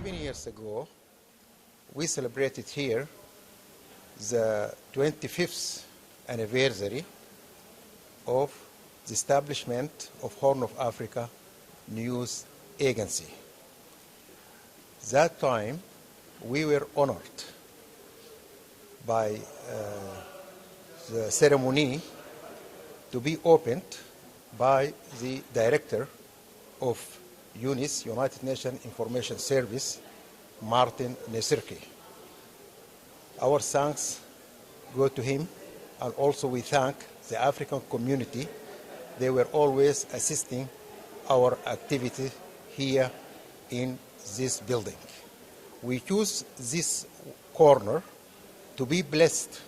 Many years ago, we celebrated here the twenty-fifth anniversary of the establishment of Horn of Africa News Agency. That time, we were honored by uh, the ceremony to be opened by the director of UNIS, United Nations Information Service, Martin Nesirki. Our thanks go to him, and also we thank the African community. They were always assisting our activity here in this building. We choose this corner to be blessed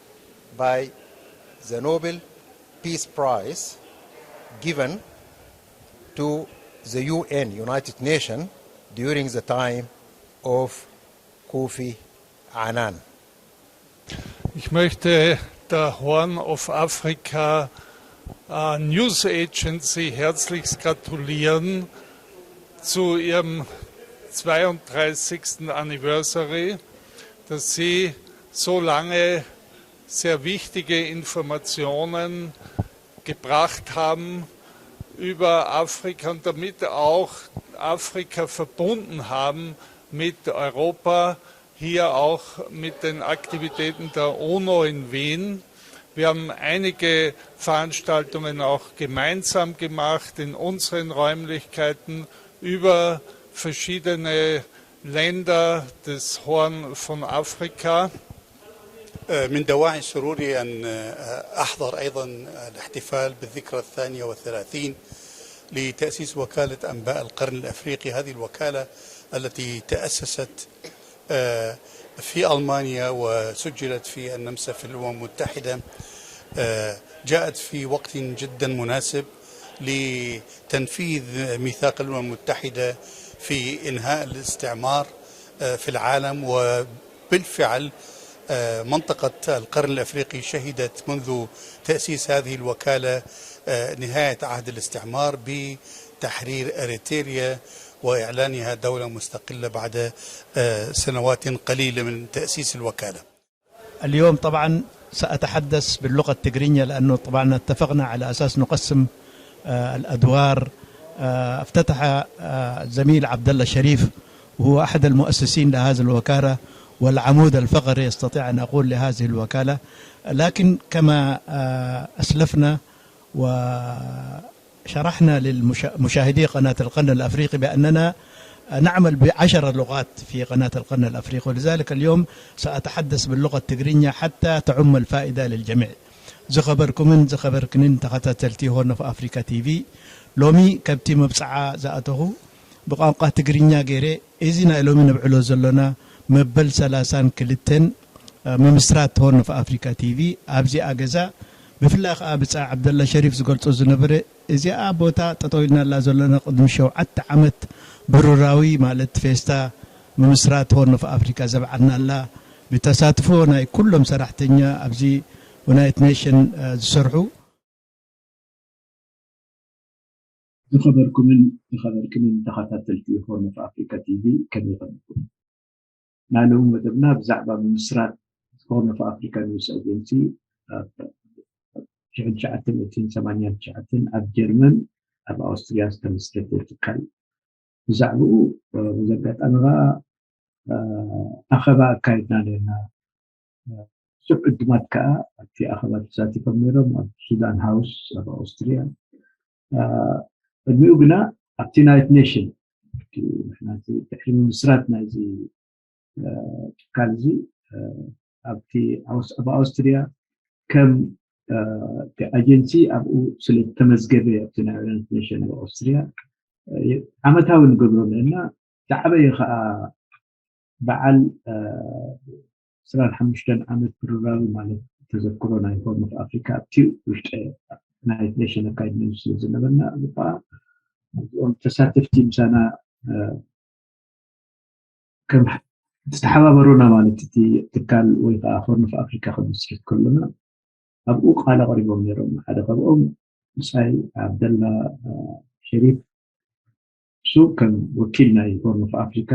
by the Nobel Peace Prize given to the U N, United Nations, during the time of Kofi Annan. Ich möchte der Horn of Africa äh, News Agency herzlichst gratulieren zu ihrem zweiunddreißigsten Anniversary, dass sie so lange sehr wichtige Informationen gebracht haben über Afrika und damit auch Afrika verbunden haben mit Europa, hier auch mit den Aktivitäten der UNO in Wien. Wir haben einige Veranstaltungen auch gemeinsam gemacht in unseren Räumlichkeiten über verschiedene Länder des Horn von Afrika. من دواعي سروري أن أحضر أيضا الاحتفال بالذكرى الثانية والثلاثين لتأسيس وكالة أنباء القرن الأفريقي. هذه الوكالة التي تأسست في ألمانيا وسجلت في النمسا في الأمم المتحدة، جاءت في وقت جدا مناسب لتنفيذ ميثاق الأمم المتحدة في إنهاء الاستعمار في العالم. وبالفعل منطقة القرن الأفريقي شهدت منذ تأسيس هذه الوكالة نهاية عهد الاستعمار بتحرير أريتريا وإعلانها دولة مستقلة بعد سنوات قليلة من تأسيس الوكالة. اليوم طبعا سأتحدث باللغة التقرينية، لأنه طبعا اتفقنا على أساس نقسم الأدوار. افتتح الزميل عبد الله شريف، وهو أحد المؤسسين لهذه الوكالة والعمود الفقري، أستطيع أن أقول، لهذه الوكالة. لكن كما أسلفنا وشرحنا للمشاهدي قناة القرن الأفريقي بأننا نعمل بعشر لغات في قناة القرن الأفريقي، ولذلك اليوم سأتحدث باللغة التقرينية حتى تعم الفائدة للجميع. ዝኸበርኩምን ዝኸበርክንን ተኸታተልቲ ሆርን ኦፍ ኣፍሪካ ቲቪ፣ ሎሚ ከብቲ መብፅዓ ዝኣተኹ ብቋንቋ ትግርኛ ገይረ እዚ ናይ ሎሚ ነብዕሎ ዘሎና መበል ሰላሳን ክልተን ምምስራት ሆርን ኦፍ ኣፍሪካ ቲቪ ኣብዚኣ ገዛ፣ ብፍላይ ከዓ ብፃ ዓብደላ ሸሪፍ ዝገልፆ ዝነበረ፣ እዚኣ ቦታ ጠጠው ኢልናላ ዘለና ቅድሚ ሸውዓተ ዓመት ብሩራዊ ማለት ፌስታ ምምስራት ሆርን ኦፍ ኣፍሪካ ዘብዓልናላ፣ ብተሳትፎ ናይ ኩሎም ሰራሕተኛ ኣብዚ ዩናይትድ ኔሽን ዝሰርሑ። ዝኸበርኩምን ዝኸበርክንን ተኸታተልቲ ሆርን ኦፍ ኣፍሪካ ቲቪ፣ ከመይ ኸለኩም? ናይ ሎሚ መደብና ብዛዕባ ምምስራት ሆርን ኦፍ ኣፍሪካ ኒውስ ኣጀንሲ ኣብ ሽሕን ትሽዓተ ሚእትን ሰማንያን ትሽዓተን ኣብ ጀርመን ኣብ ኣውስትርያ ዝተመስረተ ትካል። ብዛዕባኡ፣ በዚ ኣጋጣሚ ኸዓ ኣኸባ ኣካይድና ነርና። ብዙሕ ዕዱማት ከኣ ኣብቲ ኣኸባ ተሳቲፎም ነይሮም፣ ኣብ ሱዳን ሃውስ ኣብ ኣውስትርያ። ቅድሚኡ ግና ኣብቲ ዩናይትድ ኔሽን፣ እቲ ንሕና እቲ ድሕሪ ምምስራት ናይዚ ትካል እዚ ኣብቲ ኣብ ኣውስትርያ ከም እቲ ኣጀንሲ ኣብኡ ስለ ዝተመዝገበ ኣብቲ ናይ ዩናይትድ ኔሽን ኣብ ኣውስትርያ ዓመታዊ ንገብሮ ኣለና። ዝዓበየ ከዓ በዓል ዕስራን ሓሙሽተን ዓመት ብሩራዊ ማለት ተዘክሮ ናይ ሆርን ኦፍ ኣፍሪካ ኣብቲ ውሽጢ ዩናይትድ ኔሽን ኣካይድና ስለ ዝነበርና ከዓ እዚኦም ተሳተፍቲ ምሳና ከም ዝተሓባበሩና ማለት እቲ ትካል ወይ ከዓ ሆርን ኦፍ ኣፍሪካ ክምስርት ከሎና ኣብኡ ቃል ኣቕሪቦም ነይሮም። ሓደ ካብኦም ብጻይ ዓብደላ ሸሪፍ እሱ ከም ወኪል ናይ ሆርን ኦፍ ኣፍሪካ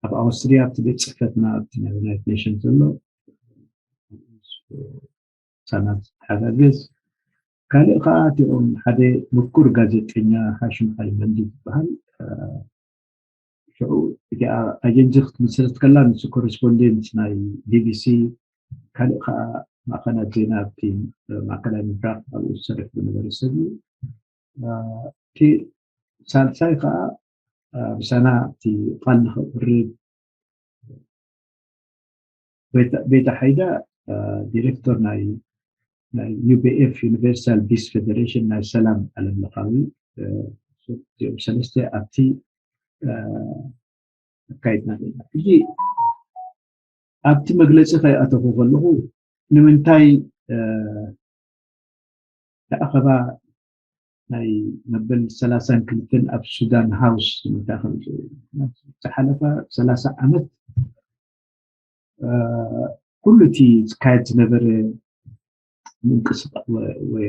ኣብ ኣውስትርያ ኣብቲ ቤት ጽሕፈትና ኣብቲ ናይ ዩናይትድ ኔሽንስ ዘሎ ሳናት ዝሓጋግዝ፣ ካልእ ከዓ እቲኦም ሓደ ምኩር ጋዜጠኛ ሃሽም ኣይመንዲ ዝበሃል፣ ሽዑ እቲኣ ኣጀንሲ ክትምስረት ከላ ንሱ ኮረስፖንደንት ናይ ቢቢሲ፣ ካልእ ከዓ ማእኸላት ዜና ኣብቲ ማእከላይ ምብራቕ ኣብኡ ዝሰርሕ ዝነበረ ሰብ እዩ። እቲ ሳልሳይ ከዓ ምሳና እቲ ቃል ንኸቕርብ ቤታ ሓይዳ ዲሬክተር ናይ ናይ ዩቤኤፍ ዩኒቨርሳል ቢስ ፌደሬሽን ናይ ሰላም ዓለም ለኻዊ እዚኦም ሰለስተ ኣብቲ ኣካይድና ዘለና። ሕጂ ኣብቲ መግለፂ ከይኣተኹ ከለኹ ንምንታይ ኣኸባ ናይ መበል ሰላሳን ክልተን ኣብ ሱዳን ሃውስ ዝመታ ከም ዝሓለፈ ሰላሳ ዓመት ኩሉ እቲ ዝካየድ ዝነበረ ምንቅስቃስ ወይ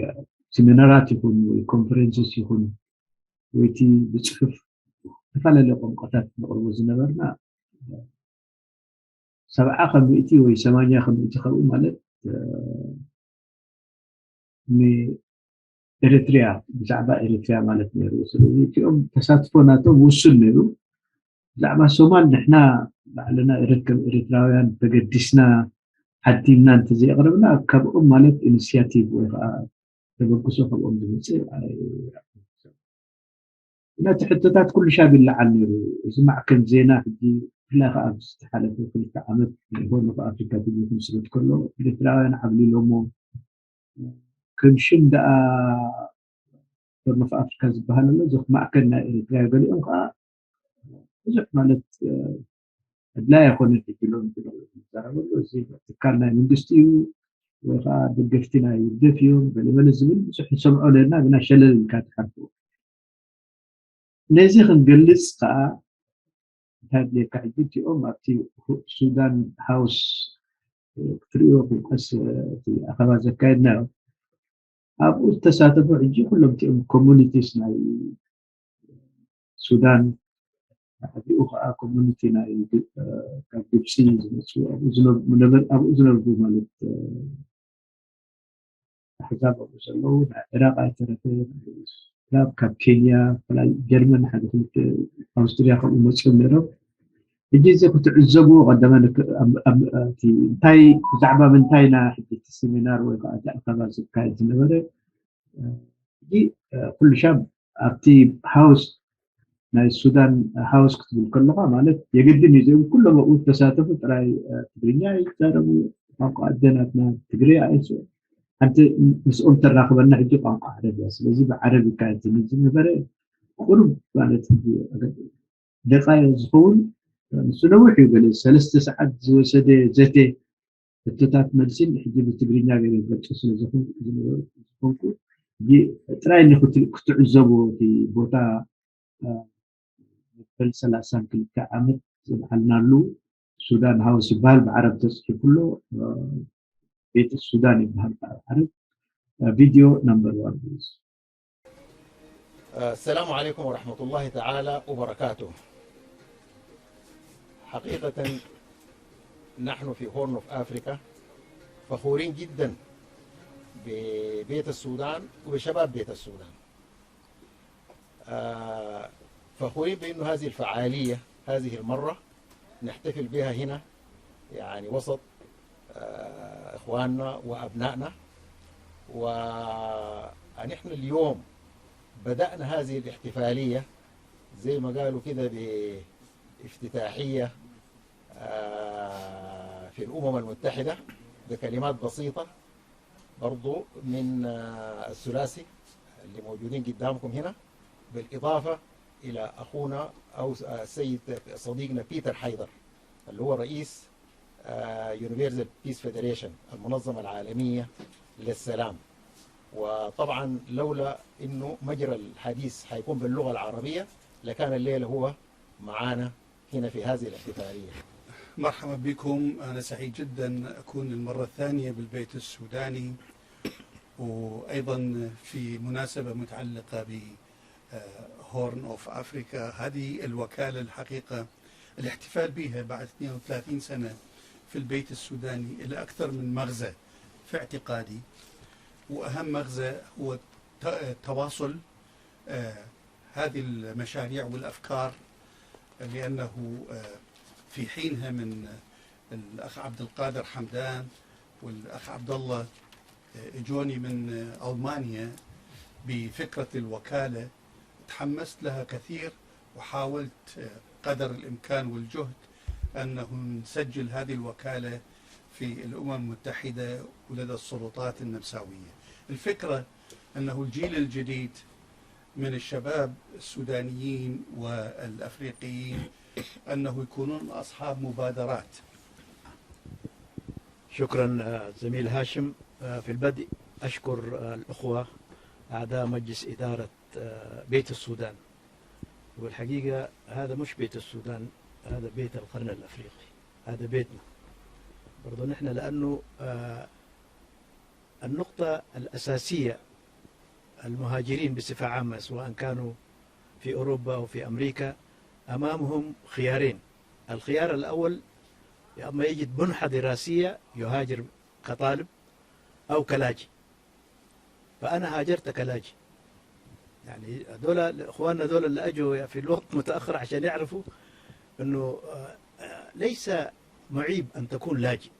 ሲሚናራት ይኹን ወይ ኮንፈረንስስ ይኹን ወይ እቲ ብፅሑፍ ዝተፈላለየ ቋንቋታት ነቕርቦ ዝነበርና ሰብዓ ከም ሚእቲ ወይ ሰማንያ ከም ሚእቲ ካብኡ ማለት ንኤሪትሪያ ብዛዕባ ኤሪትሪያ ማለት ነይሩ። ስለዚ እቲኦም ተሳትፎ ናቶም ውሱን ነይሩ። ብዛዕባ ሶማል ንሕና ባዕልና ኤርት- ከም ኤሪትራውያን ተገዲስና ሓቲምና እንተዘየቕረብና ካብኦም ማለት ኢኒሽያቲቭ ወይ ከዓ ተበግሶ ካብኦም ዝመፅእ ኣይ- ነቲ ሕቶታት ኩሉ ሻብ ይለዓል ነይሩ። እዚ ማዕከን ዜና ሕጂ ብፍላይ ከዓ ኣብዚ ዝተሓለፈ ክልተ ዓመት ናይ ሆርን ኦፍ ኣፍሪካ ቲቪ ክምስረት ከሎ ኤርትራውያን ዓብሊሎሞ ከም ሽም ደኣ ሆርን ኦፍ ኣፍሪካ ዝበሃል ኣሎ እዚ ማዕከን ናይ ኤርትራ እዩ። ገሊኦም ከዓ ብዙሕ ማለት ኣድላይ ኣይኮነን ሕጂ ሎም ዝዛረበሉ እዚ ትካል ናይ መንግስቲ እዩ ወይ ከዓ ደገፍቲ ናይ ህግደፍ እዮም ገለመለ ዝብል ብዙሕ ንሰምዖ ነርና ግና ሸለል ኢልካ ትሓልፎ። ነዚ ክንገልፅ ከዓ እንታይ ድልየካ ሕጂ እቲኦም ኣብቲ ሱዳን ሃውስ ክትሪኦ ክንቀስ እቲ ኣኸባ ዘካየድናዮ ኣብኡ ዝተሳተፉ ሕጂ ኩሎም እቲኦም ኮሚኒቲስ ናይ ሱዳን ኣብኡ ከዓ ኮሚኒቲ ናይ ካብ ግብፂ ዝመፁ ኣብኡ ዝነብሩ ማለት ኣሕዛብ ኣብኡ ዘለዉ ናይ ዕራቕ ኣይተረፈ ካብ ኬንያ ጀርመን ሓደ ክልተ ኣውስትሪያ ከምኡ መፅኦም ነይሮም። ሕጂ እዚ ክትዕዘብዎ ቀዳማ እንታይ ብዛዕባ ምንታይ ኢና ሕጂ እቲ ሴሚናር ወይ ከዓ እቲ ኣኸባ ዝካየድ ዝነበረ ሕጂ ኩሉ ሻብ ኣብቲ ሃውስ ናይ ሱዳን ሃውስ ክትብል ከለካ ማለት የግድን እዩ እዚኦም ኩሎም ኣብኡ ዝተሳተፉ ጥራይ ትግርኛ ይዛረቡ ቋንቋ ኣደናትና ትግርያ ኣይስ ሓንቲ ምስኦም ተራክበና ሕጂ ቋንቋ ዓረብ እያ ስለዚ ብዓረብ ይካየድ ዝብል ዝነበረ ቁሩብ ማለት ደቃይቕ ዝኸውን ንሱ ነዊሕ እዩ ገለ ሰለስተ ሰዓት ዝወሰደ ዘተ ሕቶታት መልሲን ሕጂ ብትግርኛ ገይረ ገልፁ ስለ ዝኾንኩ ጥራይ ክትዕዘቡ እቲ ቦታ መበል ሰላሳን ክልተ ዓመት ዝበዓልናሉ ሱዳን ሃውስ ይበሃል ብዓረብ ተፅሒፉ ኣሎ ቤት ሱዳን ይበሃል ብዓረብ ቪድዮ ነምበር ዋን السلام عليكم ورحمة الله تعالى وبركاته. حقيقة نحن في هورن اوف افريكا فخورين جدا ببيت السودان وبشباب بيت السودان. آه، فخورين بأنه هذه الفعالية هذه المرة نحتفل بها هنا، يعني وسط آه، إخواننا وأبنائنا. ونحن اليوم بدأنا هذه الاحتفالية زي ما قالوا كده بافتتاحية آه، في الأمم المتحدة بكلمات بسيطة برضو من آه، الثلاثي اللي موجودين قدامكم هنا، بالإضافة إلى أخونا أو السيد صديقنا بيتر حيدر اللي هو رئيس يونيفرسال بيس فيدريشن، المنظمة العالمية للسلام. وطبعا لولا انه مجرى الحديث حيكون باللغة العربية لكان الليلة هو معانا هنا في هذه الاحتفالية. مرحبا بكم. أنا سعيد جدا أكون للمرة الثانية بالبيت السوداني، وأيضا في مناسبة متعلقة ب هورن اوف افريكا. هذه الوكالة الحقيقة الاحتفال بها بعد اثنين وثلاثين سنة في البيت السوداني إلى أكثر من مغزى في اعتقادي، وأهم مغزى هو ت- تواصل آه، هذه المشاريع والأفكار، لأنه آه، في حينها من الأخ عبد القادر حمدان والأخ عبد الله آه، إجوني من آه، ألمانيا بفكرة الوكالة، تحمست لها كثير وحاولت آه، قدر الإمكان والجهد أنه نسجل هذه الوكالة في الأمم المتحدة ولدى السلطات النمساوية. الفكرة أنه الجيل الجديد من الشباب السودانيين والأفريقيين أنه يكونون أصحاب مبادرات. شكرا آه، زميل هاشم. آه، في البدء أشكر آه، الأخوة أعضاء مجلس إدارة آه، بيت السودان. والحقيقة هذا مش بيت السودان، هذا بيت القرن الأفريقي، هذا بيتنا برضو نحن، لأنه آه، النقطة الأساسية، المهاجرين بصفة عامة سواء كانوا في أوروبا أو في أمريكا أمامهم خيارين. الخيار الأول، يا أما يجد منحة دراسية يهاجر كطالب أو كلاجئ. فأنا هاجرت كلاجئ. يعني دول إخواننا دول اللي أجوا في الوقت متأخر عشان يعرفوا أنه آه، آه، ليس معيب أن تكون لاجئ.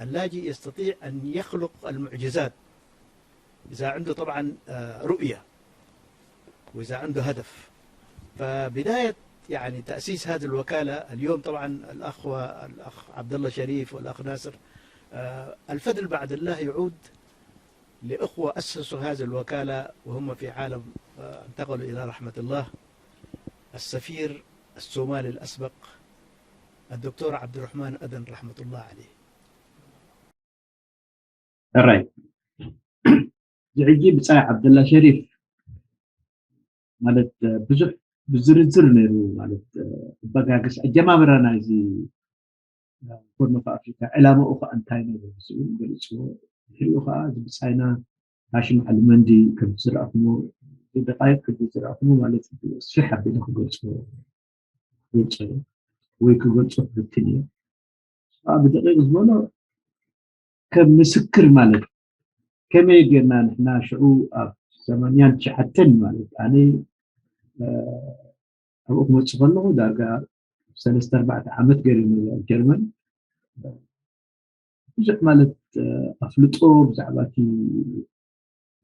اللاجئ يستطيع أن يخلق المعجزات إذا عنده طبعا آه، رؤية وإذا عنده هدف. فبداية يعني تأسيس هذه الوكالة اليوم طبعا الأخ الأخ عبد الله شريف والأخ ناصر، آه، الفضل بعد الله يعود لأخوة أسسوا هذه الوكالة وهم في عالم آه، انتقلوا إلى رحمة الله، السفير الصومالي الأسبق الدكتور عبد الرحمن أدن رحمة الله عليه. ሕራይ እዚ ሕጂ ብጻይ ዓብደላ ሸሪፍ ማለት ብዙሕ ብዝርዝር ነይሩ ማለት በጋግስ ኣጀማምራ ናይዚ ፎርም ኦፍ ኣፍሪካ ዕላማኡ ከዓ እንታይ ነይሩ ምስኡ ገሊፅዎ። ድሕሪኡ ከዓ እዚ ብጻይና ሃሽም ዓሊ መንዲ ከም ዝረኣኹሞ ደቃይቅ ክዲ ዝረኣኹሞ ማለት ስፍሕ ኣቢለ ክገልፅዎ ክገልፆ ወይ ክገልፆ ክፍትን እየ። ብደቂቅ ዝበሎ ከም ምስክር ማለት ከመይ ጌርና ንሕና ሽዑ ኣብ ሰማንያን ትሽዓተን ማለት ኣነ ኣብኡ ክመፅእ ከለኹ ዳርጋ ሰለስተ ኣርባዕተ ዓመት ገይረ ኣብ ጀርመን ብዙሕ ማለት ኣፍልጦ ብዛዕባ እቲ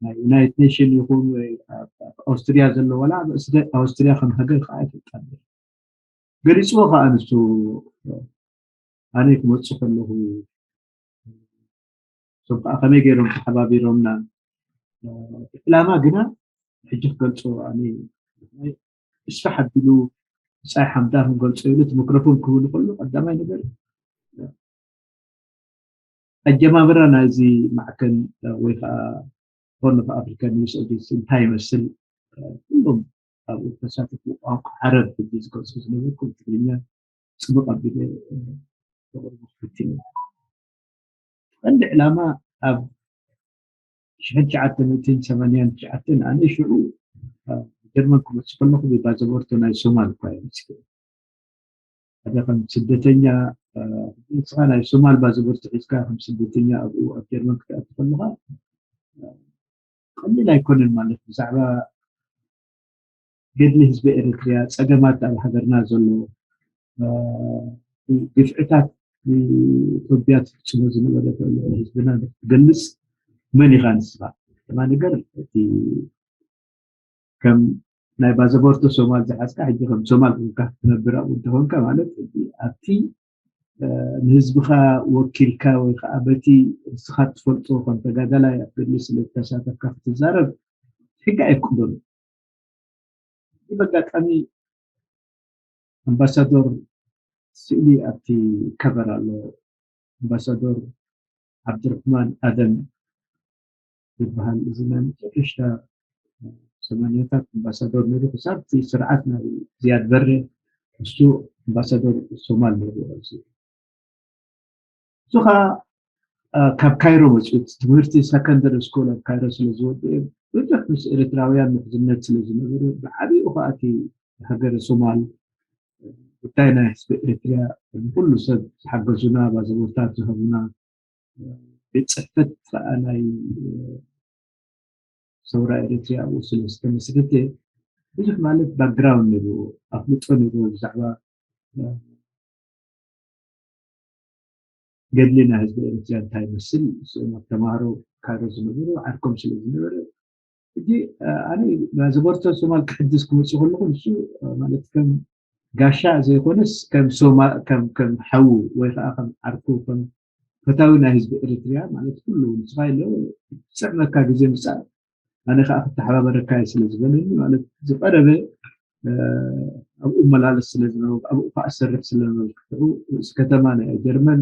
ናይ ዩናይትድ ኔሽን ይኹን ወይ ኣብ ኣውስትሪያ ዘሎ ዋላ ኣብ ኣውስትሪያ ከም ሃገር ከዓ ኣይፈልጣን ገሊፅዎ ከዓ ንሱ ኣነ ክመፅእ ከለኹ እሶም ከዓ ከመይ ገይሮም ተሓባቢሮምና ዕላማ ግና ሕጂ ክገልፆ ኣነ እስፋሕ ኣቢሉ ብፃይ ሓምዳ ክንገልፆ ኢሉ እቲ ሚክሮፎን ክህብሉ ከሎ ቀዳማይ ነገር ኣጀማምራ ናይዚ ማዕከን ወይ ከዓ ሆርን ኦፍ ኣፍሪካ ኒውስ ኤጀንሲ እንታይ ይመስል ኩሎም ኣብኡ ተሳተፉ ቋንቋ ዓረብ ሕጂ ዝገልፁ ዝነበርኩም ትግርኛ ፅቡቅ ኣቢለ ክቅርቡ ክፍትን እየ ቀንዲ ዕላማ ኣብ ሽሕን ትሽዓተ ሚእትን ሰማንያን ትሽዓተን ኣነ ሽዑ ጀርመን ክመፅእ ከለኹ ብባዘቦርቶ ናይ ሶማል እኳ እየ መፅእ ሓደ ከም ስደተኛ ንስኻ ናይ ሶማል ባዘቦርቶ ሒዝካ ከም ስደተኛ ኣብኡ ኣብ ጀርመን ክትኣቱ ከለኻ ቀሊል ኣይኮነን ማለት ብዛዕባ ገድሊ ህዝቢ ኤርትርያ ፀገማት ኣብ ሃገርና ዘሎ ግፍዕታት ኢትዮጵያ ትፍፅሞ ዝነበረ ህዝብና ክትገልፅ መን ኢኻ ንስኻ ድማ ነገር እቲ ከም ናይ ባዘቦርቶ ሶማል ዝሓዝካ ሕጂ ከም ሶማል ኮንካ ክትነብር ኣብኡ እንተኾንካ ማለት ኣብቲ ንህዝብኻ ወኪልካ ወይ ከዓ በቲ ንስኻ ትፈልጦ ከም ተጋዳላይ ኣብ ገድሊ ስለ ዝተሳተፍካ ክትዛረብ ሕጊ ኣይፍቅዶን እዩ በጋጣሚ ኣምባሳዶር ስእሊ ኣብቲ ከቨር ኣሎ ኣምባሳዶር ዓብድርሕማን ኣደም ይበሃል እዚ ናይ መጨረሽታ ሰማንያታት ኣምባሳዶር ነይሩ ክሳብ እቲ ስርዓት ናይ ዝያድ በሬ እሱ ኣምባሳዶር ሶማል ነይሩ ኣብዚ እሱ ከዓ ካብ ካይሮ መፅኡ ትምህርቲ ሰከንደሪ ስኩል ኣብ ካይሮ ስለዝወደአ ብዙሕ ምስ ኤርትራውያን ምሕዝነት ስለዝነበረ ብዓብኡ ከዓ እቲ ሃገረ ሶማል ጉዳይ ናይ ህዝቢ ኤርትርያ፣ ንኩሉ ሰብ ዝሓገዙና፣ ባዘቦታት ዝሃቡና፣ ቤት ጽሕፈት ከኣ ናይ ሰውራ ኤርትርያ ኣብኡ ስለ ዝተመስረተ፣ ብዙሕ ማለት ባክግራውንድ ነይርዎ፣ ኣፍልጦ ነይርዎ ብዛዕባ ገድሊ ናይ ህዝቢ ኤርትርያ እንታይ ይመስል። ንስኦም ኣብ ተማሃሮ ካይሮ ዝነበሩ ዓርኮም ስለ ዝነበረ፣ ሕጂ ኣነ ናዘቦርተ ሶማል ክሕድስ ክመፅእ ከለኹ፣ ንሱ ማለት ከም ጋሻ ዘይኮነስ ከም ሶማ ከም ከም ሓዉ ወይ ከዓ ከም ዓርኩ ከም ፈታዊ ናይ ህዝቢ ኤርትርያ ማለት ኩሉ ንስኻ ኢለ ዝጥዕመካ ግዜ ምፃእ ኣነ ከዓ ክተሓባበረካ እየ ስለ ዝበለኒ ማለት ዝቀረበ ኣብኡ መላለስ ስለ ዝነበሩ ኣብኡ ከዓ ዝሰርሕ ስለ ዝነበሩ ርእሲ ከተማ ናይ ጀርመን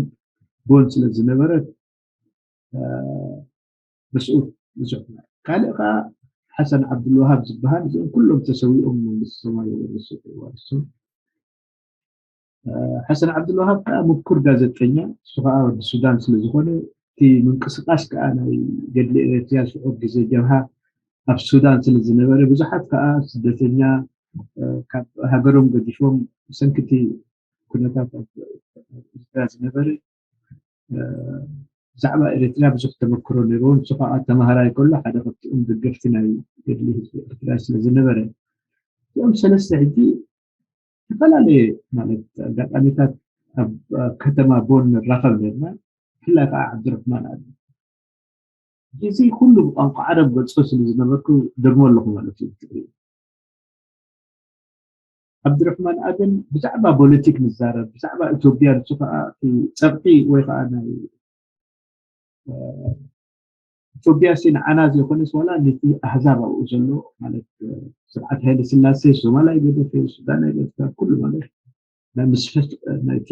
ቦን ስለ ዝነበረት ምስኡ ብዙሕ ካልእ ከዓ ሓሰን ዓብዱልዋሃብ ዝበሃል እዚኦም ኩሎም ተሰዊኦም መንግስቲ ሶማል ወርሱ እዋርሶም ሓሰን ዓብዱልዋሃብ ከዓ ምኩር ጋዜጠኛ እሱ ከዓ ወዲ ሱዳን ስለዝኾነ እቲ ምንቅስቃስ ከዓ ናይ ገድሊ ኤርትርያ ሽዑ ግዜ ጀብሃ ኣብ ሱዳን ስለዝነበረ ብዙሓት ከዓ ስደተኛ ካብ ሃገሮም ገዲፎም ብሰንክቲ ኩነታት ዝነበረ ብዛዕባ ኤርትርያ ብዙሕ ተመክሮ ነይርዎ። ንሱ ከዓ ተምሃራይ ከሎ ሓደ ካብቲኦም ደገፍቲ ናይ ገድሊ ህዝቢ ኤርትርያ ስለዝነበረ እዚኦም ሰለስተ ሕጂ ዝተፈላለየ ማለት ኣጋጣሚታት ኣብ ከተማ ቦን ንራኸብ ነርና። ብፍላይ ከዓ ዓብድረሕማን ኣለ እዚ ኩሉ ብቋንቋ ዓረብ ገልጾ ስለ ዝነበርኩ ደግሞ ኣለኹ ማለት እዩ። ዓብድረሕማን ኣደን ብዛዕባ ፖለቲክ ንዛረብ ብዛዕባ ኢትዮጵያ ንሱ ከዓ ጸብሒ ወይ ከዓ ናይ ኢትዮጵያ ሲ ንዓና ዘይኮነስ ዋላ ነቲ ኣህዛብ ኣብኡ ዘሎ ማለት ስርዓት ሃይለ ስላሴ ሶማል ኣይገደፈ ሱዳን ኣይገደፈ ኩሉ ማለት ናይ ምስፍሕ ናይቲ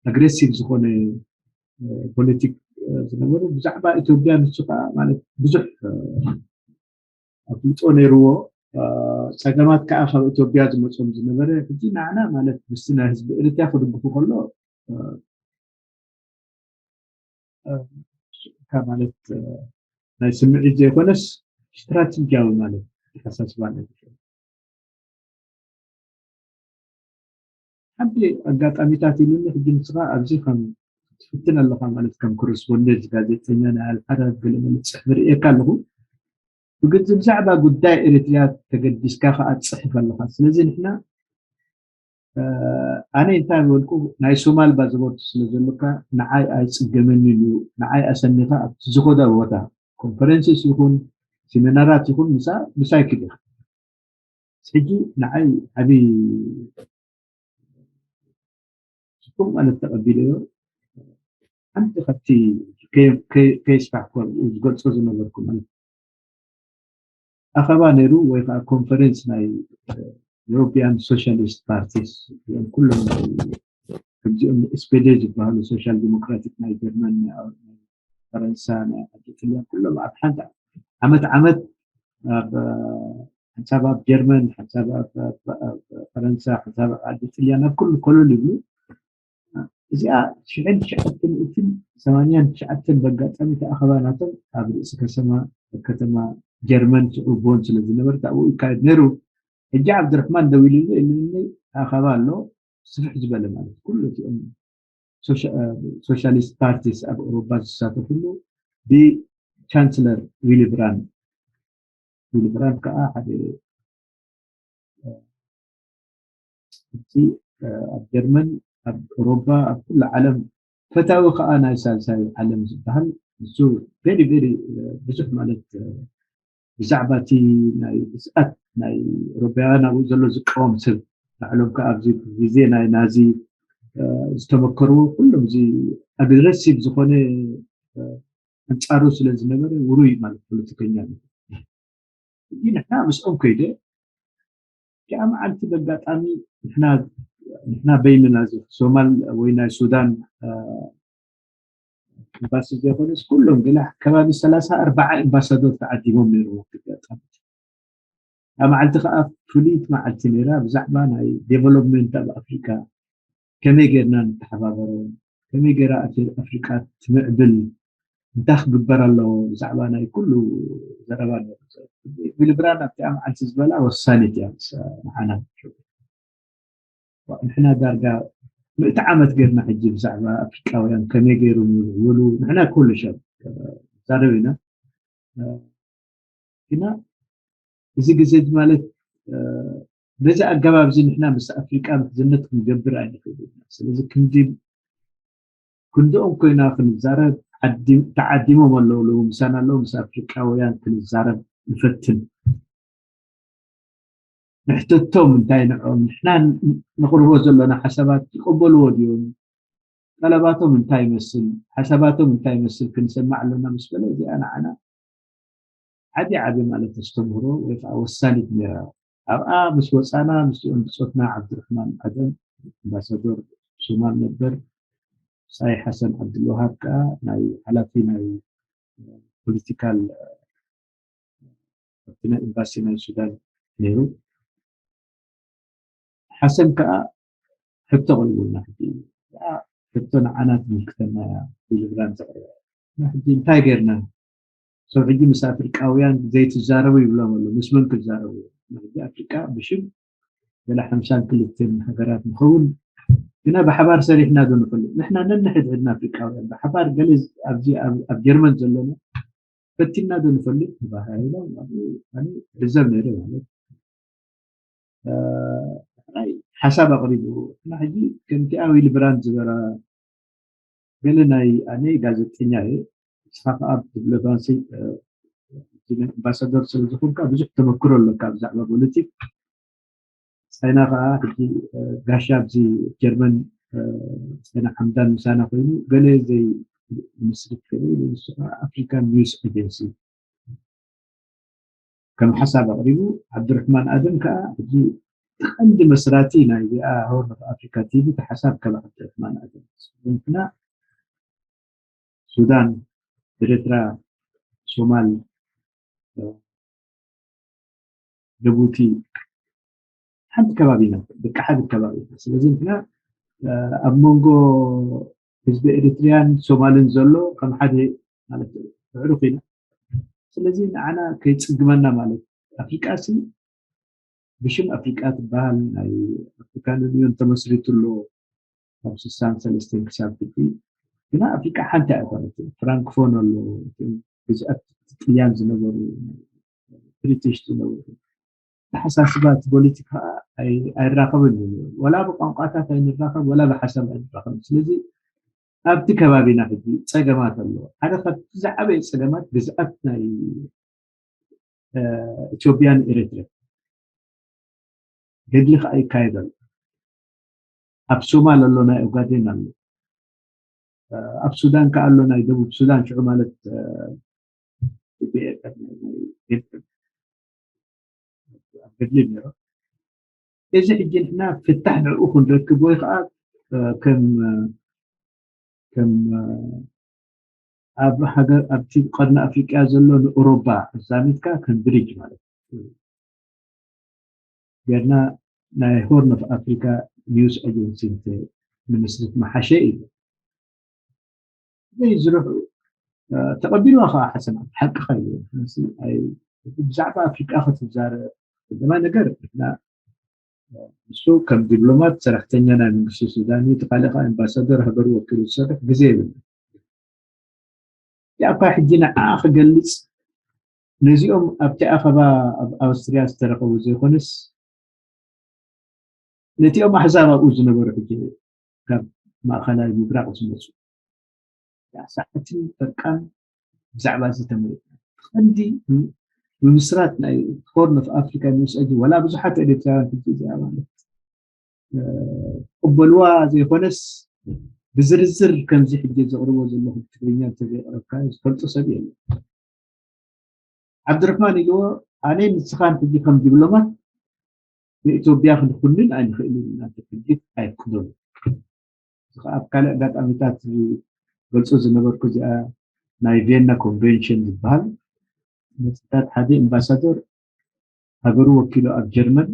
ኣግሬሲቭ ዝኾነ ፖለቲክ ዝነበሩ ብዛዕባ ኢትዮጵያ ንሱ ከዓ ማለት ብዙሕ ኣፍልጦ ነይርዎ። ፀገማት ከዓ ካብ ኢትዮጵያ ዝመፆም ዝነበረ ሕጂ ንዓና ማለት ምስቲ ናይ ህዝቢ ኤርትራ ክድግፉ ከሎ ማለት ናይ ስምዒት ዘይኮነስ ስትራቴጂያዊ ማለት ተሓሳስባ ናይ ሓንቲ ኣጋጣሚታት ኢሉኒ ሕጂ ንስኻ ኣብዚ ከም ትፍትን ኣለኻ ማለት ከም ኮረስፖንደንት ጋዜጠኛ ናይ ኣልዓራብ ገለመለ ትፅሕፍ ርእየካ ኣለኹ ብግዚ ብዛዕባ ጉዳይ ኤርትርያ ተገዲስካ ከዓ ትፅሕፍ ኣለኻ ስለዚ ንሕና ኣነ እንታይ ዝበልኩ ናይ ሶማል ባዘቦርት ስለ ዘሎካ ንዓይ ኣይፅገመንን እዩ ንዓይ ኣሰኒኻ ኣብቲ ዝኸዶ ቦታ ኮንፈረንስስ ይኹን ሲሚናራት ይኹን ምሳ ምሳይ ክድ ኢኻ ሕጂ ንዓይ ዓብይ ጽቡቅ ማለት ተቐቢለዮ ሓንቲ ካብቲ ከይስፋሕኮ ዝገልጾ ዝነበርኩ ማለት ኣኸባ ነይሩ ወይ ከዓ ኮንፈረንስ ናይ European Socialist Parties እዚኦም ኩሎም ከምዚኦም ኤስፔዴ ዝበሃሉ ሶሻል ዲሞክራቲክ ናይ ጀርመን ናይ ፈረንሳ ናይ ዓዲ ጥልያን ኩሎም ኣብ ሓንቲ ዓመት ዓመት ኣብ ሓንሳብ ኣብ ጀርመን ሓንሳብ ኣብ ፈረንሳ ሓንሳብ ኣብ ዓዲ ጥልያን ኣብ ኩሉ ኮሎል ይብሉ እዚኣ ሽሕን ትሽዓተ ሚእትን ሰማንያን ትሽዓተን በጋጣሚ ተኣኸባ ናቶም ኣብ ርእሲ ከተማ ከተማ ጀርመን ሽዑ ቦን ስለ ዝነበረት ኣብኡ ይካየድ ነይሩ ሕጂ ዓብድርሕማን ደው ኢሉኒ ኢሉኒ ኣኸባ ኣሎ ስፍሕ ዝበለ ማለት ኩሉ እቲኦም ሶሻሊስት ፓርቲስ ኣብ ኤውሮፓ ዝሳተፍሉ ብቻንስለር ዊሊ ብራንድ ዊሊ ብራንድ ከዓ ሓደ እቲ ኣብ ጀርመን ኣብ ኤውሮፓ ኣብ ኩሉ ዓለም ፈታዊ ከዓ ናይ ሳልሳይ ዓለም ዝበሃል ንሱ ቨሪ ቨሪ ብዙሕ ማለት ብዛዕባ እቲ ናይ ግዝኣት ናይ ኤውሮፓውያን ኣብኡ ዘሎ ዝቃወም ሰብ ባዕሎም ከዓ ኣብዚ ግዜ ናይ ናዚ ዝተመከርዎ ኩሎም እዚ ኣግረሲቭ ዝኾነ ኣንፃሩ ስለ ዝነበረ ውሩይ ማለት ፖለቲከኛ እዩ። ንሕና ምስኦም ከይደ እቲኣ መዓልቲ በጋጣሚ ንሕና በይንና ሶማል ወይ ናይ ሱዳን ኤምባሲ ዘይኮነስ ኩሎም ገለ ከባቢ ሰላሳ ኣርባዓ ኤምባሳዶር ተዓዲሞም ነይርዎም። ኣጋጣሚ እታ መዓልቲ ከዓ ፍሉይት መዓልቲ ነይራ ብዛዕባ ናይ ዴቨሎፕመንት ኣብ ኣፍሪካ ከመይ ጌርና ንተሓባበሮም ከመይ ጌራ ኣፍሪቃ ትምዕብል እንታይ ክግበር ኣለዎ ብዛዕባ ናይ ኩሉ ዘረባ ዊሊ ብራንድ ኣብቲኣ መዓልቲ ዝበላ ወሳኒት እያ ንዓና ንሕና ዳርጋ ምእቲ ዓመት ጌርና ሕጂ ብዛዕባ ኣፍሪቃውያን ከመይ ገይሮም ይውዕሉ ንሕና ኩሉ ሰብ ዛረብ ኢና። ግና እዚ ግዜ ማለት በዚ ኣገባብ እዚ ንሕና ምስ ኣፍሪቃ ምሕዝነት ክንገብር ኣይንኽእል ኢና። ስለዚ ክንዲ ክንድኦም ኮይና ክንዛረብ ተዓዲሞም ኣለዉ ኣለዉ ምሳና ኣለዉ ምስ ኣፍሪቃውያን ክንዛረብ ንፈትን። ንሕተቶም እንታይ ንዕኦም ንሕና ነቕርቦ ዘለና ሓሳባት ይቐበልዎ ድዮም? ጠለባቶም እንታይ ይመስል ሓሳባቶም እንታይ ይመስል ክንሰማዕ ኣለና ምስ በለ እዚኣ ንዓና ዓቢ ዓቢ ማለት ተስተምህሮ ወይ ከዓ ወሳኒት ነይራ። ኣብኣ ምስ ወፃና ምስኦም ብፆትና ዓብድርሕማን ዓደም ኣምባሳዶር ሶማል ነበር፣ ሳይ ሓሰን ዓብድልዋሃብ ከዓ ናይ ሓላፊ ናይ ፖለቲካል ኣብቲ ናይ ኤምባሲ ናይ ሱዳን ነይሩ። ሓሰን ከዓ ሕቶ ኣቕሪቡልና ሕጂ እዚኣ ሕቶ ንዓና ትምልክተና እያ ኢሉ ብላን ዘቕረበ ሕጂ እንታይ ጌርና ሰብ ሕጂ ምስ ኣፍሪቃውያን ዘይትዛረቡ ይብሎም ኣሎ ምስ መን ክዛረቡ ሕጂ ኣፍሪቃ ብሽም ገለ ሓምሳን ክልተን ሃገራት ንኸውን ግና ብሓባር ሰሪሕና ዶ ንፈልጥ ንሕና ነንሕድሕድና ኣፍሪቃውያን ብሓባር ገለ ኣብዚ ኣብ ጀርመን ዘለና ፈቲና ዶ ንፈልጥ ተባሂሎም ኣነ ዕዘብ ነይረ ማለት ናይ ሓሳብ ኣቕሪቡ እና ሕጂ ከምቲ ኣዊል ብራንድ ዝበራ ገለ ናይ ኣነ ጋዜጠኛ እየ ንስኻ ከዓ ዲፕሎማሲ ኣምባሳደር ስለ ዝኾንካ ብዙሕ ተመክሮ ኣለካ ብዛዕባ ፖለቲክ ሳይና ከዓ ሕጂ ጋሻ ኣብዚ ጀርመን ሳይና ሓምዳን ምሳና ኮይኑ ገለ ዘይምስርት ከ ንሱ ከዓ ኣፍሪካን ኒውስ ኤጀንሲ ከም ሓሳብ ኣቕሪቡ ዓብድርሕማን ኣደም ከዓ ሕጂ ቀንዲ መስራቲ ናይዚኣ ሆርን ኦፍ ኣፍሪካ ቲቪ እቲ ሓሳብ ካብ ዓብድርሕማን ኣደም ንሕና ሱዳን፣ ኤርትራ፣ ሶማል፣ ጅቡቲ ሓንቲ ከባቢ ኢና፣ ደቂ ሓደ ከባቢ ኢና። ስለዚ ንሕና ኣብ መንጎ ህዝቢ ኤሪትሪያን ሶማልን ዘሎ ከም ሓደ ማለት ኣዕሩኽ ኢና። ስለዚ ንዓና ከይጽግመና ማለት ኣፍሪቃ ሲ ብሽም ኣፍሪቃ ትበሃል ናይ ኣፍሪካን ዩኒዮን ተመስሪቱ ኣሎ ካብ ስሳን ሰለስተን ክሳብ ሕጂ ግና ኣፍሪቃ ሓንቲ ኣይኮነትን ፍራንክፎን ኣሎ ግዝኣት ጥልያን ዝነበሩ ብሪቲሽ ዝነበሩ ተሓሳስባት ፖለቲካ ኣይራኸብን ወላ ብቋንቋታት ኣይንራኸብ ወላ ብሓሳብ ኣይንራኸብ ስለዚ ኣብቲ ከባቢና ሕጂ ፀገማት ኣለዎ ሓደ ካብቲ ዝዓበየ ፀገማት ግዝኣት ናይ ኢትዮጵያን ኤርትራ ገድሊ ከዓ ይካየድ ኣሎ ኣብ ሶማል ኣሎ ናይ ኦጋዴን ኣሎ ኣብ ሱዳን ከዓ ኣሎ ናይ ደቡብ ሱዳን ሽዑ ማለት ኣብ ገድሊ ነይሩ እዚ ሕጂ ንሕና ፍታሕ ንዕኡ ክንረክብ ወይ ከዓ ከም ከም ኣብ ሃገር ኣብቲ ቀርኒ ኣፍሪቃ ዘሎ ንኦሮባ ኣዛሚድካ ከም ብሪጅ ማለት ጌርና ናይ ሆርን ኦፍ ኣፍሪካ ኒውስ ኣጀንሲ ንምስርት መሓሸ እዩ ዘይዝርሑ ተቐቢልዋ ከዓ ሓሰና ሓቅኻ እዩ ብዛዕባ ኣፍሪቃ ክትዛረ ድማ ነገር ንሱ ከም ዲፕሎማት ሰራሕተኛ ናይ መንግስቲ ሱዳን እዩ እቲ ካልእ ከዓ ኣምባሳደር ሃገሩ ወኪሉ ዝሰርሕ ግዜ ይብል ያኳ ሕጂ ንዓ ክገልፅ ነዚኦም ኣብቲ ኣኸባ ኣብ ኣውስትርያ ዝተረኸቡ ዘይኮነስ ነቲኦም ኣሕዛብ ኣብኡ ዝነበሩ ሕጂ ካብ ማእኸላይ ምብራቕ ዝመፁ ሰዓትን ፈቃን ብዛዕባ እዚ ተመሪና ቀንዲ ብምስራት ናይ ሆርን ኦፍ ኣፍሪካ ኒውስ ኣጅ ወላ ብዙሓት ኤሌክትራውያን ሕጂ እዚኣ ማለት ቅበልዋ ዘይኮነስ ብዝርዝር ከምዚ ሕጂ ዘቕርቦ ዘለኹ ትግርኛ እንተዘይቕረብካ ዝፈልጦ ሰብ የለን ዓብድርሕማን ኢልዎ ኣነ ንስኻን ሕጂ ከም ዲብሎማት ንኢትዮጵያ ክንኩንን ኣይንኽእልን ኢና ሕጊ ኣይፍቅዶን ኣብ ካልእ ኣጋጣሚታት ዝገልፆ ዝነበርኩ እዚኣ ናይ ቬና ኮንቬንሽን ዝበሃል መፅታት ሓደ ኤምባሳደር ሃገሩ ወኪሉ ኣብ ጀርመን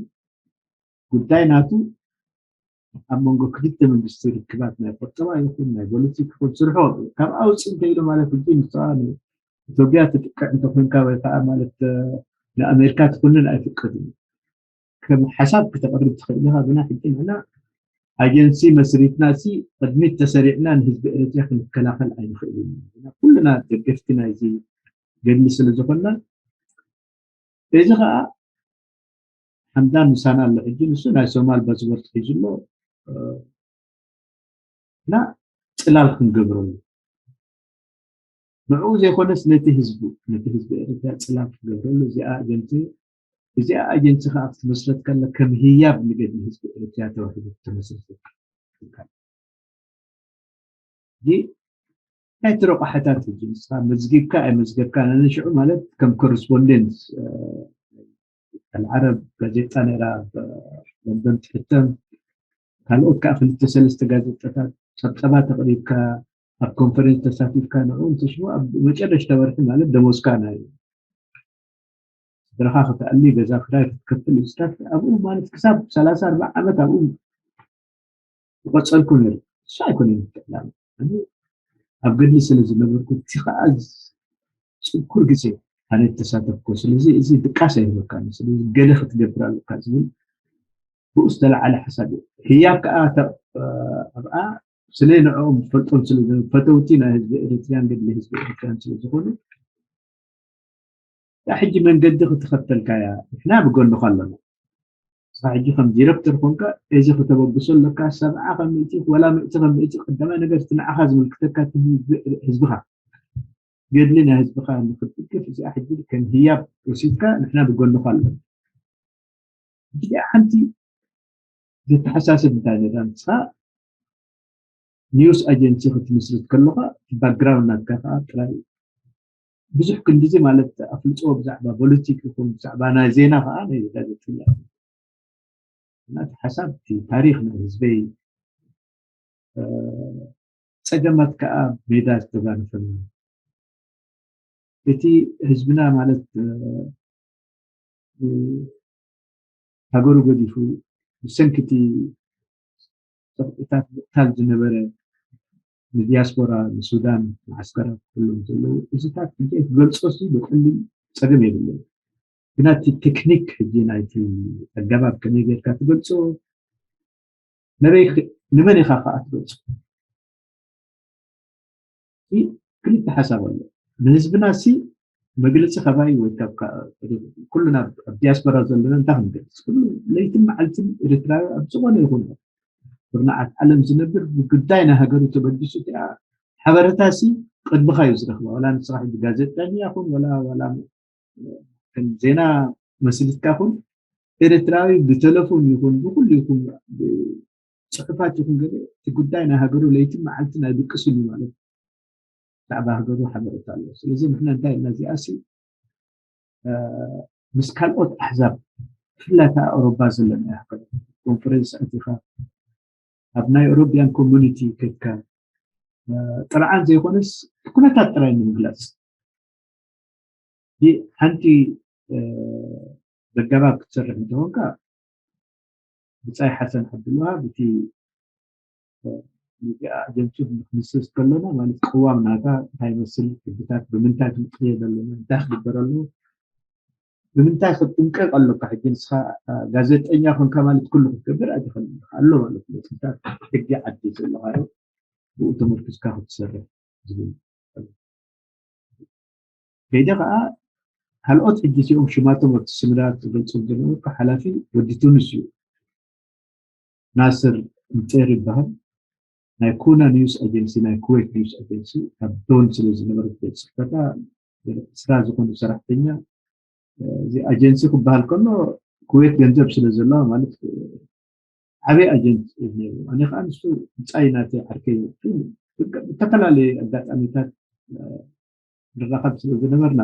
ጉዳይ ናቱ ኣብ መንጎ ክልተ መንግስቲ ርክባት ናይ ቁጠባ ይኹን ናይ ፖለቲክ ይኹን ስርሖ ካብ ኣውፅእ እንተኢሉ ማለት ሕጂ ንስኻ ኢትዮጵያ ትጥቅዕ እንተኮንካ ወይ ከዓ ማለት ንኣሜሪካ ትኩንን ኣይፍቀድን ከም ሓሳብ ክተቕርብ ትኽእል ኢኻ ግና ሕጂ ንሕና ኣጀንሲ መስሪትና ሲ ቅድሚት ተሰሪዕና ንህዝቢ ኤርትራ ክንከላኸል ኣይንኽእልን ኢና። ኩልና ደገፍቲ ናይዚ ገድሊ ስለ ዝኾንና፣ እዚ ኸኣ ሓምዳን ምሳና ኣሎ። ሕጂ ንሱ ናይ ሶማል ፓስፖርት ሒዙ ኣሎ እና ጽላል ክንገብረሉ፣ ንዕኡ ዘይኮነስ ነቲ ህዝቡ፣ ነቲ ህዝቢ ኤርትራ ጽላል ክንገብረሉ፣ እዚኣ ኣጀንሲ እዚኣ ኣጀንሲ ከዓ ክትመስረት ከላ ከም ህያብ ንገድሊ ህዝቢ ኤርትራ ተባሂሉ ዝተመስረተ ትካል። እዚ ናይ ትረቋሕታት ህጂ ንስኻ መዝጊብካ ኣይመዝገብካ፣ ነንሽዑ ማለት ከም ኮረስፖንደንስ ኣልዓረብ ጋዜጣ ነይራ፣ ኣብ ለንደን ትሕተም። ካልኦት ከዓ ክልተ ሰለስተ ጋዜጣታት ጸብጸባ ተቕሪብካ፣ ኣብ ኮንፈረንስ ተሳቲፍካ፣ ንዕኡ እንተሽቦ ኣብ መጨረሽታ ወርሒ ማለት ደሞዝካ ናይ ስድራኻ ክተኣሊ፣ ገዛ ክራይ ክትከፍል፣ እዚታት ኣብኡ ማለት ክሳብ ሰላሳ ኣርባዓ ዓመት ኣብኡ ዝቐጸልኩ ነይሩ። እሱ ኣይኮነን እቲ ዕላማ። ኣነ ኣብ ገድሊ ስለ ዝነበርኩ፣ እቲ ኸኣ ጽንኩር ግዜ ኣነ እተሳተፍኩ። ስለዚ እዚ ድቃስ ኣይህበካን። ስለዚ ገለ ክትገብር ኣለካ ዝብል ብኡ ዝተለዓለ ሓሳብ እዩ። ህያብ ከኣ ተ-፣ ኣብኣ ስለ ንዕኦም ዝፈልጦም ስለ ዝነበሩ፣ ፈተውቲ ናይ ህዝቢ ኤርትራን ገድሊ ህዝቢ ኤርትራን ስለ ዝኾኑ፣ እታ ሕጂ መንገዲ ክትኸተልካ እያ፣ ንሕና ብጎንኻ ኣለና። ንስኻ ሕጂ ከም ዲረክተር ኮንካ እዚ ክተበግሶ ኣለካ፣ ሰብዓ ከም ሚእቲ ወላ ሚእቲ ከም ሚእቲ፣ ቀዳማይ ነገር እቲ ንዓኻ ዝምልክተካ እቲ ህዝቢ-፣ ህዝብኻ፣ ገድሊ ናይ ህዝብኻ ንክትድግፍ፣ እዚኣ ሕጂ ከም ህያብ ወሲድካ ንሕና ብጎንኻ ኣለና። እዚኣ ሓንቲ ዘተሓሳስብ እንታይ ነይራ ንስኻ ኒውስ ኣጀንሲ ክትምስርት ከለኻ፣ እቲ ባክግራውንድ ናትካ ከዓ ጥራይ ብዙሕ ክንዲዚ ማለት ኣፍልጦ ብዛዕባ ፖለቲክ ይኹን ብዛዕባ ናይ ዜና ከዓ ናይ ጋዜጠኛ ይኹን። እና እቲ ሓሳብ እቲ ታሪኽ ናይ ህዝበይ፣ እ፣ ጸገማት ከዓ ሜዳ ዝተዛነፈና። እቲ ህዝብና ማለት፣ እ፣ እ፣ ሃገሩ ገዲፉ ብሰንኪ እቲ ጸቕጥታት ምቕታል ዝነበረ ንዲያስፖራ፣ ንሱዳን፣ ንዓስከራት፣ ኩሎም ዘለዉ እዚታት ሕጂ ክትገልጾ ሲ ብቐሊል ጸገም የብሉን። ግና እቲ ቴክኒክ ሕጂ ናይቲ ኣገባብ ከመይ ጌርካ ትገልጾ፣ ነበይ ክ-፣ ንመን ኢኻ ከኣ ትገልጾ? እቲ ክልተ ሓሳብ ኣሎ። ንህዝብና ሲ መግለጺ ካባይ ወይ ካብ ካ-፣ ኩልና ኣብ፣ ኣብ ዲያስፖራ ዘለና እንታይ ክንገልጽ? ኩሉ ለይትን መዓልትን ኤርትራዊ ኣብ ዝኾነ ይኹን ኩርናዓት ዓለም ዝነብር ብጉዳይ ናይ ሃገሩ ተበጊሱ እቲኣ ሓበሬታ ሲ ቅድምኻ እዩ ዝረኽባ። ዋላ ንስኻ ሕጂ ጋዜጠኛ ይኹን፣ ዋላ፣ ዋላ ከም ዜና መስልትካ ይኹን፣ ኤርትራዊ ብቴሌፎን ይኹን፣ ብኹሉ ይኹን፣ ብጽሑፋት ይኹን ገለ፣ እቲ ጉዳይ ናይ ሃገሩ ለይትን መዓልትን ኣይድቅስን እዩ ማለት እዩ። ብዛዕባ ሃገሩ ሓበሬታ ኣለዎ። ስለዚ ንሕና እንታይ ኢልና እዚኣ ሲ፣ እ፣ ምስ ካልኦት ኣሕዛብ፣ ብፍላይ ከኣ ኣውሮፓ ዘለና ሃገር፣ ኮንፈረንስ ኣቲኻ፣ ኣብ ናይ ኤውሮፕያን ኮሙኒቲ ከድካ፣ እ፣ ጥርዓን ዘይኮነስ ኩነታት ጥራይ ንምግላጽ። እዚ ሓንቲ፣ እ፣ በጋባብ ክትሰርሕ እንተኾንካ፣ ብጻይ ሓሰን ዓብዱልዋሃብ እቲ፣ እ፣ ሚድያ ኣጀንሲ ክንስስ ከለና ማለት ቅዋም ናታ እንታይ ይመስል፣ ሕግታት ብምንታይ ክንቅየድ ኣለና፣ እንታይ ክግበር ኣለዎ፣ ብምንታይ ክትጥንቀቕ ኣለካ። ሕጂ ንስኻ፣ እ፣ ጋዜጠኛ ኮንካ ማለት ኩሉ ክትገብር ኣይትኽእልን ኢኻ። ኣሎ ማለት ነጥብታት ሕጊ ዓዲ ዘለኻዮ ብኡ ተመርኪዝካ ክትሰርሕ ዝብል። ከይደ ከዓ ካልኦት ሕጂ እዚኦም ሽማቶም ኣብቲ ስምዳት ዝገልጾም ዝነበርኩ ሓላፊ ወዲ ቱኒስ እዩ። ናስር ምጤር ይበሃል። ናይ ኩና ኒውስ ኣጀንሲ፣ ናይ ኩዌት ኒውስ ኣጀንሲ ኣብ ዶን ስለ ዝነበረት ቤት ጽሕፈታ ዕስራ ዝኾኑ ሰራሕተኛ፣ እዚ ኣጀንሲ ክበሃል ከሎ ኩዌት ገንዘብ ስለ ዘለዋ ማለት ዓብዪ ኣጀንት እዩ ነይሩ። ኣነ ከዓ ንሱ ብጻይ ናተይ ዓርከይ እዩ። ብተፈላለየ ኣጋጣሚታት፣ እ፣ ንራኸብ ስለ ዝነበርና፣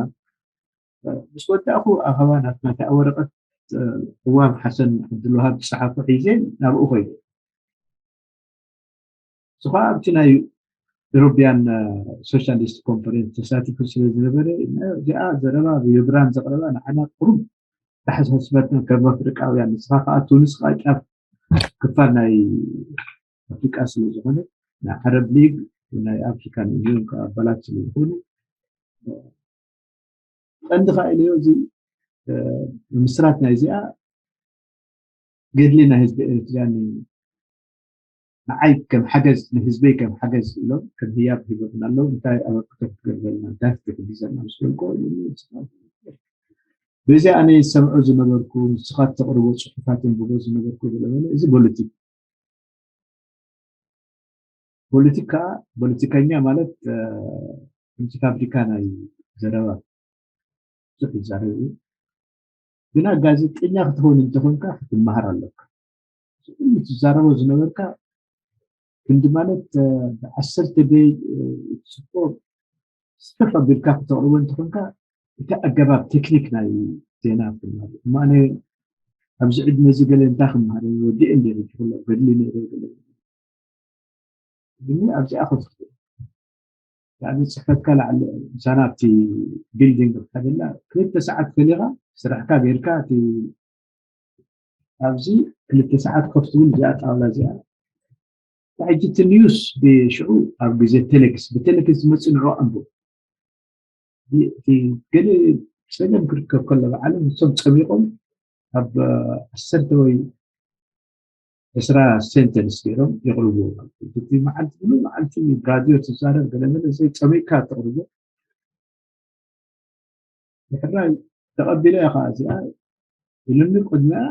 እ፣ ምስ ወዳእኹ ኣኸባ ናትና እታ ወረቐት፣ እ፣ ቅዋም ሓሰን ዓብዱልወሃብ ዝጸሓፎ ሒዘ ናብኡ ኸይደ። ንሱ ኸዓ ኣብቲ ናይ ኢሮፕያን፣ እ፣ ሶሻሊስት ኮንፈረንስ ተሳቲፉ ስለ ዝነበረ፣ እዚኣ ዘረባ ብብራን ዘቕረባ ንዓና ቁሩብ ተሓሳስበትና ከም ኣፍሪቃውያን፣ ንስኻ ከዓ ቱኒስ ከዓ ጫፍ ክፋል ናይ ኣፍሪቃ ስለ ዝኾነ፣ ናይ ዓረብ ሊግ፣ ናይ ኣፍሪካን ዩኒዮን ከዓ ኣባላት ስለ ዝኾኑ፣ ቀንዲ ከዓ ኢለዮ እዚ፣ እ፣ ምስራት ናይ እዚኣ ገድሊ ናይ ህዝቢ ኤርትራ ን-፣ ንዓይ ከም ሓገዝ፣ ንህዝበይ ከም ሓገዝ ኢሎም ከም ህያብ ሂቦምና ኣለዉ። እንታይ ኣበርክቶ ክትገብረልና፣ እንታይ ክትሕግዘና ምስ በልኩ፣ በዚ ኣነ ዝሰምዖ ዝነበርኩ፣ ንስኻ ተቕርቦ ጽሑፋት እንብቦ ዝነበርኩ ገለ በለ፣ እዚ ፖለቲክ ፖለቲካ፣ ፖለቲከኛ ማለት ከምቲ ፋብሪካ ናይ ዘረባ ብዙሕ ይዛረብ እዩ። ግና ጋዜጠኛ ክትኸውን እንተኾንካ ክትመሃር ኣለካ። ኩሉ ትዛረቦ ዝነበርካ ክንዲ ማለት ብዓሰርተ ደይ ጽፎ ስፍሕ ኣቢልካ ክተቕርቦ እንተኾንካ እቲ ኣገባብ ቴክኒክ ናይ ዜና ክትመሃር እሞ ኣነ ኣብዚ ዕድመ እዚ ገለ እንታይ ክመሃር ወዲእ እንደ ኩሎ ገድሊ ነይረ ገለ ግን ኣብዚኣ ከፍት ያኒ ጽሕፈትካ ላዕሊ ምሳና ኣብቲ ቢልዲንግ ከደላ ክልተ ሰዓት ፈሊኻ ስራሕካ ጌርካ እቲ ኣብዚ ክልተ ሰዓት ከፍ ትብል እዚኣ ጣውላ እዚኣ ሕጂ እቲ ኒውስ ብሽዑ ኣብ ግዜ ቴሌክስ ብቴሌክስ ዝመፅእ ንዑ ኣንብብ እቲ ገለ ፀገም ክርከብ ከሎ ብዓለም ንሶም ፀሚቆም ኣብ ዓሰርተ ወይ ዕስራ ሴንተንስ ገይሮም የቕርብዎ ማለት እዩ። እቲ መዓልቲ ሙሉእ መዓልቲ ራድዮ ትዛረብ ገለመለ ዘይፀሚእካ ተቕርቦ ድሕራይ ተቐቢለ እያ ከዓ እዚኣ ኢሉኒ ቅድሚያ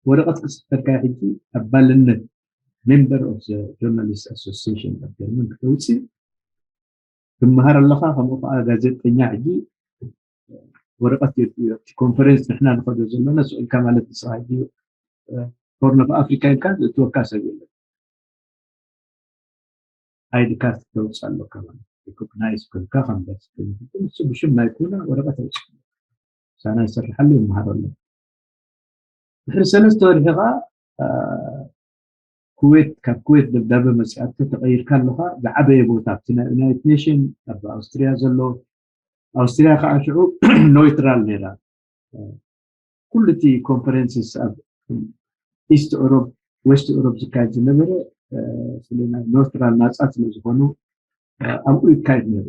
ወረቐት ክፅሕፈልካ ሕጂ ኣባልነት member of the journalist association of German ክተውፅእ ትመሃር ኣለኻ ከምኡ ከዓ ጋዜጠኛ ሕጂ ወረቐት የድልዮ እቲ ኮንፈረንስ ንሕና ንኸዶ ዘለና ስቕ ኢልካ ማለት ንስኻ ሕጂ ሆርን ኦፍ ኣፍሪካ ኢልካ ዝእትወካ ሰብ የለን ኣይዲ ካርድ ክተውፅእ ኣለካ ማለት ሪኮግናይዝ ኮንካ ከም ጋዜጠኛ ንሱ ብሽም ናይ ኩና ወረቐት ኣውፅእ ሳና ይሰርሓሉ ይመሃር ኣሎ ድሕሪ ሰለስተ ወርሒ ከዓ ኩዌት ካብ ኩዌት ደብዳበ መፅኣቶ ተቐይርካ ኣለኻ ዝዓበየ ቦታ ኣብቲ ናይ ዩናይትድ ኔሽን ኣብ ኣውስትሪያ ዘሎ ኣውስትሪያ ከዓ ሽዑ ኖይትራል ነይራ ኩሉ እቲ ኮንፈረንስስ ኣብ ኢስት ኦሮብ ዌስት ኦሮብ ዝካየድ ዝነበረ ስለ ናይ ኖይትራል ናፃ ስለ ዝኾኑ ኣብኡ ይካየድ ነይሩ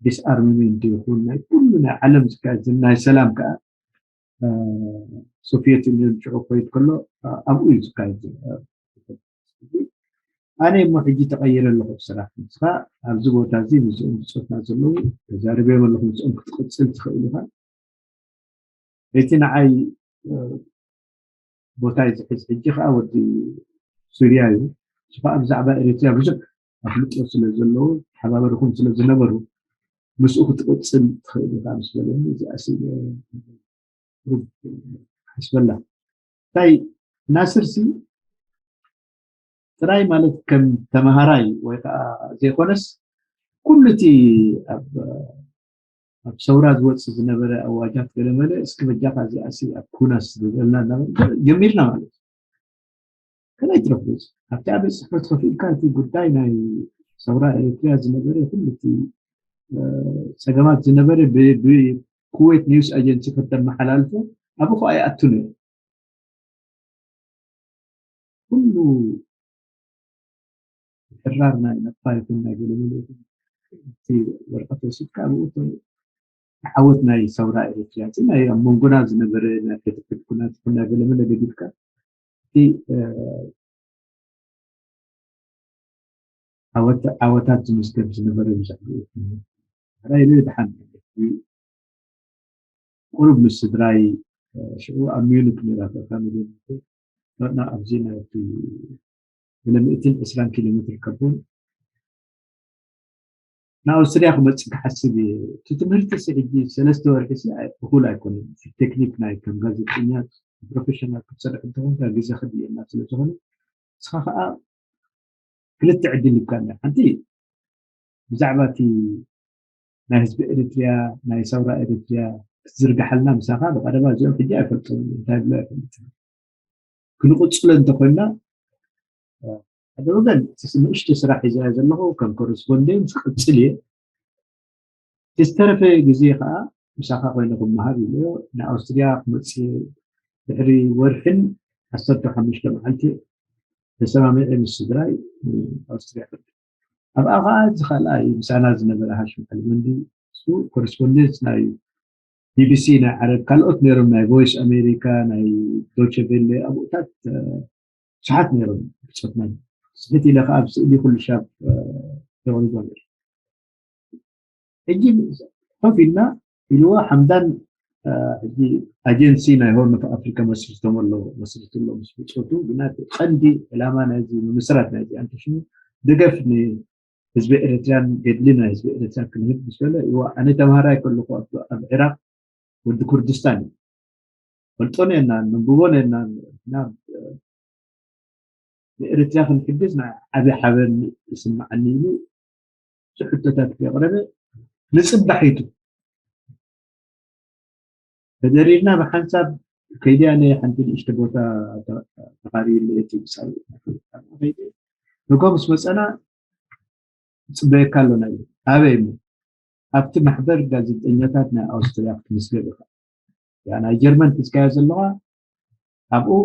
ዲስኣርምመንት ይኹን ናይ ኩሉ ናይ ዓለም ዝካየድ ናይ ሰላም ከዓ ሶቪየት ዩኒየን ሽዑ ኮይድ ከሎ ኣብኡ እዩ ዝካየድ ኣነ እሞ ሕጂ ተቐይረ ኣለኹ ስራሕ ንስኻ ኣብዚ ቦታ እዚ ምስኦም ብፆትና ዘለዉ ተዛሪበዮም ኣለኹ ምስኦም ክትቕፅል ትኽእል ኢኻ እቲ ንዓይ ቦታ እዩ ዝሕዝ ሕጂ ከዓ ወዲ ሱርያ እዩ ከዓ ብዛዕባ ኤርትራ ብዙሕ ኣፍልጦ ስለ ዘለዎ ተሓባበርኩም ስለ ዝነበሩ ምስኡ ክትቅፅል ትኽእል ኢኻ ምስ በለኒ እዚኣ ሓስበላ እንታይ ናስር ሲ ጥራይ ማለት ከም ተመሃራይ ወይ ከዓ ዘይኮነስ ኩሉ እቲ ኣብ ኣብ ሰውራ ዝወፅእ ዝነበረ ኣዋጃት ገለመለ እስኪ በጃኻ እዚኣ ሲ ኣብ ኩናስ ዝበልና ጀሚርና ማለት እዩ ከመይ ትረኽቡ ኣብቲ ኣብ ጽሕፈት ከፊልካ እቲ ጉዳይ ናይ ሰውራ ኤርትራ ዝነበረ ኩሉ እቲ ፀገማት ዝነበረ ብኩዌት ኒውስ ኣጀንሲ ከተመሓላልፎ ኣብኡ ከዓ ይኣቱ ነይሩ ኩሉ ሕራር ናይ ነፋሪትን ናይ ገለመለ እቲ ወረቀት ወሲድካ ኣብኡ ዓወት ናይ ሰውራ ኤርትራ እቲ ናይ ኣብ መንጎና ዝነበረ ናይ ሕድሕድ ኩናት ይኹን ናይ ገለመለ ገዲፍካ እቲ ዓወት ዓወታት ዝምዝገብ ዝነበረ ብዛዕባኡ ሕራይ ኢሉ ድሓን ማለት እዩ ቁሩብ ምስ ስድራይ ሽዑ ኣብ ሚዩኒክ ነራ ፋሚሊ ናትና ኣብዚ ናይቲ ገለ ሚእትን ዕስራን ኪሎ ሜትር ከቦን ንኣውስትርያ ክመፅእ ክሓስብ እየ እቲ ትምህርቲ ሲ ሕጂ ሰለስተ ወርሒ ሲ እኹል ኣይኮነን እቲ ቴክኒክ ናይ ከም ጋዜጠኛ ፕሮፌሽናል ክትሰርሕ እንተኾንካ ግዜ ክድየና ስለ ዝኾነ ንስኻ ከዓ ክልተ ዕድል ይብካ ሓንቲ ብዛዕባ እቲ ናይ ህዝቢ ኤሪትሪያ ናይ ሰውራ ኤሪትሪያ ክትዝርግሓልና ምሳኻ ብቐደማ እዚኦም ሕጂ ኣይፈልጦም እንታይ ብሎ ኣይፈልጥ ክንቕፅሎ እንተኮይና ሓደ ወገን ንእሽቶ ስራሕ ሒዘ ዘለኹ ከም ኮረስፖንደንት ክቅፅል እየ ዝተረፈ ግዜ ከዓ ምሳኻ ኮይነ ክመሃር ኢለዮ ንኣውስትሪያ ክመፅእ ድሕሪ ወርሕን ዓሰርተ ሓሙሽተ መዓልቲ ተሰማሚዐ ምስ ስድራይ ኣውስትሪያ ከድኩ ኣብኣ ከዓ እዚ ካልኣይ ምሳና ዝነበረ ሃሽም ዓሊመንዲ እሱ ኮረስፖንደንት ናይ ቢቢሲ ናይ ዓረብ ካልኦት ነይሮም ናይ ቮይስ ኣሜሪካ ናይ ዶቸ ቬለ ኣብኡታት ብዙሓት ነይሮም ብፆትና ስሕት ኢለ ከዓ ኣብ ስእሊ ኩሉ ሻብ ተወሪዶ ነይሩ። ሕጂ ኮፍ ኢልና ኢልዋ ሓምዳን ሕጂ ኣጀንሲ ናይ ሆርን ኦፍ ኣፍሪካ መስሪቶም ኣለዉ መስሪቱ ኣሎ ምስ ብፆቱ ግና ቀንዲ ዕላማ ናይዚ ምምስራት ናይዚ ኣንተሽሙ ደገፍ ንህዝቢ ኤርትራን ገድሊ ናይ ህዝቢ ኤርትራ ክንህብ ምስ በለ እዋ ኣነ ተምሃራይ ከለኩ ኣብ ዕራቅ ወዲ ኩርድስታን እዩ ፈልጦ ነና ንብቦ ነና ናብ ንኤርትራ ክንሕግዝ ንዓይ ዓብዪ ሓበን ይስምዓኒ ኢሉ ብዙሕ ሕቶታት ከየቕረበ ንፅባሒቱ ተደሪርና ብሓንሳብ ከይዲ ኣነ ሓንቲ ንእሽተ ቦታ ተኻሪዩለ እቲ ምሳሌ ንጎ ምስ መፀና ፅበየካ ኣለና እዩ ኣበይ እሞ ኣብቲ ማሕበር ጋዜጠኛታት ናይ ኣውስትርያ ክትምዝገብ ኢኻ ናይ ጀርመን ሒዝካዮ ዘለኻ ኣብኡ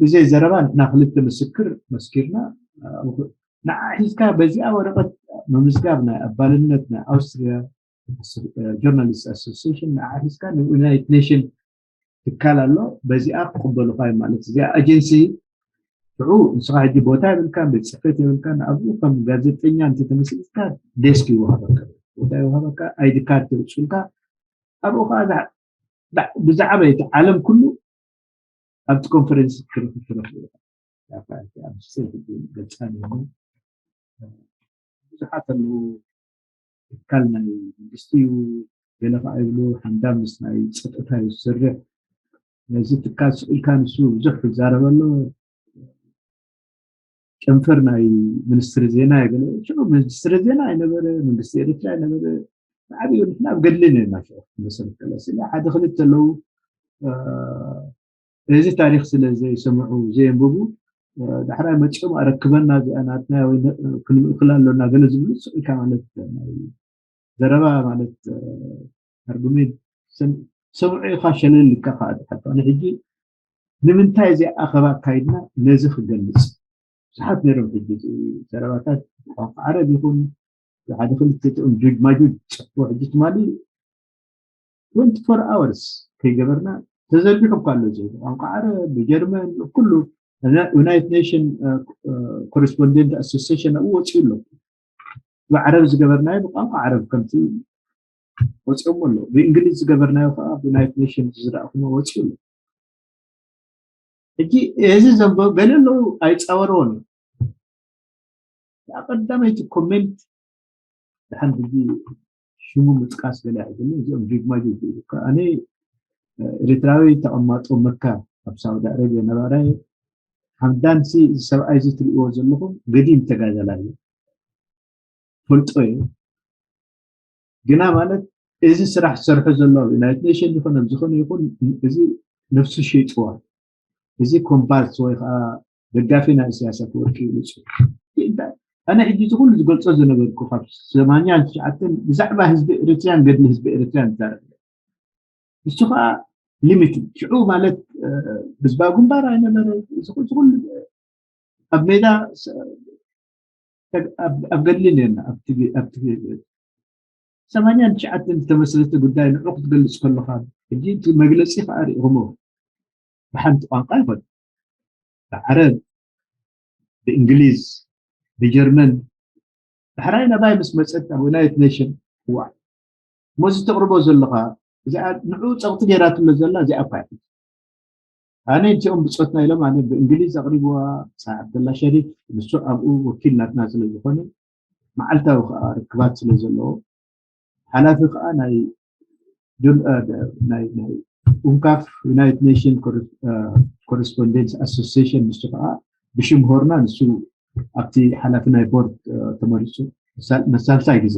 ብዘይ ዘረባ ንሕና ክልተ ምስክር መስኪርና ንዓ ሒዝካ በዚኣ ወረቐት ምምዝጋብ ናይ ኣባልነት ናይ ኣውስትርያ ጆርናሊስት ኣሶሲሽን ንዓ ሒዝካ ንዩናይት ኔሽን ትካል ኣሎ በዚኣ ክቕበሉካ እዩ ማለት እዚኣ ኣጀንሲ ሽዑ ንስኻ ሕጂ ቦታ የብልካን ቤት ፅሕፈት የብልካን ኣብኡ ከም ጋዜጠኛ እንተተመስሪትካ ዴስክ ይወሃበካ ቦታ ይወሃበካ ኣይዲ ካርድ የውፅልካ ኣብኡ ከዓ ብዛዕባ እቲ ዓለም ኩሉ ኣብቲ ኮንፈረንስ ክረክብ ትረክብ ገፃ ብዙሓት ኣለዉ ትካል ናይ መንግስቲ እዩ ገለ ከዓ ይብሉ ሓንዳ ምስ ናይ ፀጥታ እዩ ዝሰርሕ ነዚ ትካል ስኢልካ ንሱ ብዙሕ ክዛረበ ኣሎ ጨንፈር ናይ ሚኒስትሪ ዜና ይገለ ሽዑ ሚኒስትሪ ዜና ኣይነበረ መንግስቲ ኤርትራ ኣይነበረ ብዓብዩ ንሕና ኣብ ገድሊ ነርና ሽዑ መሰረት ከለስ ሓደ ክልተ ኣለዉ እዚ ታሪክ ስለ ዘይሰምዑ ዘየንብቡ ዳሕራይ መፂኦም ኣረክበና እዚኣ ናትና ወይ ክንምእክል ኣሎና ገለ ዝብሉ ስኢልካ ማለት ዘረባ ማለት ኣርጉሜንት ሰምዑ ኢኻ ሸለል ኢልካ ከዓ ትሓልፎ ኣነ ሕጂ ንምንታይ እዚ ኣኸባ ኣካይድና ነዚ ክገልፅ ብዙሓት ነይሮም ሕጂ ዘረባታት ቋንቋ ዓረብ ይኹን ሓደ ክልተ እኦም ጁጅ ማጁጅ ፅሕፎ ሕጂ ትማሊ twenty-four hours ከይገበርና ተዘርጊሑ እኳ ኣሎ እዚ ቋንቋ ዓረብ ብጀርመን ኩሉ ዩናይት ኔሽን ኮረስፖንደንት ኣሶሲሽን ኣብኡ ወፂኡ ኣሎ ብዓረብ ዝገበርናዮ ብቋንቋ ዓረብ ከምቲ ወፂኦም ኣሎ ብእንግሊዝ ዝገበርናዮ ከዓ ብዩናይት ኔሽን ዝረእኹሞ ወፂኡ ኣሎ ሕጂ እዚ ዘንበብ ገለ ኣለዉ ኣይፃወርዎን እዩ ቀዳመይቲ ኮሜንት ድሓን ሕጂ ሽሙ ምጥቃስ ገለ ኣይደለ እዚኦም ጅግማ ጅግ ኣነ ኤርትራዊ ተቐማጦ መካ ኣብ ሳውዲ ኣረቢያ ነባራይ ሓምዳን ሲ እዚ ሰብኣይ እዚ ትርእይዎ ዘለኹም ገዲም ተጋዳላይ እዩ ፈልጦ እዩ ግና ማለት እዚ ስራሕ ዝሰርሑ ዘሎ ኣብ ዩናይት ኔሽን ይኹን ኣብ ዝኾነ ይኹን እዚ ነፍሱ ሸይጥዋ እዚ ኮምባስ ወይ ከዓ ደጋፊ ናይ ኢሳያስ ኣፈወርቂ ይብሉ ኣነ ሕጂ እዚ ኩሉ ዝገልፆ ዝነበርኩ ካብ ሰማንያን ትሽዓተን ብዛዕባ ህዝቢ ኤርትራን ገድሊ ህዝቢ ኤርትራን ይዛረብ ንሱ ከዓ ሊሚትድ ሽዑ ማለት ህዝባዊ ግንባር ኣይነበረ እዚ ኩሉ ኣብ ሜዳ ኣብ ገድሊ ነርና ኣብቲ ሰማንያን ትሽዓተን ዝተመስረተ ጉዳይ ንዑ ክትገልፅ ከለካ ሕጂ እቲ መግለፂ ከዓ ርኢኹሞ ብሓንቲ ቋንቋ ይኮን ብዓረብ ብእንግሊዝ ብጀርመን ዳሕራይ ናባይ ምስ መፀት ኣብ ዩናይት ኔሽን ዋ ሞዚ ተቕርቦ ዘለካ እዚኣ ንዑ ፀቕጢ ገይራትሎ ዘላ እዚኣ እኳ ኣነ እቲኦም ብፆትና ኢሎም ኣነ ብእንግሊዝ ኣቕሪብዋ ፀሓይ ዓብደላ ሸሪፍ ንሱ ኣብኡ ወኪል ናትና ስለ ዝኾነ መዓልታዊ ከዓ ርክባት ስለ ዘለዎ ሓላፊ ከዓ ናይ ኡንካፍ ዩናይት ኔሽን ኮረስፖንደንስ ኣሶሲሽን ንሱ ከዓ ብሽም ሆርና ንሱ ኣብቲ ሓላፊ ናይ ቦርድ ተመሪፁ መሳልሳይ ግዜ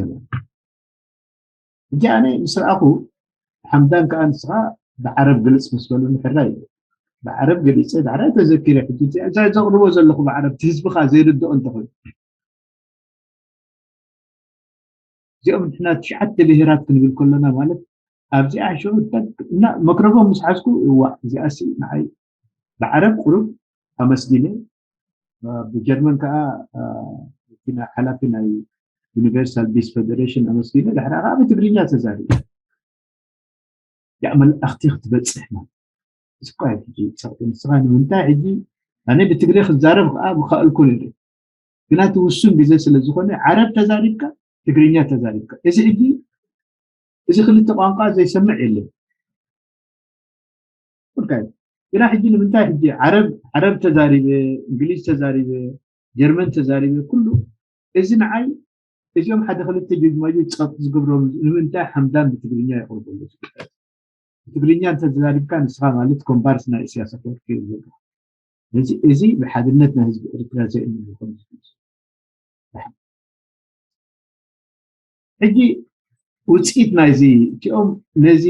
ሕጂ ኣነ ምስ ረኣኹ ሓምዳን ከዓ ንስኻ ብዓረብ ግልፅ ምስ በሉኒ ሕራይ እዩ ብዓረብ ገሊፀ ዳሕራይ ተዘኪረ ሕጂ እዛ ዘቕርቦ ዘለኹ ብዓረብ እቲ ህዝቢ ከዓ ዘይርድኦ እንተኾይኑ እዚኦም ንሕና ትሽዓተ ብሄራት ክንብል ከለና ማለት ኣብዚኣ ሽዑ እና መክረፎን ምስ ሓዝኩ እዋ እዚኣሲ ንዓይ ብዓረብ ቁሩብ ኣመስጊነ ብጀርመን ከዓ ሓላፊ ናይ ዩኒቨርሳል ቢስ ፌደሬሽን ኣመስጊነ ድሕራ ከዓ ብትግርኛ ተዛሪበ ያ መልእኽቲ ክትበፅሕ ማለት እዚ እኳ እዩ ሕጂ ፀቕጢ ንስኻ ንምንታይ ሕጂ ኣነ ብትግሬ ክዛረብ ከዓ ምኸኣልኩ ነይረ ግና እቲ ውሱን ግዜ ስለ ዝኾነ ዓረብ ተዛሪብካ ትግርኛ ተዛሪብካ እዚ ሕጂ እዚ ክልተ ቋንቋ ዘይሰምዕ የለን። ግና ሕጂ ንምንታይ ሕጂ ዓረብ ዓረብ ተዛሪበ፣ እንግሊዝ ተዛሪበ፣ ጀርመን ተዛሪበ፣ ኩሉ እዚ ንዓይ እዚኦም ሓደ ክልተ ጀጅማጆ ጸጥ ዝገብሮም ንምንታይ ሓምዳን ብትግርኛ የቕርበሉ? ብትግርኛ እንተተዛሪብካ ንስኻ ማለት ኮምባርስ ናይ ኢሳያስ ኣፈወርቂ እዩ። እዚ እዚ ብሓድነት ናይ ህዝቢ ኤርትራ ዘእምን ዝኾነ ሕጂ ውፅኢት ናይዚ እቲኦም ነዚ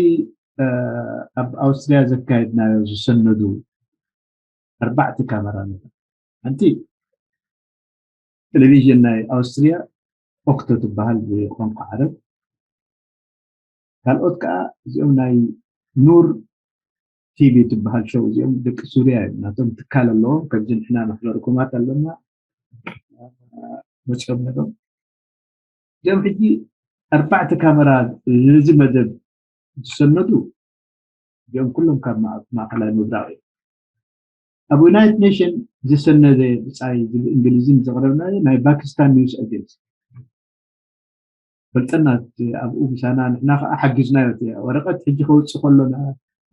ኣብ ኣውስትሪያ ዘካየድናዮ ዝሰነዱ ኣርባዕተ ካሜራ ነታ ሓንቲ ቴሌቪዥን ናይ ኣውስትሪያ ኦክቶ ትበሃል ብቋንቋ ዓረብ፣ ካልኦት ከዓ እዚኦም ናይ ኑር ቲቪ ትበሃል ሸው እዚኦም ደቂ ሱርያ እዮም። ናቶም ትካል ኣለዎም። ከምዚ ንሕና መሕበሪ ኮማት ኣለና መፅኦም ነቶም እዚኦም ሕጂ ኣርባዕተ ካሜራ ነዚ መደብ ዝሰነዱ እዚኦም ኩሎም ካብ ማእከላይ ምብራቕ እዮም። ኣብ ዩናይትድ ኔሽን ዝሰነደ ብፃይ እንግሊዝን ዘቕረብናዮ ናይ ፓኪስታን ኒውስ ኣጀንሲ ፈልጠና ኣብኡ ምሳና ንሕና ከዓ ሓጊዝናዮ። ወረቀት ሕጂ ከውፅእ ከሎና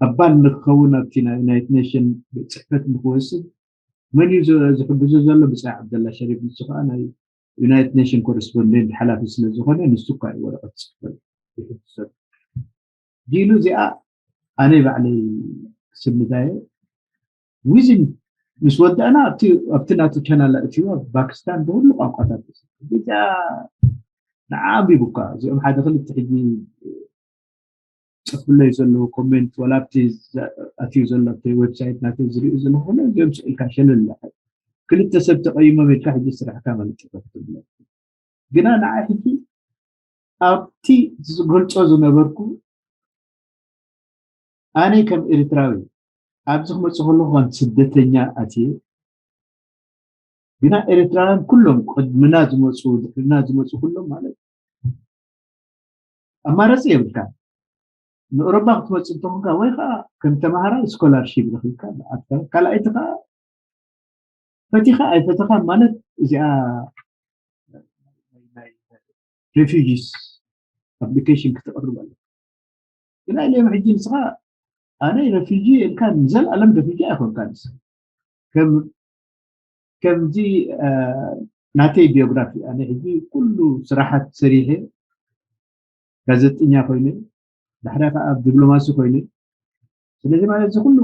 ኣባል ንክኸውን ኣብቲ ናይ ዩናይትድ ኔሽን ቤት ፅሕፈት ንክወስድ መን እዩ ዝሕግዞ ዘሎ? ብፃይ ዓብደላ ሸሪፍ ንሱ ከዓ ናይ ዩናይትድ ኔሽን ኮረስፖንደንት ሓላፊ ስለ ዝኾነ ንሱ እኳ እዩ ወረቀት ዝፅሕፈሉ ይሕግዘሉ። ዲሉ እዚኣ ኣነ ባዕለይ ስምዳየ ዊዝን ምስ ወዳእና ኣብቲ ናቱ ቻናል ኣእትዋ ፓኪስታን ብኩሉ ቋንቋታት እዚኣ ንዓ ኣንቢቡ እኳ እዚኦም ሓደ ክልተ ሕጂ ፅፍለይ ዘለዉ ኮሜንት ወላ ኣብቲ ኣትዩ ዘሎ ኣብቲ ዌብሳይት ናተይ ዝሪኡ ዘለኹ ኩለ እዚኦም ስኢልካ ሸለል ክልተ ሰብ ተቐይሞም ኢልካ ሕጂ ስራሕካ ማለት ጥፈት ትብሎ ግና ንዓ ሕጂ ኣብቲ ዝገልፆ ዝነበርኩ ኣነ ከም ኤርትራዊ ኣብዚ ክመፅእ ከለኹ ከም ስደተኛ ኣትየ ግና ኤርትራውያን ኩሎም ቅድምና ዝመፁ ድሕርና ዝመፁ ኩሎም ማለት ኣማረፂ የብልካ ንኦሮባ ክትመፅእ እንተኾንካ ወይ ከዓ ከም ተማሃራይ ስኮላርሺፕ ረኪብካ ካልኣይቲ ከዓ ፈቲኻ ኣይፈተኻ ማለት እዚኣ ሬፊጂስ ኣፕሊኬሽን ክትቕርብ ኣለ ግና ኢለዮም ሕጂ ንስኻ ኣነ ረፊጂ ኢልካ ንዘለኣለም ረፊጂ ኣይኮንካ ንስ ከምዚ ናተይ ቢዮግራፊ ኣነ ሕጂ ኩሉ ስራሓት ሰሪሐ ጋዜጠኛ ኮይነ ዳሕራ ከዓ ኣብ ዲፕሎማሲ ኮይነ ስለዚ ማለት እዚ ኩሉ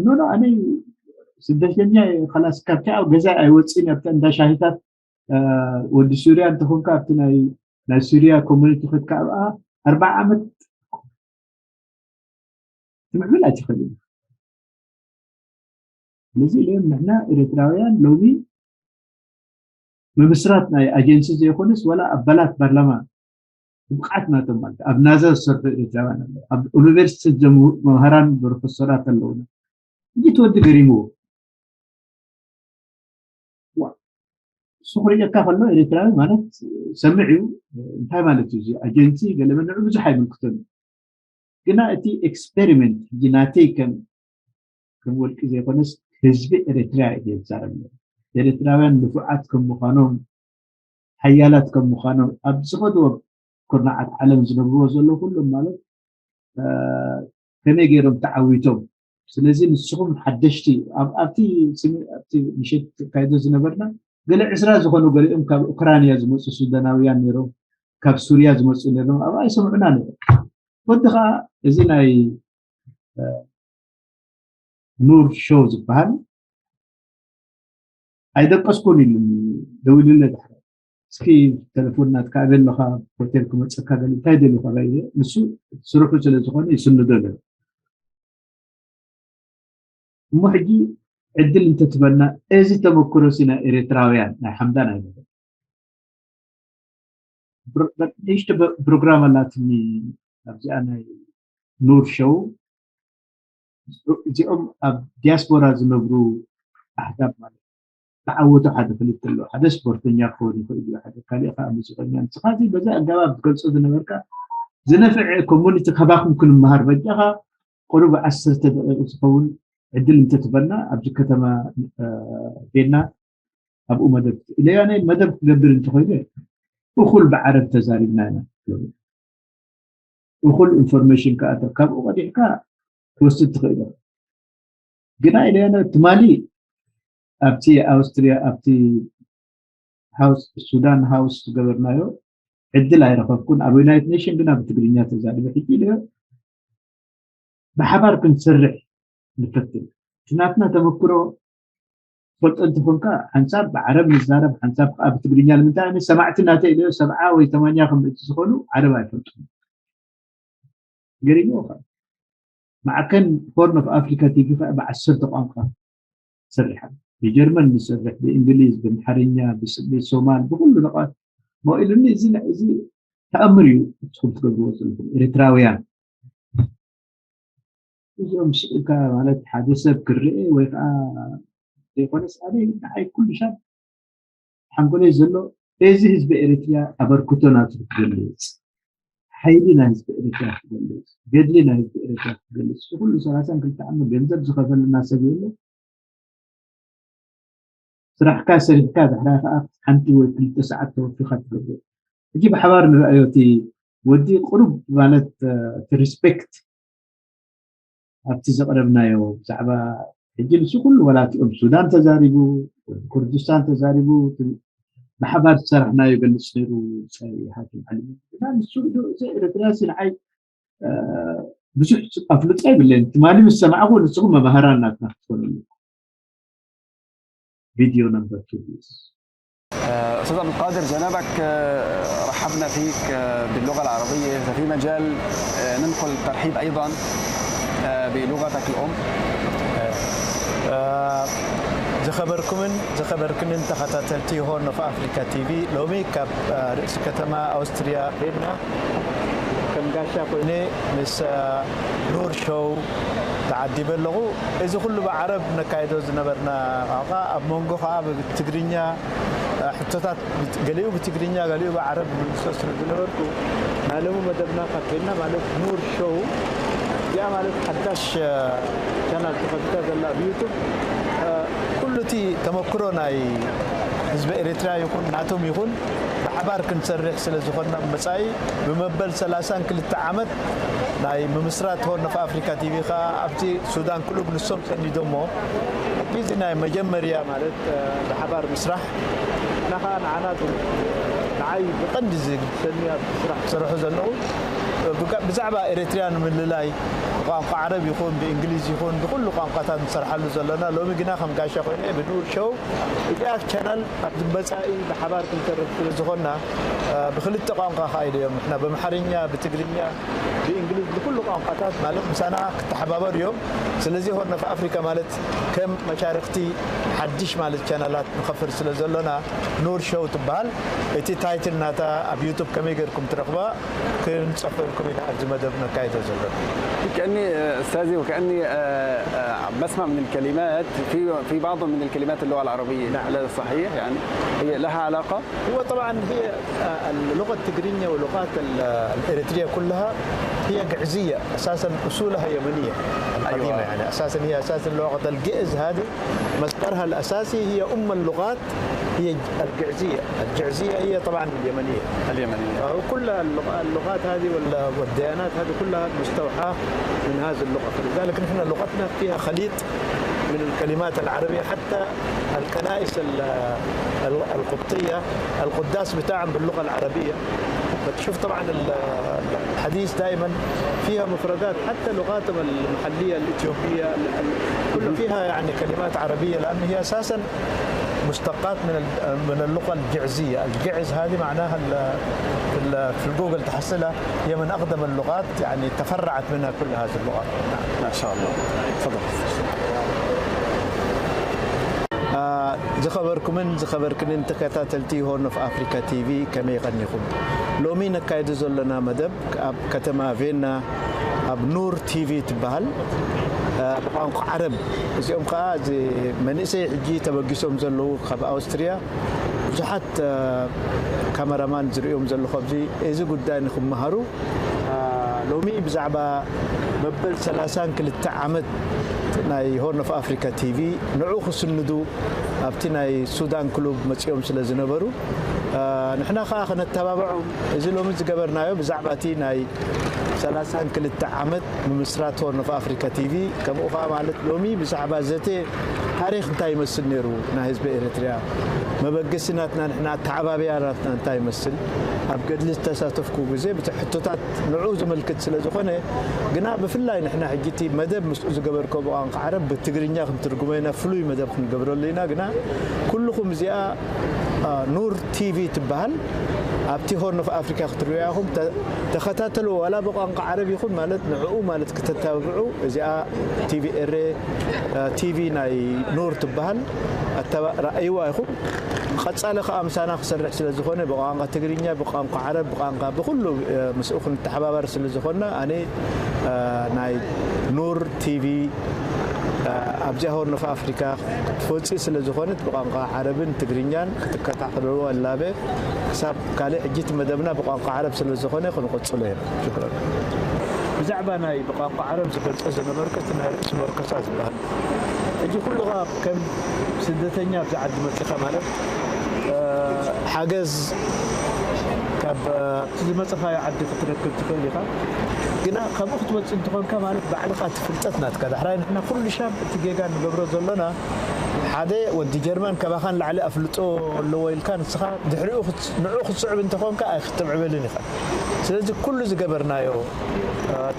ኖኖ ኣነ ስደተኛ ከላስ ካብቲ ኣብ ገዛ ኣይወፅን ኣብቲ እንዳ ሻሂታት ወዲ ሱርያ እንተኾንካ ኣብቲ ናይ ሱርያ ኮሚኒቲ ከድካ ኣብኣ ኣርባዓ ዓመት ትምዕብል ኣይትኽእል ስለዚ ኢሎም ንሕና ኤርትራውያን ሎሚ ምምስራት ናይ ኣጀንሲ ዘይኮነስ ወላ ኣባላት ፓርላማ ብብቕዓት ናቶም ማለት ኣብ ናዛ ዝሰርሑ ኤርትራውያን ኣለዉ ኣብ ዩኒቨርሲቲ ዘምህሩ መምህራን ፕሮፌሰራት ኣለዉና እንጂ ትወዲ ገሪምዎ እሱ ክርእየካ ከሎ ኤርትራዊ ማለት ሰምዕ እዩ እንታይ ማለት እዩ ኣጀንሲ ገለመንዑ ብዙሕ ኣይምልክቶን ግና እቲ ኤክስፐሪመንት ሕጂ ናተይ ከም ከም ወልቂ ዘይኮነስ ህዝቢ ኤርትራ እዩ ዝዛረብ ኤርትራውያን ንፉዓት ከም ምዃኖም ሓያላት ከም ምዃኖም ኣብ ዝኸድዎ ኩርናዓት ዓለም ዝነብርዎ ዘለዉ ኩሎም ማለት ከመይ ገይሮም ተዓዊቶም ስለዚ ንስኹም ሓደሽቲ ኣብቲ ምሸት ካይዶ ዝነበርና ገለ ዕስራ ዝኾኑ ገሊኦም ካብ ኡክራንያ ዝመፁ ሱዳናውያን ነይሮም ካብ ሱርያ ዝመፁ ነይሮም ኣብ ኣይሰምዑና ነይሮም ወዲ ከዓ እዚ ናይ ኑር ሾው ዝበሃል ኣይደቀስኩን ኢሉኒ ደዊሉለ ድሕረ እስኪ ተለፎን ናትካ ኣበይ ኣለኻ ሆቴል ክመፀካ ገለ እንታይ ደሊኻ ኢለ ንሱ ስርሑ ስለ ዝኾነ ይስንዶ ኣሎ እሞ ሕጂ ዕድል እንተትበና እዚ ተመክሮ ሲ ናይ ኤርትራውያን ናይ ሓምዳን ኣይነበረ ንእሽቶ ፕሮግራም ኣላትኒ ኣብዚኣ ናይ ኑር ሾው እዚኦም ኣብ ዲያስፖራ ዝነብሩ ኣሕዛብ ማለት ተዓወቱ ሓደ ክልተ ኣሎ ሓደ ስፖርተኛ ክኸውን ይኽእል እዩ ሓደ ካሊእ ከዓ ሙዚቀኛ ንስኻ እዚ በዚ ኣገባብ ትገልፆ ዝነበርካ ዝነፍዐ ኮሙኒቲ ካባኹም ክንመሃር በጃኻ ቁሩብ ዓሰርተ ደቂቕ ዝኸውን ዕድል እንተትበና ኣብዚ ከተማ ቤና ኣብኡ መደብ ኢለያ ናይ መደብ ክገብር እንተኮይነ እኹል ብዓረብ ተዛሪብና ኢና። እኹል ኢንፎርሜሽን ከኣ ካብኡ ቀዲሕካ ትወስድ ትኽእል ኢኻ። ግና ኢለያ ትማሊ ኣብቲ ኣውስትሪያ ኣብቲ ሃውስ ሱዳን ሃውስ ዝገበርናዮ ዕድል ኣይረኸብኩን። ኣብ ዩናይትድ ኔሽን ግና ብትግርኛ ተዛሪበ። ሕጂ ኢለዮ ብሓባር ክንሰርሕ ንፈትን። እቲ ናትና ተመክሮ ትፈልጦ እንተኾንካ ሓንሳብ ብዓረብ ንዛረብ ሓንሳብ ከዓ ብትግርኛ ንምንታይ ኣነ ሰማዕቲ ናተይ ኢለዮ ሰብዓ ወይ ተማንያ ከም እቲ ዝኾኑ ዓረብ ኣይፈልጡን። ገሪሞ ማዕከን ሆርን ኦፍ ኣፍሪካ ቲቪ ከዓ ብዓሰርተ ቋንቋ ሰሪሓ። ብጀርመን ንሰርሕ ብእንግሊዝ ብምሓርኛ ብሶማል ብኩሉ ነቋት መኢሉኒ እዚ ተኣምር እዩ። ንስኹም ትገብርዎ ዘለኹም ኤርትራውያን እዚኦም ስእልካ ማለት ሓደ ሰብ ክርአ ወይ ከዓ ዘይኮነስ ኣነ ንዓይ ኩሉ ሻብ ሓንጎለይ ዘሎ እዚ ህዝቢ ኤርትርያ ኣበርክቶ ናቱ ክትገልፅ ሓይሊ ናይ ህዝቢ ኤርትርያ ክትገልፅ ገድሊ ናይ ህዝቢ ኤርትርያ ክትገልፅ ኩሉ ሰላሳን ክልተ ዓመት ገንዘብ ዝኸፈለና ሰብ የለ። ስራሕካ ሰሪሕካ ድሕራ ከዓ ሓንቲ ወይ ክልተ ሰዓት ተወፊኻ ትገብር። ሕጂ ብሓባር ንረኣዮ እቲ ወዲ ቁሩብ ማለት እቲ ሪስፔክት ኣብቲ ዘቕረብናዮ ብዛዕባ ሕጂ ንሱ ኩሉ ዋላ እቲኦም ሱዳን ተዛሪቡ ኩርድስታን ተዛሪቡ ብሓባር ዝሰራሕናዮ ይገልፅ ነይሩ። ሓኪም ዓሊ ግና ንሱ እዚ ኤርትራ ንዓይ ብዙሕ ኣፍልጦ የብለይን። ትማሊ ምስ ሰማዕኹ ንስኹም መማህራን ናትና ክትኮኑ ኣለኩም። ቪድዮ ነምበር ቱ ፕሊዝ። أستاذ عبد القادر، جنابك رحبنا فيك باللغة العربية، ففي مجال ننقل الترحيب أيضا بلغتك الأم. ዝኸበርኩምን ዝኸበርክንን ተኸታተልቲ ሆርን ኦፍ ኣፍሪካ ቲቪ፣ ሎሚ ካብ ርእሲ ከተማ ኣውስትርያ ቬና ከም ጋሻ ኮይነ ምስ ኑር ሾው ተዓዲበ ኣለኹ። እዚ ኩሉ ብዓረብ ነካይዶ ዝነበርና ቋንቋ ኣብ መንጎ ከዓ ብትግርኛ ሕቶታት ገሊኡ ብትግርኛ ገሊኡ ብዓረብ ዝምልሶ ስለ ዝነበርኩ ናይ ሎሚ መደብና ካብ ኮይና ማለት ኑር ሾው እዚኣ ማለት ሓዳሽ ቻናል ተኸፊታ ዘላ ኣብ ዩቱብ ኩሉ እቲ ተመክሮ ናይ ህዝቢ ኤርትራ ይኹን ናቶም ይኹን ብሓባር ክንሰርሕ ስለ ዝኾንና መጻኢ ብመበል ሰላሳን ክልተ ዓመት ናይ ምምስራት ሆርን ኦፍ ኣፍሪካ ቲቪ ከዓ ኣብቲ ሱዳን ክሉብ ንሶም ሰኒዶሞ ሕጂ ናይ መጀመርያ ማለት ብሓባር ምስራሕ እና ከዓ ንዓና ንዓይ ብቐንዲ ዝግድሰኒ ኣብ ስራሕ ዝሰርሑ ዘለዉ ብዛዕባ ኤርትርያ ንምልላይ ብቋንቋ ዓረብ ይኹን ብእንግሊዝ ይኹን ብኩሉ ቋንቋታት ንሰርሓሉ ዘለና ሎሚ ግና ከም ጋሻ ኮይነ ብኑር ሾው እዚኣ ቻናል ኣብ መፃኢ ብሓባር ክንሰርሕ ስለ ዝኾንና ብክልተ ቋንቋ ከዓ ኢለዮም ንሕና ብኣምሓርኛ ብትግርኛ ብእንግሊዝ ብኩሉ ቋንቋታት ማለት ምሳና ክተሓባበሩ እዮም። ስለዚ ሆርን ኦፍ ኣፍሪካ ማለት ከም መሻርክቲ ሓድሽ ማለት ቻናላት ንኸፍር ስለ ዘሎና ኑር ሾው ትበሃል። እቲ ታይትል ናታ ኣብ ዩቱብ ከመይ ገይርኩም ትረኽባ ክንፀፈልኩም ኢና ኣብዚ መደብ ነካይዶ ዘለና። كأني أستاذي وكأني بسمع من الكلمات في في بعض من الكلمات اللغة العربية. نعم. هل هذا صحيح؟ يعني هي لها علاقة؟ هو طبعا هي اللغة التجرينية واللغات الإريترية كلها هي قعزية أساسا أصولها يمنية القديمة. أيوة. يعني أساسا هي أساسا لغة القعز هذه مصدرها الأساسي هي أم اللغات هي القعزية. القعزية هي طبعا اليمنية. اليمنية. وكل اللغات هذه والديانات هذه كلها مستوحاة من هذه اللغة، فلذلك نحن لغتنا فيها خليط من الكلمات العربية، حتى الكنائس القبطية القداس بتاعهم باللغة العربية. فتشوف طبعا الحديث دائما فيها مفردات، حتى لغاتهم المحلية الإثيوبية كله فيها يعني كلمات عربية، لأن هي أساسا مشتقات من من اللغة الجعزية. الجعز هذه معناها في الجوجل تحصلها، هي من أقدم اللغات، يعني تفرعت منها كل هذه اللغات. ما شاء الله. تفضل. ዝኸበርኩምን ዝኸበርክንን ተከታተልቲ ሆርን ኦፍ ኣፍሪካ ቲቪ ከመይ ቀኒኹም? ሎሚ ነካይዱ ዘለና መደብ ኣብ ከተማ ቬና ኣብ ኑር ቲቪ ትበሃል ብቋንቋ ዓረብ። እዚኦም ከዓ መንእሰይ ሕጂ ተበጊሶም ዘለዉ ካብ ኣውስትርያ ብዙሓት ካመራማን ዝርእዮም ዘለኹ ኣብዚ እዚ ጉዳይ ንክመሃሩ ሎሚ ብዛዕባ መበል ሰላሳን ክልተ ዓመት ናይ ሆርን ኦፍ ኣፍሪካ ቲቪ ንዑ ክስንዱ ኣብቲ ናይ ሱዳን ክሉብ መጺኦም ስለ ዝነበሩ፣ ንሕና ከኣ ከነተባብዖም፣ እዚ ሎሚ ዝገበርናዮ ብዛዕባ እቲ ናይ ሰላሳን ክልተ ዓመት ምምስራት ሆርን ኦፍ ኣፍሪካ ቲቪ፣ ከምኡ ከኣ ማለት ሎሚ ብዛዕባ ዘተ ታሪኽ እንታይ ይመስል ነይሩ፣ ናይ ህዝቢ ኤርትርያ መበገሲ ናትና፣ ንሕና ኣተዓባብያ ናትና እንታይ ይመስል፣ ኣብ ገድሊ ዝተሳተፍኩ ግዜ ብቲ ሕቶታት ንዑ ዝምልክት ስለ ዝኾነ፣ ግና ብፍላይ ንሕና ሕጂ እቲ መደብ ምስኡ ዝገበርኮ ብቋንቋ ዓረብ ብትግርኛ ክንትርጉሞ ኢና፣ ፍሉይ መደብ ክንገብረሉ ኢና። ግና ኩልኹም እዚኣ ኑር ቲቪ ትበሃል ኣብቲ ሆርን ኦፍ ኣፍሪካ ክትርእዩ ኢኹም። ተኸታተልዎ፣ ዋላ ብቋንቋ ዓረብ ይኹን፣ ማለት ንዕኡ ማለት ክተተባብዑ። እዚኣ ቲቪ ኤሬ ቲቪ ናይ ኑር ትበሃል፣ ረኣይዋ ኢኹም። ቀጻሊ ከዓ ምሳና ክሰርሕ ስለ ዝኾነ ብቋንቋ ትግርኛ፣ ብቋንቋ ዓረብ፣ ብቋንቋ ብኩሉ ምስኡ ክንተሓባበር ስለ ዝኾንና ኣነ ናይ ኑር ቲቪ ኣብዚኣ ሆርን ኦፍ ኣፍሪካ ክትወፅእ ስለ ዝኾነት ብቋንቋ ዓረብን ትግርኛን ክትከታተልዎ ኣላበ። ክሳብ ካልእ ሕጂ እቲ መደብና ብቋንቋ ዓረብ ስለ ዝኾነ ክንቕፅሎ ኢና። ሽክረን። ብዛዕባ ናይ ብቋንቋ ዓረብ ዝገልፀ ዝነበርኩ እቲ ናይ ርእሲ መርኮሳ ዝበሃል ሕጂ ኩሉ ከዓ ከም ስደተኛ ኣብዚ ዓዲ መፂኻ ማለት ሓገዝ ካብ እቲ ዝመፅኻዮ ዓዲ ክትረክብ ትኽእል ኢኻ። ግና ካብኡ ክትወፅእ እንተኾንካ ማለት ባዕልኻ እቲ ፍልጠት ናትካ ዳሕራይ ንሕና ኩሉ ሻብ እቲ ጌጋ ንገብሮ ዘሎና ሓደ ወዲ ጀርመን ካባኻን ላዕሊ ኣፍልጦ ኣለዎ ኢልካ ንስኻ ድሕሪኡ ንዑ ክትስዕብ እንተኾንካ ኣይክተምዕበልን ኢኻ። ስለዚ ኩሉ ዝገበርናዮ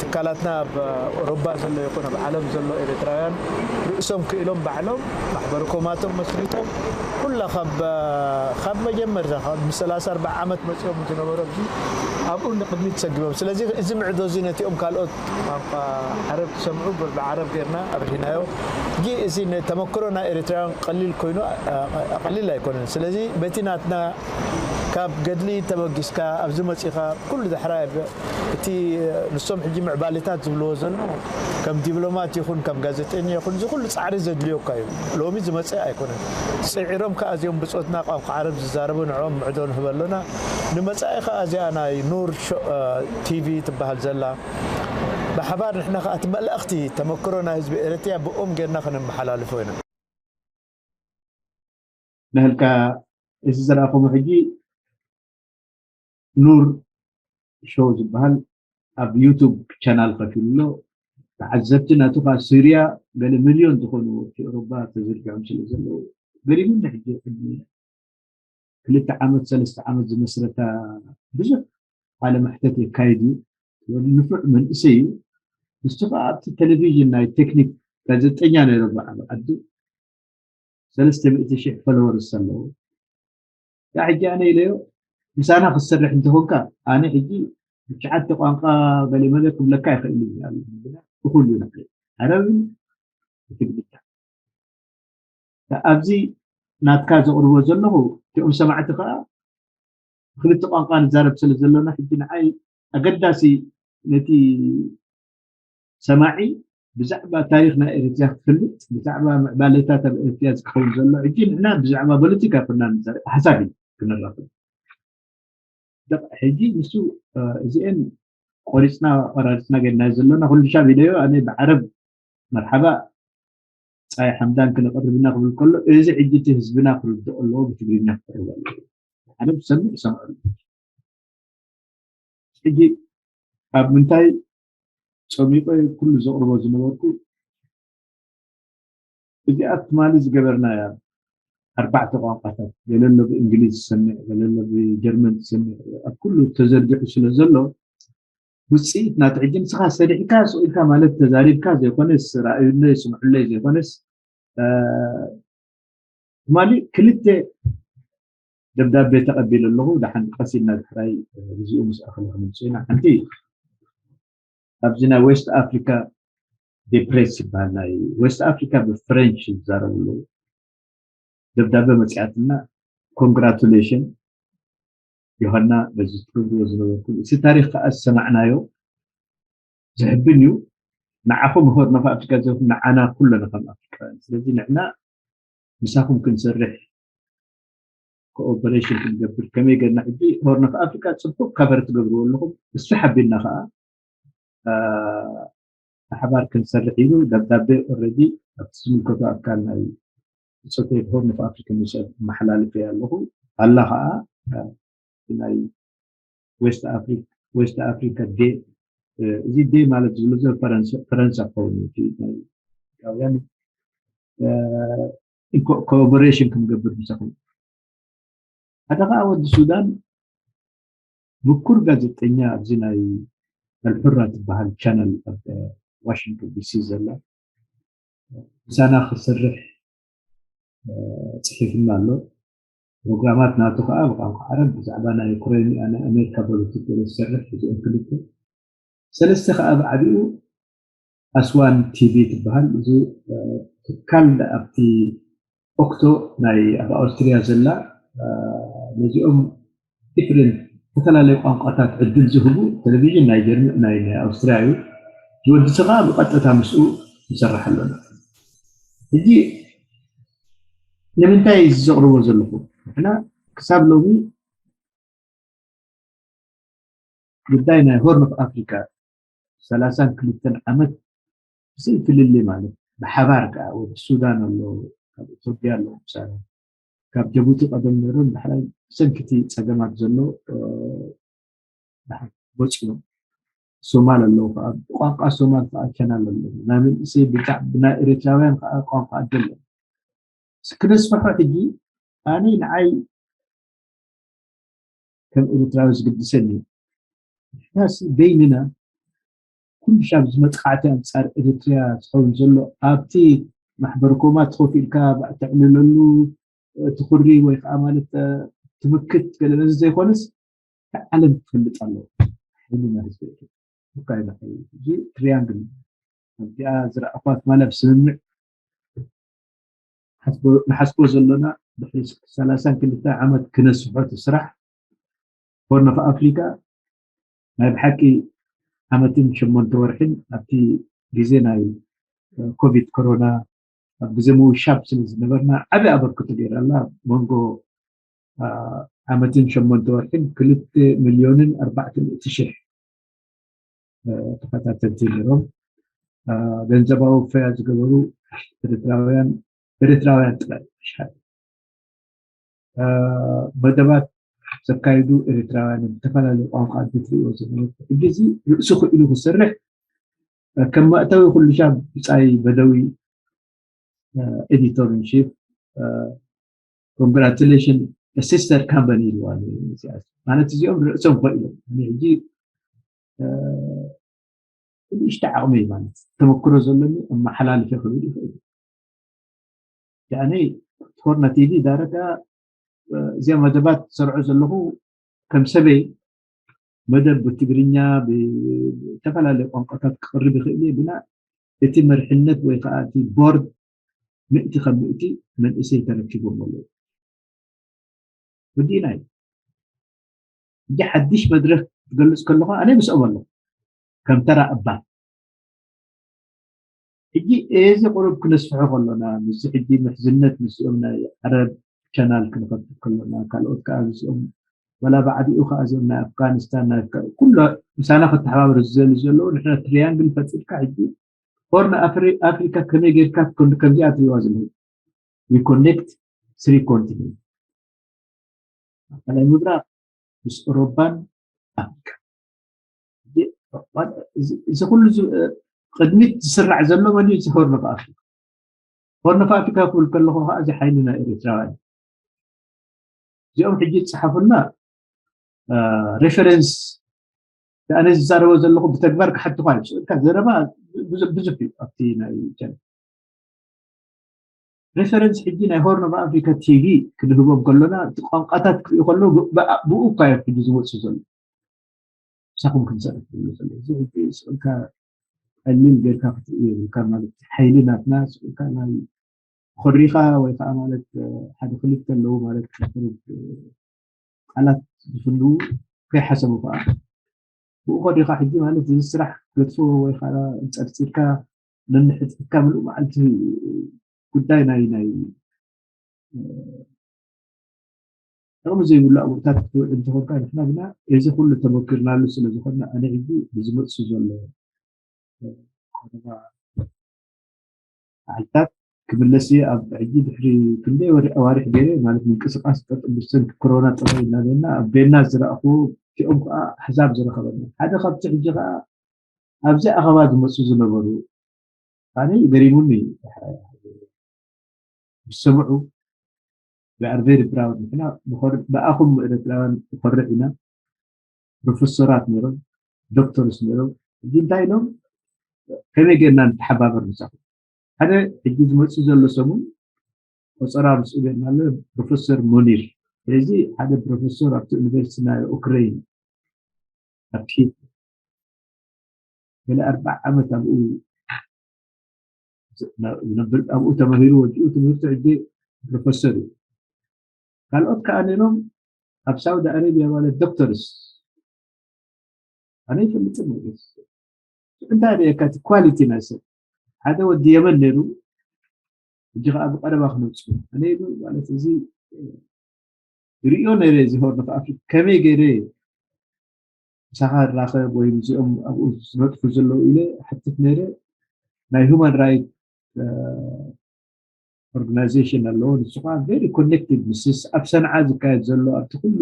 ትካላትና ኣብ ኦሮባ ዘሎ ይኹን ኣብ ዓለም ዘሎ ኤርትራውያን ርእሶም ክኢሎም ባዕሎም ማሕበረ ኮማቶም መስሪቶም ኩላ ካብ ካብ መጀመርታ ካብ ሰላሳ ኣርባዓ ዓመት መፂኦም ዝነበሩ ኣብዚ ኣብኡ ንቅድሚት ሰጊቦም። ስለዚ እዚ ምዕዶ እዚ ነቲኦም ካልኦት ቋንቋ ዓረብ ክሰምዑ ብዓረብ ጌርና ኣብሪህናዮ። ሕጂ እዚ ተመክሮ ናይ ኤርትራውያን ቀሊል ኮይኑ ቀሊል ኣይኮነን። ስለዚ በቲ ናትና ካብ ገድሊ ተበጊስካ ኣብዚ መፂኻ ኩሉ ዳሕራይ እቲ ንሶም ሕጂ ምዕባሌታት ዝብልዎ ዘሎ ከም ዲፕሎማት ይኹን ከም ጋዜጠኛ ይኹን እዚ ኩሉ ፃዕሪ ዘድልዮካ እዩ። ሎሚ ዝመፀ ኣይኮነን። ፅዒሮም ከዓ እዚኦም ብፆትና ቋንቋ ዓረብ ዝዛረቡ ንዕኦም ምዕዶ ንህበ ኣሎና። ንመፃኢ ከዓ እዚኣ ናይ ኑር ቲቪ ትበሃል ዘላ ብሓባር ንሕና ከዓ እቲ መልእኽቲ ተመክሮ ናይ ህዝቢ ኤርትያ ብኦም ጌርና ከነመሓላልፎ ኢና። ንህልካ እዚ ዝረኣኹሞ ሕጂ ኑር ሾው ዝበሃል ኣብ ዩቱብ ቻናል ከፊሉ ኣሎ። ተዓዘብቲ ናቱ ካብ ሲርያ ገለ ሚልዮን ዝኾኑ ወዲ ኤውሮባ ተዘርጊሖም ስለ ዘለዉ ገሪሙኒ ሕጂ ቅድሚ ክልተ ዓመት ሰለስተ ዓመት ዝመስረታ ብዙሕ ቃለ መሕተት የካይድ እዩ። ንፉዕ መንእሰይ እዩ። ንሱ ከዓ ኣብቲ ቴሌቪዥን ናይ ቴክኒክ ጋዜጠኛ ነይሩ ኣብ ዓዲ ሰለስተ ሚእቲ ሺሕ ፎሎወርስ ኣለዎ። ያ ሕጂ ኣነ ኢለዮ ምሳና ክትሰርሕ እንተኾንካ ኣነ ሕጂ ብትሽዓተ ቋንቋ ገለ መለ ክብለካ ይኽእል እዩ ኣሎ። እኹል እዩ ንዓይ ዓረብን ትግርኛ። ኣብዚ ናትካ ዘቕርቦ ዘለኹ እቲኦም ሰማዕቲ ከዓ ክልተ ቋንቋ ንዛረብ ስለ ዘሎና ሕጂ ንዓይ ኣገዳሲ ነቲ ሰማዒ ብዛዕባ ታሪኽ ናይ ኤርትራ ክፈልጥ ብዛዕባ ምዕባለታት ኣብ ኤርትራ ዝከውን ዘሎ ሕጂ ንሕና ብዛዕባ ፖለቲካ ኮና ንዛረብ ሓሳብ እዩ ክነራኽብ ደቕ ሕጂ ንሱ እዚአን ቆሪፅና ቆራሪፅና ገድና ዘለና ኩሉ ሻብ ኢለዮ ኣነ ብዓረብ መርሓባ ፀይ ሓምዳን ክነቕርብ ኢና ክብል ከሎ እዚ ሕጂ እቲ ህዝብና ክርድኦ ኣለዎ ብትግርኛ ክቀርብ ኣለዎ ዓረብ ዝሰምዕ ይሰምዐሉ ሕጂ ኣብ ምንታይ ፀሚቆ ኩሉ ዘቕርቦ ዝነበርኩ እዚኣ ትማሊ ዝገበርናያ ኣርባዕተ ቋንቋታት ገለሎ ብእንግሊዝ ዝሰምዕ ገለሎ ብጀርመን ዝሰምዕ ኣብ ኩሉ ተዘርጊሑ ስለ ዘሎ ውፅኢት ናቲ ሕጂ ንስኻ ሰሪሕካ ስኢልካ ማለት ተዛሪብካ ዘይኮነስ ራእዩለይ ስምዑለይ ዘይኮነስ ትማሊ ክልተ ደብዳቤ ተቐቢለ ኣለኹ። ደሓን ቀስ ኢልና ድሕራይ ግዚኡ ምስ ኣኸለ ክነምፅኡ ኢና። ሓንቲ ኣብዚ ናይ ዌስት ኣፍሪካ ዴፕሬስ ይበሃል ናይ ዌስት ኣፍሪካ ብፍሬንች ዝዛረቡ ኣለዉ። ደብዳቤ መፅኣትና ኮንግራቱሌሽን ዮሃና በዚ ትገብርዎ ዝነበርኩም እቲ ታሪክ ከዓ ዝሰማዕናዮ ዘሕብን እዩ። ንዓኹም ሆርን ኦፍ ኣፍሪካ ዘይኮነ ንዓና ኩለና ከም ኣፍሪካውያን ስለዚ ንሕና ምሳኹም ክንሰርሕ ኮኦፐሬሽን ክንገብር ከመይ ገርና ሕጂ ሆርን ኦፍ ኣፍሪካ ፅቡቅ ካቨር ትገብርዎ ኣለኹም እሱ ሓቢልና ከዓ ብሓባር ክንሰርሕ ኢሉ ደብዳቤ ኦረዲ ኣብቲ ዝምልከቶ ኣካል ናይ ሶሴት ሆርን ኦፍ ኣፍሪካ ሚኒስተር መሓላልፈ ኣለኹ። ኣላ ከዓ ናይ ዌስት ኣፍሪካ ዴ፣ እዚ ዴ ማለት ዝብሎ ዘሎ ፈረንሳ ክኸውን እዩ። ኮኦፐሬሽን ክንገብር ምሳኹም። ሓደ ከዓ ወዲ ሱዳን ምኩር ጋዜጠኛ ኣብዚ ናይ ኣልሑራ ትበሃል ቻነል ኣብ ዋሽንግተን ዲሲ ዘላ ምሳና ክሰርሕ ፅሒፍና ኣሎ። ፕሮግራማት ናቱ ከዓ ብቋንቋ ዓረብ ብዛዕባ ናይ ዩክሬን ናይ ኣሜሪካ ፖለቲክ ገለ ዝሰርሕ እዚኦም ክልተ። ሰለስተ ከዓ ብዓቢኡ ኣስዋን ቲቪ ትበሃል። እዚ ትካል ኣብቲ ኦክቶ ናይ ኣብ ኣውስትሪያ ዘላ ነዚኦም ዲፍረንት ዝተፈላለዩ ቋንቋታት ዕድል ዝህቡ ቴሌቪዥን ናይ ጀርመን ናይ ኣውስትሪያ እዩ። ዝወዲ ከዓ ብቐጥታ ምስኡ ንሰርሕ ኣለና። ሕጂ ንምንታይ እዚ ዘቕርቦ ዘለኹ? ንሕና ክሳብ ሎሚ ጉዳይ ናይ ሆርን ኦፍ ኣፍሪካ ሰላሳን ክልተን ዓመት ብዘይ ፍልልይ ማለት ብሓባር ከዓ ወዲ ሱዳን ኣሎ፣ ካብ ኢትዮጵያ ኣሎ፣ ምሳሌ ካብ ጀቡቲ ቀደም ነይሮም ዳሕራይ ብሰንኪቲ ፀገማት ዘሎ ወፂኦም። ሶማል ኣለዉ ከዓ ብቋንቋ ሶማል ከዓ ቻናል ኣለዉ። ናይ መንእሰይ ብናይ ኤርትራውያን ከዓ ቋንቋ ኣደለ ክነስፍሖ ሕጂ ኣነ ንዓይ ከም ኤርትራዊ ዝግድሰኒ ንሕናስ በይንና ኩሉ ሻብ ዝመጥቃዕቲ ኣንፃር ኤርትርያ ዝኸውን ዘሎ ኣብቲ ማሕበርኮማት ኮፍ ኢልካ ተዕልለሉ ትኹሪ ወይ ከዓ ማለት ትምክት ገለ ነዚ ዘይኮነስ ዓለም ትፈልጥ ኣለዎ። ሓይልና ህዝቢ ኤርትራ እዚ ትሪያንግል እዚኣ ዝረኣኳት ማለት ስምምዕ ንሓስቦ ዘሎና ድሕሪ ሰላሳን ክልተ ዓመት ክነስሖ እቲ ስራሕ ሆርን ኦፍ ኣፍሪካ ናይ ብሓቂ ዓመትን ሸሞንተ ወርሕን ኣብቲ ግዜ ናይ ኮቪድ ኮሮና ኣብ ግዜ ምውሻብ ስለ ዝነበርና ዓቢ ኣበርክቶ ገይራላ መንጎ ዓመትን ሸሞንተ ወርሕን ክልተ ሚልዮንን ኣርባዕተ ሚእቲ ሽሕ ተኸታተልቲ ነይሮም። ገንዘባዊ ክፈያ ዝገበሩ ኤርትራውያን ኤርትራውያን ጥራይ። መደባት ዘካይዱ ኤርትራውያን ዝተፈላለዩ ቋንቋ ትሪእዎ ዘለኹ ሕጂ እዚ ርእሱ ክኢሉ ክሰርሕ ከም መእተዊ ኩሉ ሻብ ብጻይ በደዊ ኤዲቶር ኢን ቺፍ ኮንግራቹሌሽን ሲስተር ካምፓኒ ኢልዋ። ማለት እዚኦም ርእሶም ኮይኖም ሕጂ ንእሽተ ዓቕመይ ማለት ተመክሮ ዘለኒ ኣመሓላልፈ ክብል ይኽእል። ያኔ ሆርና ቲቪ ዳረጋ እዚኣ መደባት ዝሰርዖ ዘለኹ ከም ሰበይ መደብ ብትግርኛ ብዝተፈላለየ ቋንቋታት ክቕርብ ይኽእል እየ ግና እቲ መርሕነት ወይ ከዓ እቲ ቦርድ ምእቲ ካብ ምእቲ መንእሰይ ተረኪቦም ኣለዉ። ወዲእና እዩ። ሕጂ ሓድሽ መድረክ ትገልፅ ከለኹ ኣነ ምስኦም ኣለኹ ከም ተራ ኣባል። ሕጂ እዚ ቁሩብ ክነስፍሖ ከሎና ምስዚ ሕጂ ምሕዝነት ምስኦም ናይ ዓረብ ቻናል ክንኸፍት ከሎና ካልኦት ከዓ ምስኦም ወላ ብዓቢኡ ከዓ እዚኦም ናይ ኣፍጋኒስታን ናይ ኩሎ ምሳና ክተሓባበሩ ዝዘሊ ዘለዉ ንሕና ትሪያንግል ፈጢርካ ሕጂ ሆርን ኣፍሪካ ከመይ ጌርካ ከምዚኣ ትሪዋ ዘለዉ ኮኔክት ስሪ ኮንቲኔንት ማእከላይ ምብራቅ ምስ ኤውሮፓን ኣፍሪካ። እዚ ኩሉ ቅድሚት ዝስራዕ ዘሎ መን እዚ ሆርን ኦፍ ኣፍሪካ። ሆርን ኦፍ ኣፍሪካ ክብል ከለኹ ከዓ እዚ ሓይሊ ናይ ኤርትራውያን እዚኦም ሕጂ ዝፅሓፉልና ሬፈረንስ ኣነ ዝዛረቦ ዘለኹ ብተግባር ክሓትኳ እዩ ስእልካ ዘረባ ብዙሕ እዩ ኣብቲ ናይ ሬፈረንስ ሕጂ ናይ ሆርን ኦፍ ኣፍሪካ ቲቪ ክንህቦም ከሎና እቲ ቋንቋታት ክርኢ ከሎ ብኡ እኳ እዮም ሕጂ ዝመፁ ዘሎ ምሳኹም ክንሰርሕ ዝብሉ ዘሎ እዚ ሕጂ ስእልካ ቀሊል ጌርካ ክትርኢ የብልካ ማለት ሓይሊ ናትና ስእልካ ናይ ኮሪኻ ወይ ከዓ ማለት ሓደ ክልተ ኣለዉ ማለት ቃላት ዝፍንዉ ከይሓሰቡ ከዓ ብኡ ኮሪኻ ሕጂ ማለት እዚ ስራሕ ክትገድፎ ወይ ከዓ እንፀርፂርካ ነንሕድሕድካ ምሉእ መዓልቲ ጉዳይ ናይ ናይ ጥቕሚ ዘይብሉ ኣውርታት ክትውዕል እንተኾንካ ንሕና ግና እዚ ኩሉ ተመኪርናሉ ስለ ዝኾንና ኣነ ሕጂ ብዝመፅእ ዘሎ ዓመታት ክምለስ እየ። ኣብ ሕጂ ድሕሪ ክንደይ ወር-፣ ኣዋርሕ ገይረ ማለት ምንቅስቃስ ቀጥ ብሰንኪ ኮሮና ጥራይ እናበልና ኣብ ቤና ዝረኣኹ እቲኦም ከዓ ኣሕዛብ ዝረኸበና ሓደ ካብቲ ሕጂ ከዓ ኣብዚ ኣኸባ ዝመፁ ዝነበሩ ኣነ ገሪሙኒ ዝሰምዑ ብኣርቬሪ ብራውን ንሕና ብኣኹም ኤርትራውያን ንኮርዕ ኢና። ፕሮፌሰራት ነይሮም፣ ዶክተርስ ነይሮም። ሕጂ እንታይ ኢሎም ከመይ ጌርና ንተሓባበር ምሳኹም? ሓደ ሕጂ ዝመፅእ ዘሎ ሰሙን ቆፀራ ምስኡ ጌርና ኣሎ ፕሮፌሰር ሙኒር። ስለዚ ሓደ ፕሮፌሰር ኣብቲ ዩኒቨርሲቲ ናይ ኡክረይን ኣብ ኪየቭ ገለ ኣርባዓ ዓመት ኣብኡ ዝነብር ኣብኡ ተማሂሩ ወዲኡ ትምህርቱ ሕጂ ፕሮፌሰር እዩ። ካልኦት ከዓ ነይሮም ኣብ ሳውዲ ኣረቢያ ማለት ዶክተርስ ኣነ ይፈልጥም እንታይ ደየካ እቲ ኳሊቲ ናይ ሰብ ሓደ ወዲ የመን ነይሩ ሕጂ ከዓ ብቀረባ ክነብፁ ኣነ ኢሉ ማለት እዚ ሪኦ ነይረ እዚ ሆርን ኣፍሪካ ከመይ ገይረ ምሳኻ ራኸብ ወይ እዚኦም ኣብኡ ዝነጥፉ ዘለዉ ኢለ ሓትት ነይረ ናይ ሁማን ራይት ኦርጋናይዜሽን ኣለዎ ንሱ ከዓ ቨሪ ኮኔክትድ ምስስ ኣብ ሰንዓ ዝካየድ ዘሎ ኣብቲ ኩሉ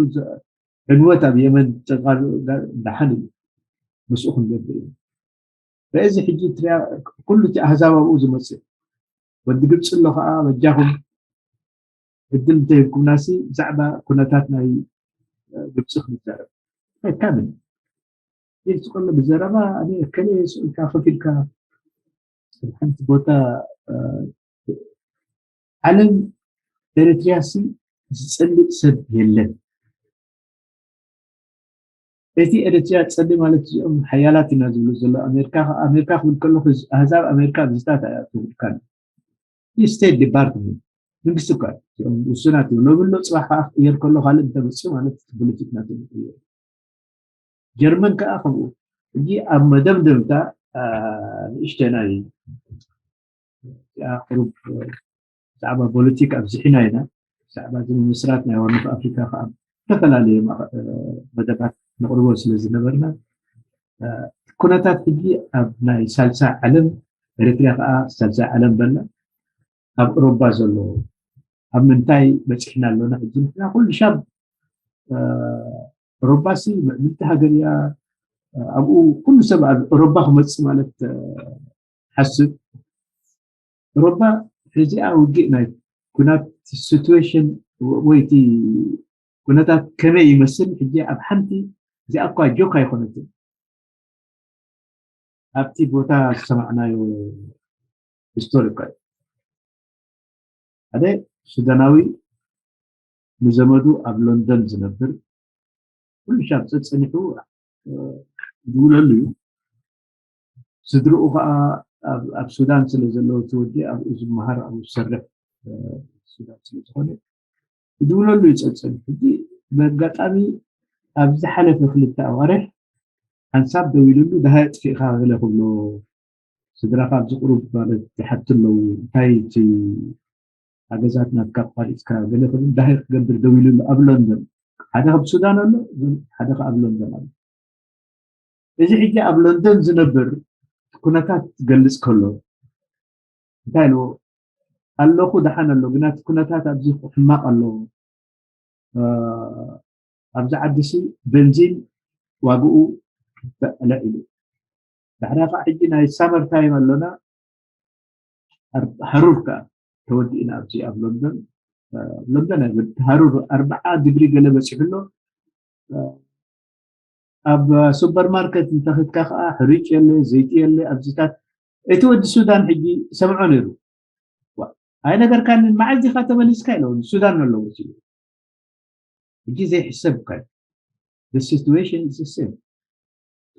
ዕንወት ኣብ የመን ደሓን እዩ ምስኡ ክንገብር እዩ በዚ ሕጂ ትሪያ ኩሉ እቲ ኣህዛብ ኣብኡ ዝመፅእ ወዲ ግብፂ ኣሎ ከዓ በጃኹም እድል እንተሂብኩምናሲ ብዛዕባ ኩነታት ናይ ግብፂ ክንዛረብ ኣይካምን ኢልቲ ከሎ ብዘረባ ኣነ ከለ ስእልካ ከፊልካ ሓንቲ ቦታ ዓለም ኤሪትሪያ ሲ ዝፀልእ ሰብ የለን እቲ ኤሪትሪያ ፀሊ ማለት እዚኦም ሓያላት ኢና ዝብሉ ዘሎ ኣሜሪካ ኣሜሪካ ክብል ከለኩ ኣህዛብ ኣሜሪካ ብዝታት ትብልካ ስቴት ዲፓርትመንት መንግስቲ እኳ እዮም ውሱናት እዮም ሎሚ ኣሎ ፅባሕ ከዓ ክቅየር ከሎ ካልእ እንተመፅኡ ማለት ፖለቲክ ናቶም ይቅየር ጀርመን ከዓ ከምኡ ሕጂ ኣብ መደምደምታ ንእሽተናይ ቁሩብ ብዛዕባ ፖለቲክ ኣብዚሕና ኢና ብዛዕባ እዚ ምምስራት ናይ ሆርን ኣፍሪካ ከዓ ዝተፈላለዩ መደባት ነቅርቦ ስለ ዝነበርና ኩነታት ሕጂ ኣብ ናይ ሳልሳይ ዓለም ኤርትርያ ከዓ ሳልሳይ ዓለም በላ ኣብ እሮባ ዘሎ ኣብ ምንታይ በፂሕና ኣሎና ሕጂ ንሕና ኩሉ ሻብ እሮባሲ ምዕብልቲ ሃገር እያ ኣብኡ ኩሉ ሰብ ኣብ እሮባ ክመፅእ ማለት ሓስብ እሮባ ሕዚኣ ውግእ ናይ ኩናት ሲትዌሽን ወይቲ ኩነታት ከመይ ይመስል ሕጂ ኣብ ሓንቲ እዚኣ እኳ ጆክ ኣይኮነትን ኣብቲ ቦታ ዝሰማዕናዮ ሂስቶሪካ እዩ ሓደ ሱዳናዊ ንዘመዱ ኣብ ሎንደን ዝነብር ኩሉ ሻብ ፀፀኒሑ ዝውለሉ እዩ ስድርኡ ከዓ ኣብ ሱዳን ስለ ዘለዎ እቲ ወዲ ኣብኡ ዝመሃር ኣብኡ ዝሰርሕ ሱዳን ስለ ዝኾነ ዝውለሉ እዩ ፀፀኒሑ ሕጂ ብኣጋጣሚ ኣብ ዝሓለፈ ክልተ ኣዋርሕ ሓንሳብ ደዊሉሉ ደሃይ ኣጥፊእካ ገለ ክብሎ ስድራካ ኣብዚ ቁሩብ ማለት ዝሓቱ ኣለዉ እንታይ እቲ ሓገዛት ናትካ ኣቋሪፅካ ገለ ክብል ደሃይ ክገብር ደዊሉሉ ኣብ ሎንደን ሓደ ካብ ሱዳን ኣሎ ሓደ ከ ኣብ ሎንደን ኣሎ እዚ ሕጂ ኣብ ሎንደን ዝነብር ኩነታት ዝገልፅ ከሎ እንታይ ኢልዎ ኣለኹ ደሓን ኣሎ ግና እቲ ኩነታት ኣብዚ ሕማቕ ኣሎ ኣብዚ ዓዲ ሲ በንዚን ዋግኡ ልዕሉ ዳሕራ ከዓ ሕጂ ናይ ሳመር ታይም ኣሎና ሃሩር ከዓ ተወዲእና ኣብዚ ኣብ ሎንዶን ሎንዶን ኣይበል ሃሩር ኣርባዓ ዲግሪ ገለ በፂሑ ኣሎ ኣብ ሱፐርማርኬት እንተኽድካ ከዓ ሕሩጭ የለ ዘይቲ የለ ኣብዚታት እቲ ወዲ ሱዳን ሕጂ ሰምዖ ነይሩ ኣይነገርካን መዓዝ ኢኻ ተመሊስካ ኢለ ሱዳን ኣለዎ ሕጂ ዘይሕሰብ እኳ እዩ። The situation is the same።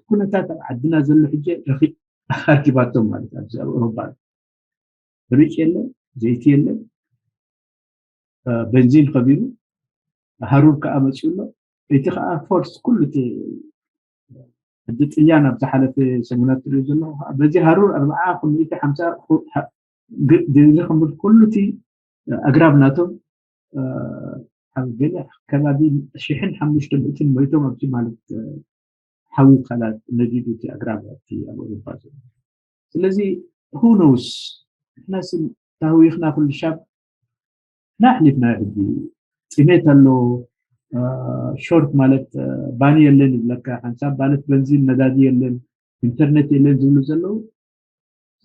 ኩነታት ኣብ ዓድና ዘሎ ሕጂ ረኺብ ኣርኪባቶም ማለት ኣብዚ ኣብ ኤውሮፓ ሕሩጭ የለ፣ ዘይቲ የለ፣ በንዚን ከቢሩ፣ ሃሩር ከዓ መፂኡ ኣሎ። እቲ ከዓ ፎርስ ኩሉ እቲ ሕጂ ጥልያን ኣብ ዝሓለፈ ሰሙናት ትሪኦ ዘለኹ ከዓ በዚ ሃሩር ኣርብዓ ክልተ ሓምሳ ዲግሪ ክምብል ኩሉ እቲ ኣግራብ ናቶም ኣብ ገለ ከባቢ ሽሕን ሓሙሽተ ሚእትን ሞይቶም ኣብቲ ማለት ሓዊ ካላት ነዲዱ እቲ ኣግራብ ኣብቲ ኣብ ኣውሮፓ ዘሎ ስለዚ who knows? ንሕናሲ ታህዊኽና ኩሉ ሻብ ንሕና ኣሕሊፍናዮ። ሕጂ ጥሜት ኣሎ። ሾርት ማለት ባኒ የለን ይብለካ፣ ሓንሳብ ማለት በንዚን ነዳዲ የለን፣ ኢንተርኔት የለን ዝብሉ ዘለዉ።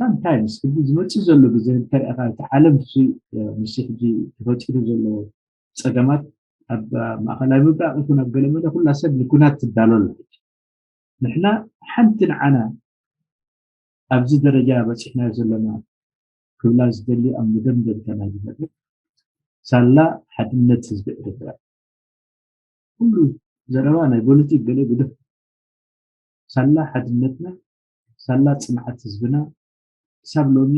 ሳምታይምስ ሕጂ ዝመፅእ ዘሎ ግዜ እንተሪእኻ እቲ ዓለም ምስ ሕጂ ተፈጢሩ ዘሎ ፀገማት ኣብ ማእኸላይ ምብራቕ ይኹን ኣብ ገለመለ ኩላ ሰብ ንኩናት ትዳሎ ኣላ። ንሕና ሓንቲ ንዓና ኣብዚ ደረጃ በፂሕናዮ ዘለና ክብላ ዝደሊ ኣብ መደምደምታ ናይ ዝመፅእ ሳላ ሓድነት ህዝቢ ኤርትራ። ኩሉ ዘረባ ናይ ፖለቲክ ገለ ግድፍ፣ ሳላ ሓድነትና፣ ሳላ ፅንዓት ህዝብና ክሳብ ሎሚ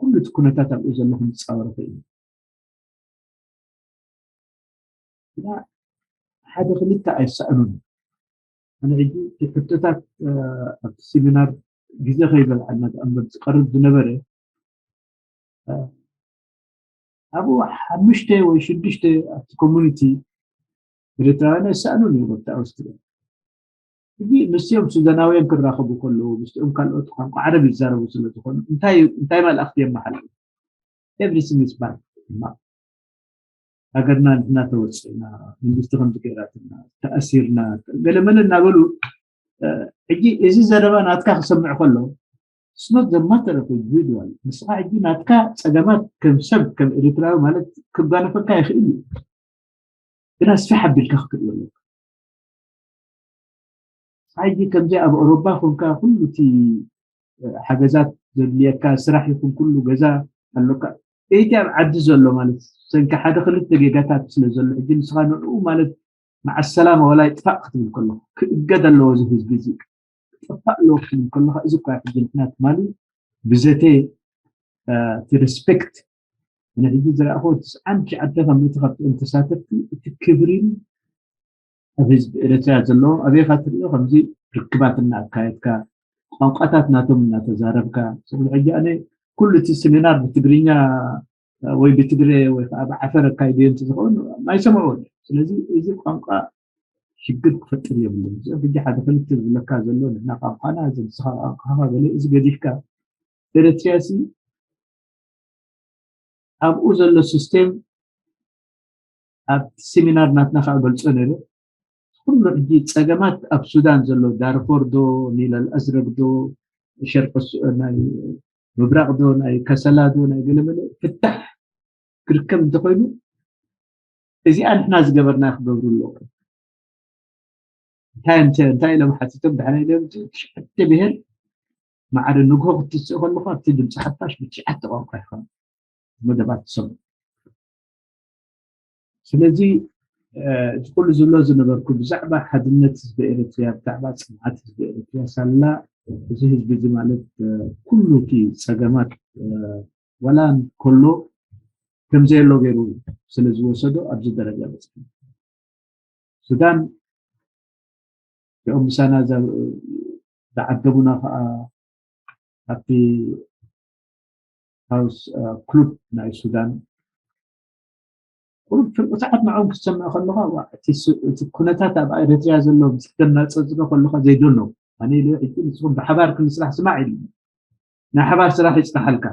ኩሉ እቲ ኩነታት ኣብኡ ዘሎ ክንፃወረፈ እዩ። ግና ሓደ ክልተ ኣይሰኣኑን። ኣነ ሕጂ እቲ ሕቶታት ኣብቲ ሴሚናር ግዜ ከይበልዓና እምበር ዝቀርብ ዝነበረ ኣብኡ ሓሙሽተ ወይ ሽዱሽተ ኣብቲ ኮሙኒቲ ኤርትራውያን ኣይሰኣኑን እዮም ኣብቲ ኣውስትርያ። ሕጂ ምስኦም ሱዳናውያን ክራኸቡ ከለዉ ምስኦም ካልኦት ቋንቋ ዓረብ ይዛረቡ ስለ ዝኾኑ እንታይ እንታይ መልእኽቲ የመሓላልፉ? Everything is bad። ሕማቕ። ሃገርና ንሕና ተወፂእና፣ መንግስቲ ከምዚ ገይራትና፣ ተኣሲርና፣ ገለመለ እናበሉ ሕጂ እዚ ዘረባ ናትካ ክሰምዕ ከሎ it's not the matter of individual። ንስኻ ሕጂ ናትካ ፀገማት ከም ሰብ ከም ኤርትራዊ ማለት ክጓነፈካ ይኽእል እዩ፣ ግን ኣስፊሕ ኣቢልካ ክትሪኦ ኣለካ። ሕጂ ከምዚ ኣብ ኣውሮፓ ኮንካ ኩሉ እቲ ሓገዛት ዘድልየካ ስራሕ ይኹን ኩሉ ገዛ ኣሎካ። እቲ ኣብ ዓዲ ዘሎ ማለት ሰንኪ ሓደ ክልተ ጌጋታት ስለ ዘሎ ሕጂ ንስኻ ንዕኡ ማለት መዓሰላማ ወላ ይጥፋእ ክትብል ከለኻ ክእገድ ኣለዎ እዚ ህዝቢ እዚ ክጠፋእ ኣለዎ ክትብል ከለኻ እዚ እኳ ሕጂ ንሕና ትማሊ ብዘተ እቲ ሪስፔክት ንሕጂ ዝረኣኹ ትስዓን ትሽዓተ ካብ ሚእቲ ካብቶም ተሳተፍቲ እቲ ክብሪን ኣብ ህዝቢ ኤርትራ ዘለዎም ኣበይካ ትሪኦ ከምዚ ርክባት እናኣካየድካ ቋንቋታት ናቶም እናተዛረብካ ስለ ሕጂ ኣነ ኩሉ እቲ ሴሚናር ብትግርኛ ወይ ብትግረ ወይ ከዓ ብዓፈር ኣካይድዮ እንተዝኸውን ኣይሰምዕዎን እዮም። ስለዚ እዚ ቋንቋ ሽግር ክፈጥር የብሉን። እዚኦም ሕጂ ሓደ ክልተ ዝብለካ ዘሎ ንሕና ቋንቋና እዚ ንስኻ ቋንቋኻ ገለ እዚ ገዲፍካ ኤርትራሲ ኣብኡ ዘሎ ሲስቴም ኣብቲ ሴሚናር ናትና ከዓ ገልፆ ነይረ። ኩሉ ሕጂ ፀገማት ኣብ ሱዳን ዘሎ ዳርፎር ዶ ኒል ኣልኣዝረግ ዶ ሸርቂ ናይ ምብራቕ ዶ ናይ ከሰላ ዶ ናይ ገለመለ ፍታሕ ክርከብ እንተኮይኑ እዚኣ ንሕና ዝገበርና ክገብሩ ኣለዎ። እንታይ እንታይ እንታይ ኢሎም ሓቲቶም ድሕና ኢሎም ትሽዓተ ብሄር ማዕረ ንግሆ ክትስእ ከለኹ ኣብቲ ድምፂ ሓፋሽ ብትሽዓተ ቋንቋ ይኸውን መደባት ትሰምዑ። ስለዚ እቲ ኩሉ ዝብሎ ዝነበርኩ ብዛዕባ ሓድነት ህዝቢ ኤርትርያ ብዛዕባ ፅንዓት ህዝቢ ኤርትርያ ሳላ እዚ ህዝቢ እዚ ማለት ኩሉ እቲ ፀገማት ዋላ እንከሎ ከምዘየሎ ገይሩ ስለ ዝወሰዶ ኣብዚ ደረጃ በፅሐ። ሱዳን እኦም ምሳና ዝዓደሙና ከዓ ኣብቲ ሃውስ ክሉብ ናይ ሱዳን ቁሩብ ፍርቂ ሰዓት ንዕኦም ክትሰምዕ ከለኻ እቲ ኩነታት ኣብ ኤርትርያ ዘሎ ምስ ተናፀፅሎ ከለኻ ዘይደሎ ኣነ ኢለ ሕጂ ንስኹም ብሓባር ክንስራሕ ስማዕ ኢሉ ናይ ሓባር ስራሕ ይፅናሓልካ።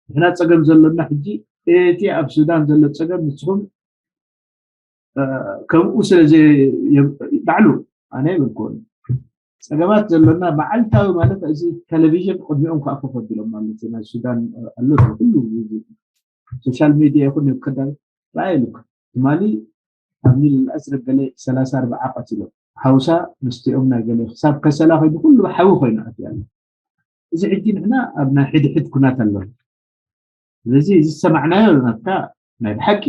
ንሕና ፀገም ዘሎና ሕጂ እቲ ኣብ ሱዳን ዘሎ ፀገም ንስኹም ከምኡ ስለ ባዕሉ ኣነ ይብልኩን ፀገማት ዘሎና መዓልታዊ ማለት እዚ ቴሌቪዥን ቅድሚኦም ክኣፉ ከቢሎም ማለት ናይ ሱዳን ኣሎ ኩሉ ሶሻል ሚድያ ይኹን ከዳይ ራእይ ኢሉካ ትማሊ ኣብ ኒል ኣስረ ገለ ሰላሳ ኣርባዓ ቀትሎም ሓውሳ ምስቲኦም ናይ ገለ ክሳብ ከሰላ ኮይኑ ኩሉ ሓዊ ኮይኑ ኣትያለ እዚ ሕጂ ንሕና ኣብ ናይ ሕድሕድ ኩናት ኣለና ስለዚ እዚ ዝሰማዕናዮ ናትካ ናይ ብሓቂ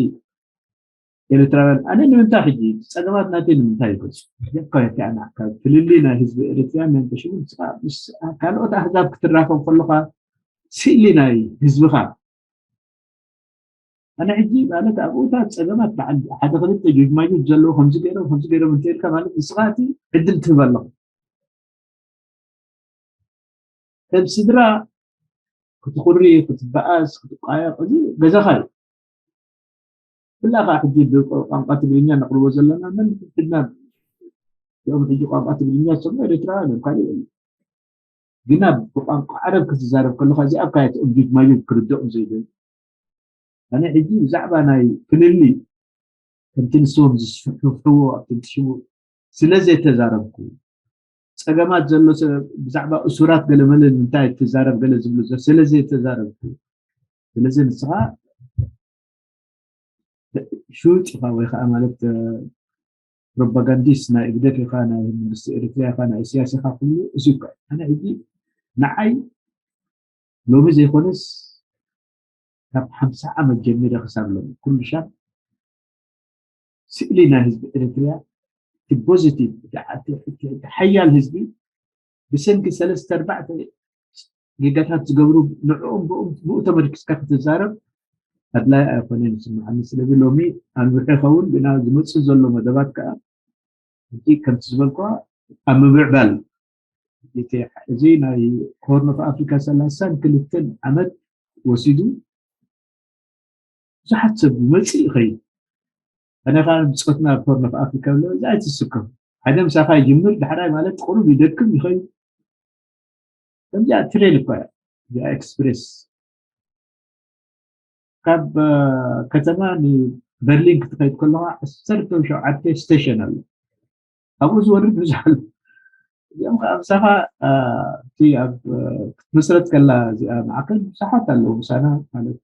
ኤርትራውያን ኣነ ንምንታይ ሕጂ ፀገማት ናተይ ንምንታይ ይገልፁ ዘካየካ ኣና ካብ ፍልልይ ናይ ህዝቢ ኤርትራ መንበሽቡ ምስ ካልኦት ኣህዛብ ክትራኸብ ከለካ ስእሊ ናይ ህዝብካ ኣነ ሕጂ ማለት ኣብኡታት ፀገማት በዓል ሓደ ክልተ ጆጅማጆጅ ዘለዎ ከምዚ ገይሮም ከምዚ ገይሮም እንተልካ ማለት ንስኻ እቲ ዕድል ትህብ ኣለኹ ከም ስድራ ክትኩሪ ክትበኣስ ክትቋየቕ እዚ ገዛኻ እዩ ብላ ከዓ ሕጂ ብቋንቋ ትግርኛ ነቅርቦ ዘለና መን ሕድና እኦም ሕጂ ቋንቋ ትግርኛ ዝሰምዑ ኤርትራውያን እዮም ካልእ የለን ግና ብቋንቋ ዓረብ ክትዛረብ ከለኻ እዚኣ እኳ እያ ትእምቢት ማይቢል ክርድኦም ዘይደል። ኣነ ሕጂ ብዛዕባ ናይ ፍልልይ ከምቲ ንስዎም ዝስፍሕፍሕዎ ኣብቲ ሽሙ ስለ ዘይተዛረብኩ፣ ጸገማት ዘሎ ሰብ ብዛዕባ እሱራት ገለመለ እንታይ ትዛረብ ገለ ዝብሉ ዘ- ስለ ዘይተዛረብኩ፣ ስለዚ ንስኻ ሽውጥ ኢኻ ወይ ከዓ ማለት ፕሮፓጋንዲስት ናይ ህግደፍ ኢኻ፣ ናይ መንግስቲ ኤርትራ ኢኻ፣ ናይ ኢሳያስ ኢኻ ክብሉ እዚ እኳ እዩ። ኣነ ሕጂ ንዓይ ሎሚ ዘይኮነስ ካብ ሓምሳ ዓመት ጀሚረ ክሳብ ሎሚ ኩሉ ሻብ ስእሊ ናይ ህዝቢ ኤርትራ እቲ ፖዚቲቭ እቲ ሓያል ህዝቢ ብሰንኪ ሰለስተ ኣርባዕተ ጌጋታት ዝገብሩ ንዕኦም ብኡ ተመርኪስካ ክትዛረብ ኣድላይ ኣይኮነን ይስምዓኒ። ስለዚ ሎሚ ኣንብሑ ይኸውን ግና ዝመፅእ ዘሎ መደባት ከዓ ከምቲ ዝበልኳ ኣብ ምምዕባል እዚ ናይ ኮርን ኦፍ ኣፍሪካ ሰላሳን ክልተን ዓመት ወሲዱ ብዙሓት ሰብ መፅእ ይኸይድ ኣነ ከዓ ብፆትና ኣብ ኮርን ኦፍ ኣፍሪካ ብሎ እዚ ኣይትስከም ሓደ ምሳኻ ይጅምር ዳሕራይ ማለት ቁሩብ ይደክም ይኸይድ ከምዚኣ ትሬል እኳ እያ እዚኣ ኤክስፕሬስ ካብ ከተማ ንበርሊን ክትኸይድ ከለካ ዓሰርተ ሸውዓተ ስቴሽን ኣሎ ኣብኡ ዝወርድ ብዙሕ ኣሎ እዚኦም ከዓ ምሳኻ እቲ ኣብ ክትመስረት ከላ እዚኣ ማዕከል ብዙሓት ኣለዉ ምሳና ማለት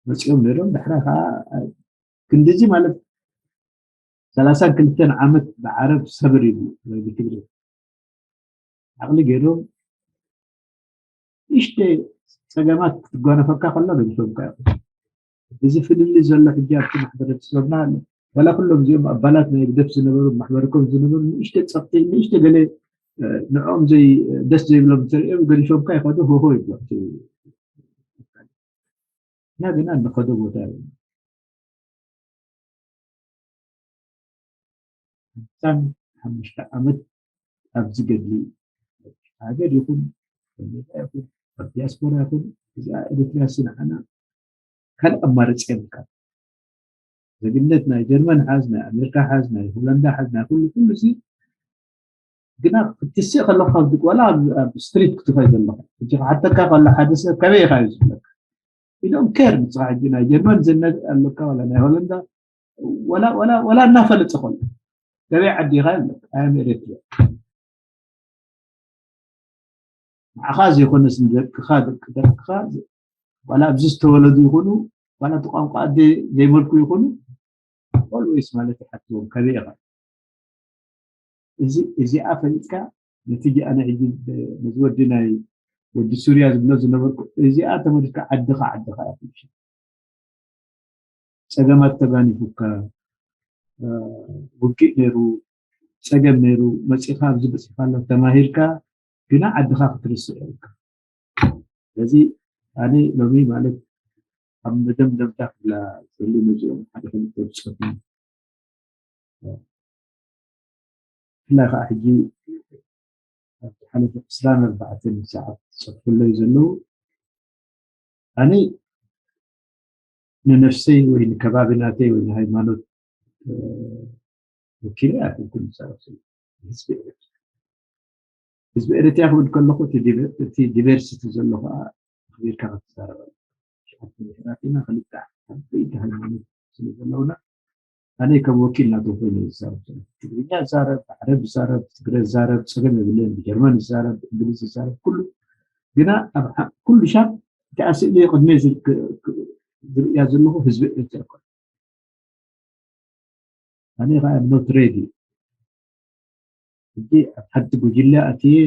መፂኦም ነይሮም ዳሕራ ከዓ ክንድዚ ማለት ሰላሳን ክልተን ዓመት ብዓረብ ሰብር ይብሉ ወይ ብትግሪ ዓቕሊ ገይሮም ንእሽተ ፀገማት ክትጓነፈካ ከሎ ገዲፎምካ እዮም እዚ ፍልልይ ዘሎ ሕጂ ኣብቲ ማሕበረሰብና ኣሎ ዋላ ኩሎም እዚኦም ኣባላት ናይ ህግደፍ ዝነበሩ ማሕበረኮም ዝነበሩ ንእሽተ ፀቕጢ ንእሽተ ገለ ንዕኦም ዘይ ደስ ዘይብሎም እንተሪኦም ገዲፎምካ ይኸዱ ሆሆ ይብሎም እና ግና እንኸዶ ቦታ እዩ ሓምሳን ሓሙሽተ ዓመት ኣብዚ ገድሊ ሃገር ይኹን ይኹን ኣብ ዲያስፖራ ይኹን እዚኣ ኤርትራ ስንዓና ካልእ ኣማርፂ የብልካ ዜግነት ናይ ጀርመን ሓዝ ናይ ኣሜሪካ ሓዝ ናይ ሆላንዳ ሓዝ ናይ ኩሉ ኩሉ ሲ ግና ክትስእ ከለካ ዋላ ኣብ ስትሪት ክትኸይ ዘለካ ሕጂ ክሓተካ ከሎ ሓደ ሰብ ከበይ ኢካ እዩ ዝብለካ ኢሎም ኬር ንስኻ ሕጂ ናይ ጀርመን ዝነት ኣለካ ዋላ ናይ ሆላንዳ ዋላ እናፈለጠ ከሎ ከበይ ዓዲ ኢካ ይብለካ ኣይ ኣም ኤሪትሪያ ንዓኻ ዘይኮነስ ንደቅኻ ደቂ ደቅኻ ዋላ ኣብዚ ዝተወለዱ ይኹኑ ዋላ እቲ ቋንቋ ኣደ ዘይመልኩ ይኹኑ ኦልዌይስ ማለት ይሓትዎም ከበይ ኢኻ እዚ እዚኣ ፈሊጥካ ነቲ ኣነ ሕጂ ነዚ ወዲ ናይ ወዲ ሱርያ ዝብሎ ዝነበርኩ እዚኣ ተመልካ ዓድኻ ዓድኻ እያ ትምሽ ፀገማት ተጋኒፉካ ውግእ ነይሩ ፀገም ነይሩ መፂኻ ኣብዚ በፂኻ ኣሎ ተማሂርካ ግና ዓድኻ ክትርስዕ ኢልካ ስለዚ ኣነ ሎሚ ማለት ኣብ መደምደምታ ክብላ ዘሉ ነዚኦም ሓደ ክልተ ብፅሑፍ ብፍላይ ከዓ ሕጂ ኣብ ዝሓለፈ ዕስራን ኣርባዕተን ሰዓት ዝፅሕፉለይ ዘለዉ ኣነ ንነፍሰይ ወይ ንከባቢ ናተይ ወይ ንሃይማኖት ወኪለ ኣይኮንኩን ዝዛረብ ህዝቢ ኤርትራ ህዝቢ ኤርትራ ክብል ከለኹ እቲ ዲቨርሲቲ ዘሎ ከዓ ኣኽቢርካ ክትዛረበ ኢና ክልተ ዓበይቲ ሃይማኖት ስለ ዘለውና ኣነ ከም ወኪል ናቶም ኮይኑ ዝዛረብ ትግርኛ ይዛረብ ዓረብ ይዛረብ ትግረ ይዛረብ ፀገም የብለን ብጀርመን ይዛረብ እንግሊዝ ይዛረብ ኩሉ ግና ኣብ ኩሉ ሻብ እቲ ኣስእሊ ቅድመ ዝርእያ ዘለኹ ህዝቢ ኤርትራ ኮ ኣነ ከዓ ኖት ሬዲ ሕጂ ኣብ ሓንቲ ጉጅለ ኣትየ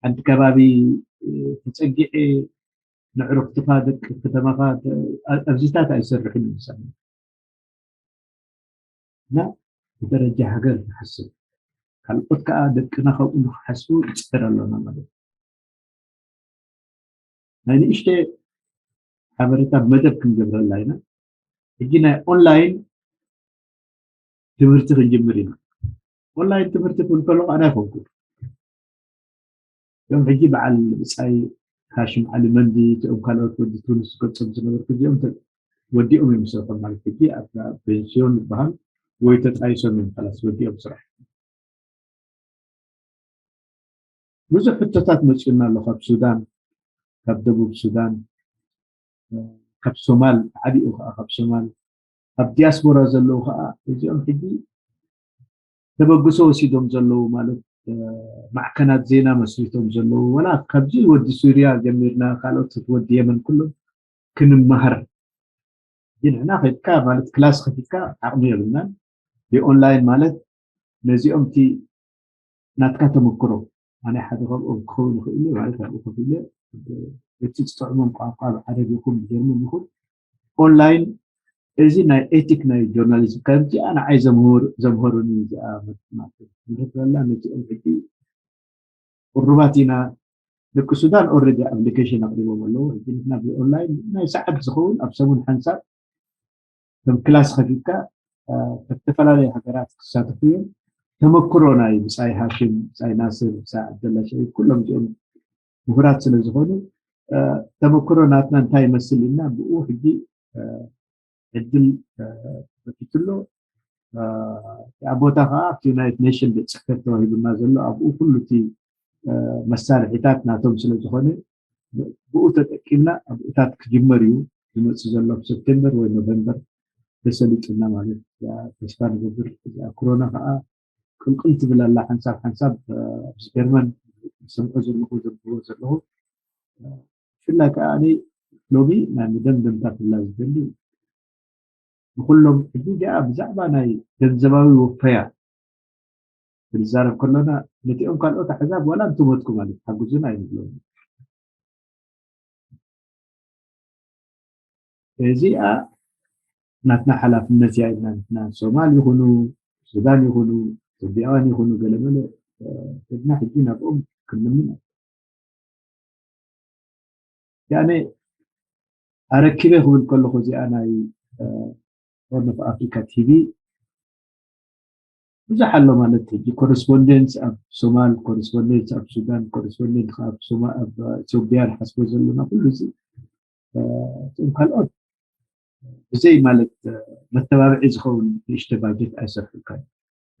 ሓንቲ ከባቢ ተፀጊዐ ንዕሩኽትኻ ደቂ ከተማኻ ኣብዚታት ኣይሰርሕን ምሳና እና ብደረጃ ሃገር ንሓስብ ካልኦት ከዓ ደቅና ከምኡ ንክሓስቡ ንፅዕር ኣለና ማለት እዩ ናይ ንእሽተ ሓበሬታ መደብ ክንገብረላ ኢና ሕጂ ናይ ኦንላይን ትምህርቲ ክንጅምር ኢና ኦንላይን ትምህርቲ ክብል ከለኩ ኣነ ኣይኮንኩ እዞም ሕጂ በዓል ብፃይ ሃሽም ዓሊ መንዲ እቲኦም ካልኦት ወዲ ቱኒስ ዝገልፆም ዝነበርኩ እዚኦም ወዲኦም እዮም ዝሰርሖም ማለት ሕጂ ኣብ ፔንሲዮን ዝበሃል ወይ ተጣይሶም እዮም ካላስ ወዲኦም ስራሕ ብዙሕ ሕቶታት መፂኡና ኣሎ ካብ ሱዳን፣ ካብ ደቡብ ሱዳን፣ ካብ ሶማል፣ ዓቢኡ ከዓ ካብ ሶማል፣ ኣብ ዲያስፖራ ዘለዉ ከዓ እዚኦም ሕጂ ተበግሶ ወሲዶም ዘለዉ ማለት ማዕከናት ዜና መስሪቶም ዘለዉ፣ ወላ ካብዚ ወዲ ሱርያ ጀሚርና ካልኦት ወዲ የመን ኩሎም ክንመሃር። ንሕና ከድካ ማለት ክላስ ከፊትካ ዓቕሚ የብልናን። ብኦንላይን ማለት ነዚኦም እቲ ናትካ ተመክሮ፣ ኣነ ሓደ ካብኦም ክኸውን ይኽእል ማለት ኣብኡ ከፊለ እቲ ዝጥዕሞም ቋንቋ ብዓረብ ይኹን ብጀርመን ይኹን ኦንላይን፣ እዚ ናይ ኤቲክ ናይ ጆርናሊዝም ከምዚኣ ንዓይ ዘምሁር ዘምሀሩኒ እዚኣ ንረክበላ ነዚኦም ሕጂ ቅሩባት ኢና። ደቂ ሱዳን ኦልሬዲ ኣፕሊኬሽን ኣቅሪቦም ኣለዉ። ሕጂ ንሕና ብኦንላይን ናይ ሰዓት ዝኸውን ኣብ ሰሙን ሓንሳብ ከም ክላስ ከፊትካ ካብ ዝተፈላለዩ ሃገራት ክሳተፉ እዮም። ተመክሮ ናይ ብፃይ ሃሽም፣ ብፃይ ናስር፣ ብፃይ ዓብደላ ሸሪፍ ኩሎም እዚኦም ምሁራት ስለ ዝኾኑ ተመክሮ ናትና እንታይ ይመስል ኢልና ብኡ ሕጂ ዕድል ተኸፊቱ ኣሎ። እቲ ቦታ ከዓ ኣብቲ ዩናይትድ ኔሽን ቤት ፅሕፈት ተዋሂቡና ዘሎ ኣብኡ ኩሉ እቲ መሳርሒታት ናቶም ስለ ዝኾነ ብኡ ተጠቂምና ኣብኡታት ክጅመር እዩ ዝመፅእ ዘሎ ኣብ ሰፕቴምበር ወይ ኖቨምበር ተሰሊጡና ማለት ተስፋ ንገብር። እዚኣ ኮሮና ከዓ ቅልቅል ትብል ኣላ ሓንሳብ ሓንሳብ ኣብዚ ጀርመን ዝሰምዖ ዘለኹ ዘንብቦ ዘለኹ ብፍላይ ከዓ ኣነ ሎሚ ናይ መደምደምታ ክብላ ዝደሊ ንኩሎም ሕጂ እዚኣ ብዛዕባ ናይ ገንዘባዊ ወፈያ ክንዛረብ ከሎና ነቲኦም ካልኦት ኣሕዛብ ዋላ እንትሞትኩ ማለት ሓግዙና ኣይንብሎም። እዚኣ ናትና ሓላፍነት እያ ኢልና ንሕና ሶማል ይኹኑ ሱዳን ይኹኑ ኢትዮጵያውያን ይኹኑ ገለመለ ኢልና ሕጂ ናብኦም ክንልምን ያኔ ኣረኪበ ክብል ከለኹ እዚኣ ናይ ሆርን ኦፍ ኣፍሪካ ቲቪ ብዙሕ ኣሎ ማለት ሕጂ ኮረስፖንደንስ ኣብ ሶማል ኮረስፖንደንስ ኣብ ሱዳን ኮረስፖንደንት ኣብ ኢትዮጵያ ንሓስቦ ዘለና ኩሉ እዚ እቶም ካልኦት ብዘይ ማለት መተባብዒ ዝኸውን ንእሽተ ባጀት ኣይሰርሑልካ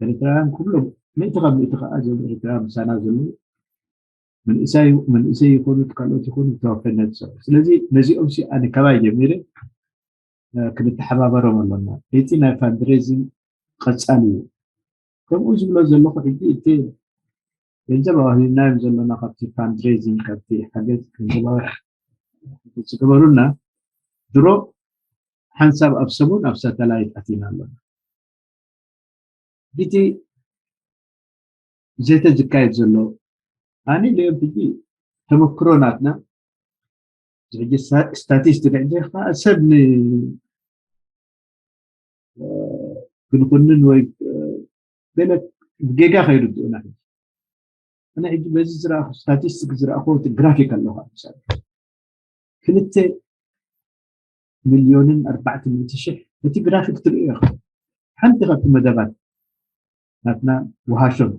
ኤርትራውያን ኩሎም ምእቲ ካብ ምእቲ ከዓ እዞም ኤርትራውያን ምሳና ዘለዉ መንእሰይ ይኮኑ ካልኦት ይኮኑ ተወፈነት ዝሰርሑ ስለዚ ነዚኦም ሲ ኣነ ካባይ ጀሚረ ክንተሓባበሮም ኣለና እቲ ናይ ፋንድሬዚንግ ቀፃሊ እዩ ከምኡ ዝብሎ ዘለኹ ሕጂ እቲ ገንዘብ ኣዋሂብናዮም ዘለና ካብቲ ፋንድሬዚንግ ካብቲ ሓገዝ ገንዘባዊ ዝገበሩና ድሮ ሓንሳብ ኣብ ሰሙን ኣብ ሳተላይት ኣቲና ኣለና እቲ ዘተ ዝካየድ ዘሎ ኣነ ኢለዮም ሕጂ ተመክሮ ናትና ሕጂ ስታቲስቲክ ሕጂ ከዓ ሰብ ክንኩንን ወይ ገለ ጌጋ ከይርድኡና ሕጂ ኣነ ሕጂ በዚ ዝረኣኹ ስታቲስቲክ ዝረኣኹ እቲ ግራፊክ ኣለኹ ኣብ ምሳሌ ክልተ ሚልዮንን ኣርባዕተ ሚእቲ ሽሕ እቲ ግራፊክ ትርእዮ ኢኻ ሓንቲ ካብቲ መደባት ናትና ውሃሾን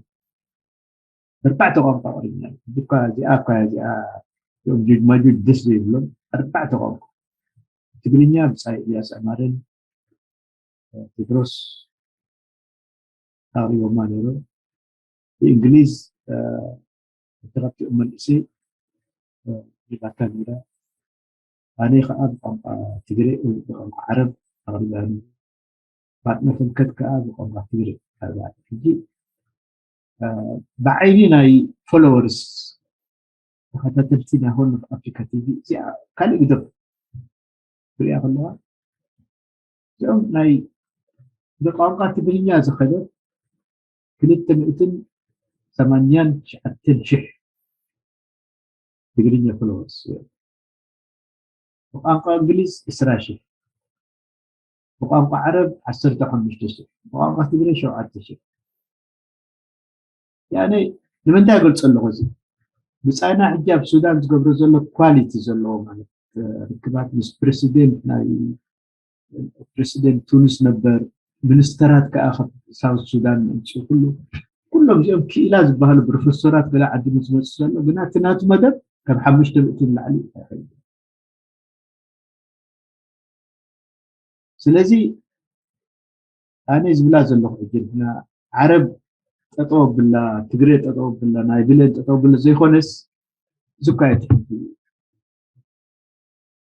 ኣርባዕተ ቋንቋ ኣቕሪብና ዱካ እዚኣ እኳ እዚኣ ዮም ጁጅ ማጁጅ ደስ ዘይብሎም ኣርባዕተ ቋንቋ ትግርኛ ብፃይ ኢልያስ ኣማርን ቴድሮስ ኣቕሪቦማ ነይሮም ብእንግሊዝ እተረቲኡ መንእሰይ ሪባታ ነይራ ኣነ ከዓ ብቋንቋ ትግሬ ብቋንቋ ዓረብ ኣቕሪባ ነይሩ ባጥነ ፍልከት ከዓ ብቋንቋ ትግሬ ሕጂ ብዓይኒ ናይ ፎሎወርስ ተኸታተልቲ ናይ ሆርን ኦፍ ኣፍሪካ ቲቪ እዚኣ ካልእ ግደፍ ክሪኣ ከለዋ እዚኦም ናይ ብቋንቋ ትግርኛ ዝኸደት ክልተ ሚእትን ሰማንያን ትሽዓተን ሽሕ ትግርኛ ፎሎወርስ እዮም ብቋንቋ እንግሊዝ ዕስራ ሽሕ ብቋንቋ ዓረብ ዓሰርተ ሓሙሽተ ሽሕ ብቋንቋ ትግረ ሸውዓተ ሽሕ ያኔ ንምንታይ ገልፆ ኣለኹ እዚ ብፃይና ሕጂ ኣብ ሱዳን ዝገብሮ ዘሎ ኳሊቲ ዘለዎ ማለት ርክባት ምስ ፕሬሲደንት ናይ ፕሬሲደንት ቱኒስ ነበር ሚኒስተራት ከዓ ካብ ሳውት ሱዳን ምምፅኡ ኩሉ ኩሎም እዚኦም ክኢላ ዝበሃሉ ፕሮፌሰራት ገለ ዓዲ ምስ መፁ ዘሎ ግና እቲ ናቱ መደብ ካብ ሓሙሽተ ሚእቲ ንላዕሊ ኣይኸይድ ስለዚ ኣነ ዝብላ ዘለኹ ሕጂ ንሕና ዓረብ ጠጠው ኣብላ፣ ትግሬ ጠጠው ኣብላ፣ ናይ ብሌን ጠጠው ኣብላ ዘይኮነስ፣ ዝካየድ ሕጂ እዩ።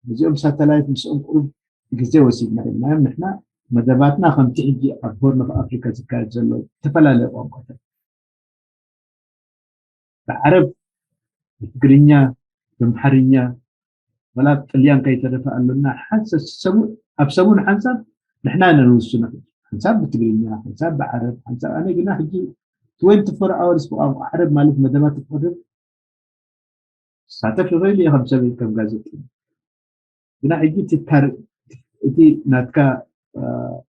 እዚኦም ሳተላይት ምስኦም ቁሩብ ግዜ ወሲድና ኢልናዮም። ንሕና መደባትና ከምቲ ሕጂ ኣብ ሆርን ኦፍ ኣፍሪካ ዝካየድ ዘሎ ዝተፈላለየ ቋንቋታት፣ ብዓረብ፣ ብትግርኛ፣ ብምሓርኛ፣ ወላ ጥልያን ከይተረፈ ኣሎና። ሓንሳብ ሰሙን፣ ኣብ ሰሙን ሓንሳብ ንሕና ኢና ንውስኖ። ሓንሳብ ብትግርኛ፣ ሓንሳብ ብዓረብ፣ ሓንሳብ፣ ኣነ ግና ሕጂ ትዌንቲ ፎር ኣወርስ ብቋንቋ ዓረብ ማለት መደባት ትፈርም ክሳተፍ ይኽእል እየ ከም ሰብ፣ ከም ጋዜጠኛ። ግና ሕጂ እቲ ታር-፣ እቲ ናትካ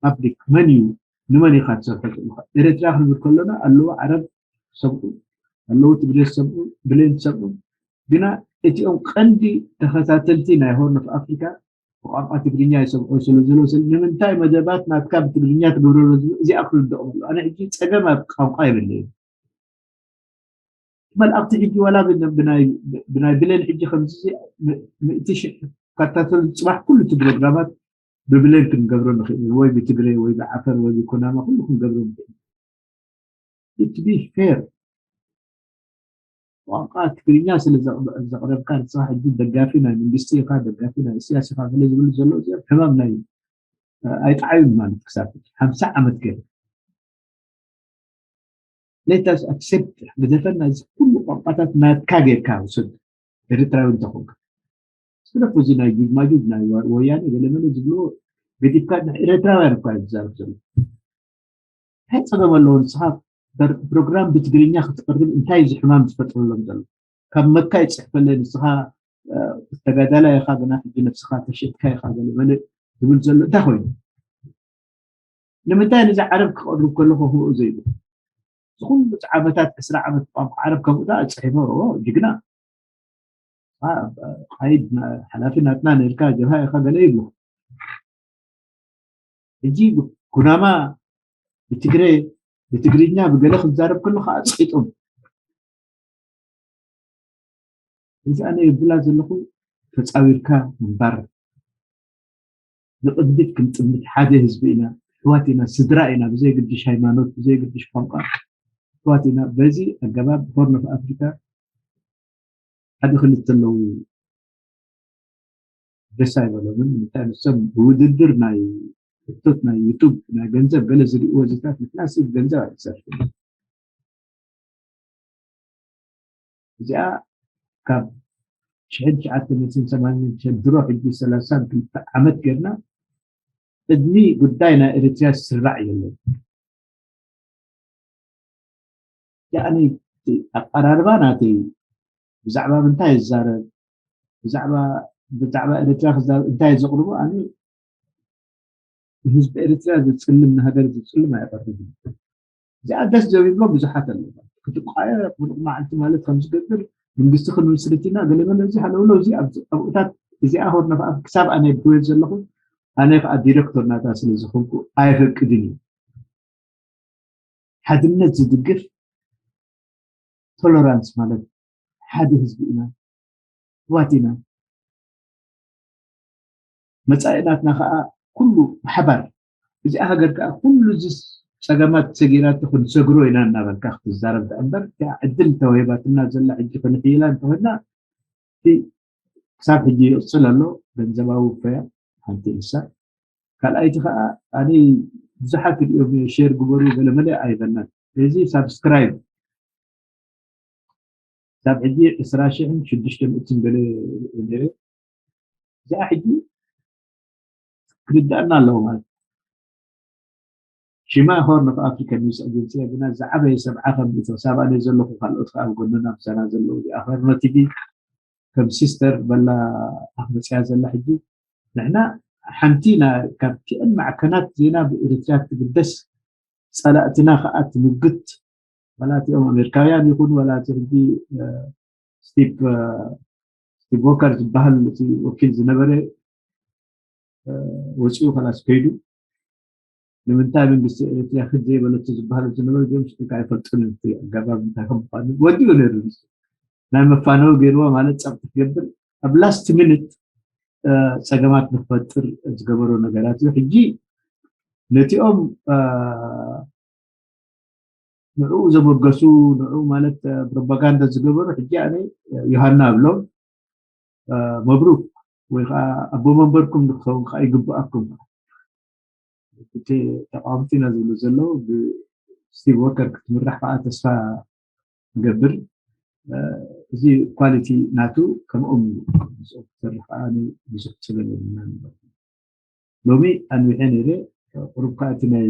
ፓብሊክ መን እዩ? ንመን ኢኻ ትሰርሖ ዘለኻ? ኤርትራ ክንብል ከሎና ኣለዉ ዓረብ ሰብኡ፣ ኣለዉ ትግሬ ሰብኡ፣ ብሌን ሰብኡ። ግና እቲኦም ቀንዲ ተኸታተልቲ ናይ ሆርን ኦፍ ኣፍሪካ ብቋንቋ ትግርኛ ይሰምዑ ስለ ዘለዉ፣ ስለ ንምንታይ መደባት ናትካ ብትግርኛ ትገብረሉ? እዚኣ ክርድኦም ኣሎ። ኣነ ሕጂ ጸገም ኣብ ቋንቋ የብለይን። መልእኽቲ ሕጂ ዋላ ብን-፣ ብናይ፣ ብናይ ብሌን ሕጂ ከምዚ ም-፣ ሚእቲ ሽሕ ካታተሉ፣ ጽባሕ ኩሉ እቲ ፕሮግራማት ብብሌን ክንገብሮ ንኽእል ኢና፣ ወይ ብትግሬ ወይ ብዓፈር ወይ ብኩናማ፣ ኩሉ ክንገብሮ ንኽእል። It be fair። ቋንቋ ትግርኛ ስለ ዘቕብ-፣ ዘቕረብካ ንስኻ ሕጂ ደጋፊ ናይ መንግስቲ ኢኻ፣ ደጋፊ ናይ ኢሳያስ ኢኻ ገለ ዝብሉ ዘለዉ እዚኦም ሕማም ናይ ኣይጠዓዩን ማለት ክሳብ ሓምሳ ዓመት ገይሩ። Let us accept፣ ግደፈና፣ እዚ ኩሉ ቋንቋታት ናትካ ጌርካ ውሰድ፣ ኤርትራዊ እንተኾንካ። ስለፉ እዚ ናይ ጁጅ ማጁጅ ናይ ወ-፣ ወያነ ገለመለ ዝብልዎ ገዲፍካ፣ ናይ ኤርትራውያን እኳ እዩ ዝዛረብ ዘሎ። እንታይ ጸገም ኣለዎ? ንስኻ በር-፣ ፕሮግራም ብትግርኛ ክትቕርብ እንታይ እዚ ሕማም ዝፈጥረሎም ዘሎ? ካብ መካ ይጽሕፈለይ፣ ንስኻ፣ እ፣ ተጋዳላይ ኢኻ፣ ግና ሕጂ ነብስኻ ተሸጥካ ኢኻ፣ ገለመለ ዝብል ዘሎ እንታይ ኮይኑ? ንምንታይ ነዚ ዓረብ ክቐርብ ከለኹ ክምኡ ዘይብል? ዝኹሉ ዓመታት፣ ዕስራ ዓመት ቋንቋ ዓረብ ከምኡ ደኣ ጽሒፈ፣ ኦ፣ ጅግና። አ-፣ ቃይድ ና-፣ ሓላፊ ናትና ነርካ፣ ጀብሃ ኢኻ ገለ ይብሉ። ሕጂ ኩናማ ብትግረ፣ ብትግርኛ ብገለ ክዛረብ ከሎ ከዓ ጽቂጦም። እዚ ኣነ ይብላ ዘለኹ ተጻዊርካ ምንባር። ንቕድሚት ክንጥምት ሓደ ህዝቢ ኢና፣ ኣሕዋት ኢና፣ ስድራ ኢና፣ ብዘይ ግድሽ ሃይማኖት፣ ብዘይ ግድሽ ቋንቋ ኣሕዋት ኢና። በዚ ኣገባብ ሆርን ኦፍ ኣፍሪካ ሓደ ክልተ ኣለዉ ደስ ኣይበሎምን። እንታይ ንሶም ብውድድር ናይ ሕቶት ናይ ዩቱብ ናይ ገንዘብ ገለ ዝርእዎ ዚታት ንሕና ሲ ገንዘብ ኣይንሰርሕን። እዚኣ ካብ ሽሕን ትሽዓተ ሚእትን ሰማንያን ድሮ ሕጂ ሰላሳን ክልተ ዓመት ጌርና ቅድሚ ጉዳይ ናይ ኤርትራ ዝስራዕ የለን። ያኒ ኣቀራርባ ናተይ ብዛዕባ ምንታይ ይዛረብ፣ ብዛዕባ፣ ብዛዕባ ኤርትራ ክዛረብ እንታይ ዘቕርቦ ኣነ ንህዝቢ ኤርትራ ዝጽልም ንሃገር ዝጽልም ኣየቐርብን። እዚኣ ደስ ዘቢብሎ ብዙሓት ኣለዉ። ክትቋየ ምሉቕ መዓልቲ ማለት ከም ዝገብር መንግስቲ ክንምስርት ኢና ገለ መለ እዚ ሃለውለው እዚ ኣብ ኣብኡታት እዚኣ ሆርነፍ ኣፍ ክሳብ ኣነ ብወት ዘለኹ ኣነ ከዓ ዲሬክተር ናታ ስለ ዝኾንኩ ኣየፈቅድን እዩ። ሓድነት ዝድግፍ ቶለራንስ ማለት ሓደ ህዝቢ ኢና፣ ኣሕዋት ኢና። መጻኢ ናትና ከዓ ኩሉ ብሓባር እዚኣ ሃገር ከዓ ኩሉ እዚ ፀገማት ሰጊራቶ ክንሰግሮ ኢና እናበልካ ክትዛረብ ደኣ እምበር እቲኣ ዕድል ተዋሂባትና ዘላ ሕጂ ክንሕይላ እንተኾይና እቲ ክሳብ ሕጂ ይቕፅል ኣሎ። ገንዘባዊ ውፈያ ሓንቲ ንሳ ካልኣይቲ ከዓ ኣነ ብዙሓት ሪኦም ሼር ግበሩ ገለመለ ኣይበልናን። እዚ ሳብስክራይብ ክሳብ ሕጂ ዕስራ ሽሕን ሽዱሽተ ሚእትን ገለ ነይረ። እዚኣ ሕጂ ክርዳእና ኣለዎ ማለት እዩ። ሽማ ሆርን ኦፍ ኣፍሪካ ኒውስ ኣጀንሲ ግና ዝዓበየ ሰብዓ ከም እቶ ሳብ ኣነ ዘለኹ ካልኦት ከዓ ኣብ ጎንና ምሳና ዘለዉ እዚኣ ሆርኖ ቲቪ ከም ሲስተር በላ ኣኽመፅያ ዘላ ሕጂ ንሕና ሓንቲ ና-፣ ካብቲአን ማዕከናት ዜና ብኤርትራ ትግደስ ጸላእትና ከዓ ትምግት ዋላ እቲኦም ኣሜሪካውያን ይኹን ዋላ እቲ ሕጂ እ፣ ስቲቭ እ፣ ስቲቭ ዎከር ዝበሃል እቲ ወኪል ዝነበረ እ፣ ወፂኡ ከላስ ከይዱ ንምንታይ መንግስቲ ኤርትራ ክድ ዘይበለቶ ዝበሃሉ ዝነበሩ እዚኦም ሽዑ ከዓ ኣይፈልጡን እቲ ኣገባብ እንታይ ከም ምዃኑ ወዲኡ ነይሩ ንሱ ናይ መፋነዊ ገይርዎ ማለት ፀቕጢ ክገብር ኣብ ላስት ሚኒት እ፣ ፀገማት ንክፈጥር ዝገበሮ ነገራት እዩ ሕጂ ነቲኦም እ፣ ንዕኡ ዘበገሱ፣ ንዕኡ ማለት ፕሮፓጋንዳ ዝገበሩ፣ ሕጂ ኣነ ዮሃና ኣብሎም፣ መብሩክ፣ ወይ ከዓ ኣቦ መንበርኩም ንክኸውን ከዓ ይግብኣኩም። እቲ ተቃወምቲ ኢና ዝብሉ ዘለዉ ብስቲቭ ወከር ክትምራሕ ከዓ ተስፋ ንገብር። እዚ ኳሊቲ ናቱ ከምኦም እዩ። ምስኦም ክትሰርሕ ከዓ ብዙሕ ፅለል የብልና። ሎሚ ኣንዊሐ ነይረ። ቁሩብ ከዓ እቲ ናይ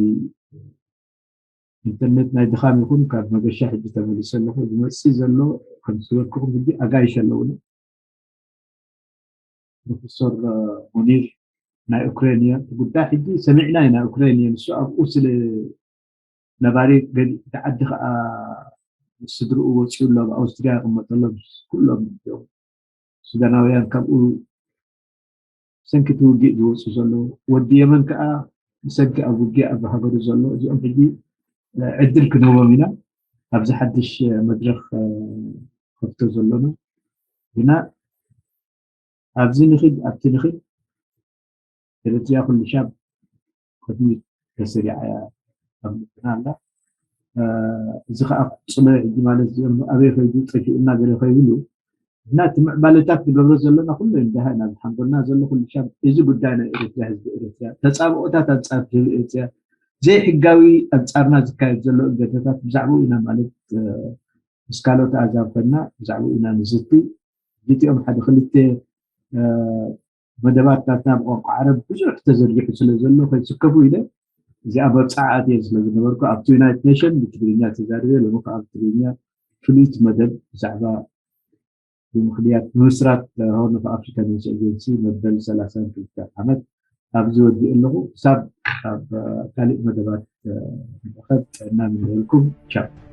ኢንተርኔት ናይ ድኻም ይኹን ካብ መገሻ ሕጂ ተመሊሰ ኣለኹ። ዝመፅእ ዘሎ ከም ዝበልኩኹም ሕጂ ኣጋይሽ ኣለውኒ። ፕሮፌሰር ሙኒር ናይ ኡክሬን እየ። እቲ ጉዳይ ሕጂ ሰሚዕና ኢና። ኡክሬን እየ። ንሱ ኣብኡ ስለ ነባሪ ገዲእ፣ እቲ ዓዲ ከዓ ምስ ስድርኡ ወፂኡ ኣሎ። ኣብ ኣውስትርያ ይቕመጥ ኣሎ። ምስ ኩሎም እዮም ሱዳናውያን ካብኡ ብሰንኪ እቲ ውግእ ዝወፁ ዘለዉ። ወዲ የመን ከዓ ብሰንኪ ኣብ ውግእ ኣብ ሃገሩ ዘሎ። እዚኦም ሕጂ ዕድል ክንህቦም ኢና ኣብዚ ሓድሽ መድረክ ከፍቶ ዘሎና። ግና ኣብዚ ንኺድ ኣብቲ ንኺድ ኤርትርያ ኩሉ ሻብ ቅድሚት ተሰሪዓ እያ ኣብ ልብና ኣላ። እዚ ከዓ ክቕፅሎ እዩ ሕጂ ማለት እዚኦም ኣበይ ከይዱ ጠፊኡና ገለ ከይብሉ እና እቲ ምዕባለታት ንገብሮ ዘለና ኩሉ እዮም ደሃ ናብ ሓንጎልና ዘሎ ኩሉ ሻብ እዚ ጉዳይ ናይ ኤርትርያ ህዝቢ ኤርትርያ ተፃብኦታት ኣንፃር ህዝቢ ኤርትርያ ዘይሕጋዊ ኣንፃርና ዝካየድ ዘሎ እገተታት ብዛዕባኡ ኢና ማለት ምስ ካልኦት ኣዛብ ኮይና ብዛዕባኡ ኢና ንዝቲ። እዚኦም ሓደ ክልተ መደባት ናትና ብቋንቋ ዓረብ ብዙሕ ተዘርጊሑ ስለ ዘሎ ከይስከፉ ኢለ እዚኣ መብፃዓ ኣትየ ስለ ዝነበርኩ ኣብቲ ዩናይትድ ኔሽን ብትግርኛ ተዛርበ። ሎሚ ከዓ ብትግርኛ ፍሉይት መደብ ብዛዕባ ብምኽንያት ምምስራት ሆርን ኦፍ ኣፍሪካ ኒውስ ኤጀንሲ መበል ሰላሳን ክልተ ዓመት ኣብዚ ወዲኡ ኣለኹ። ክሳብ ኣብ ካሊእ መደባት ንረኸብ ጥዕና ምንበልኩም። ቻው።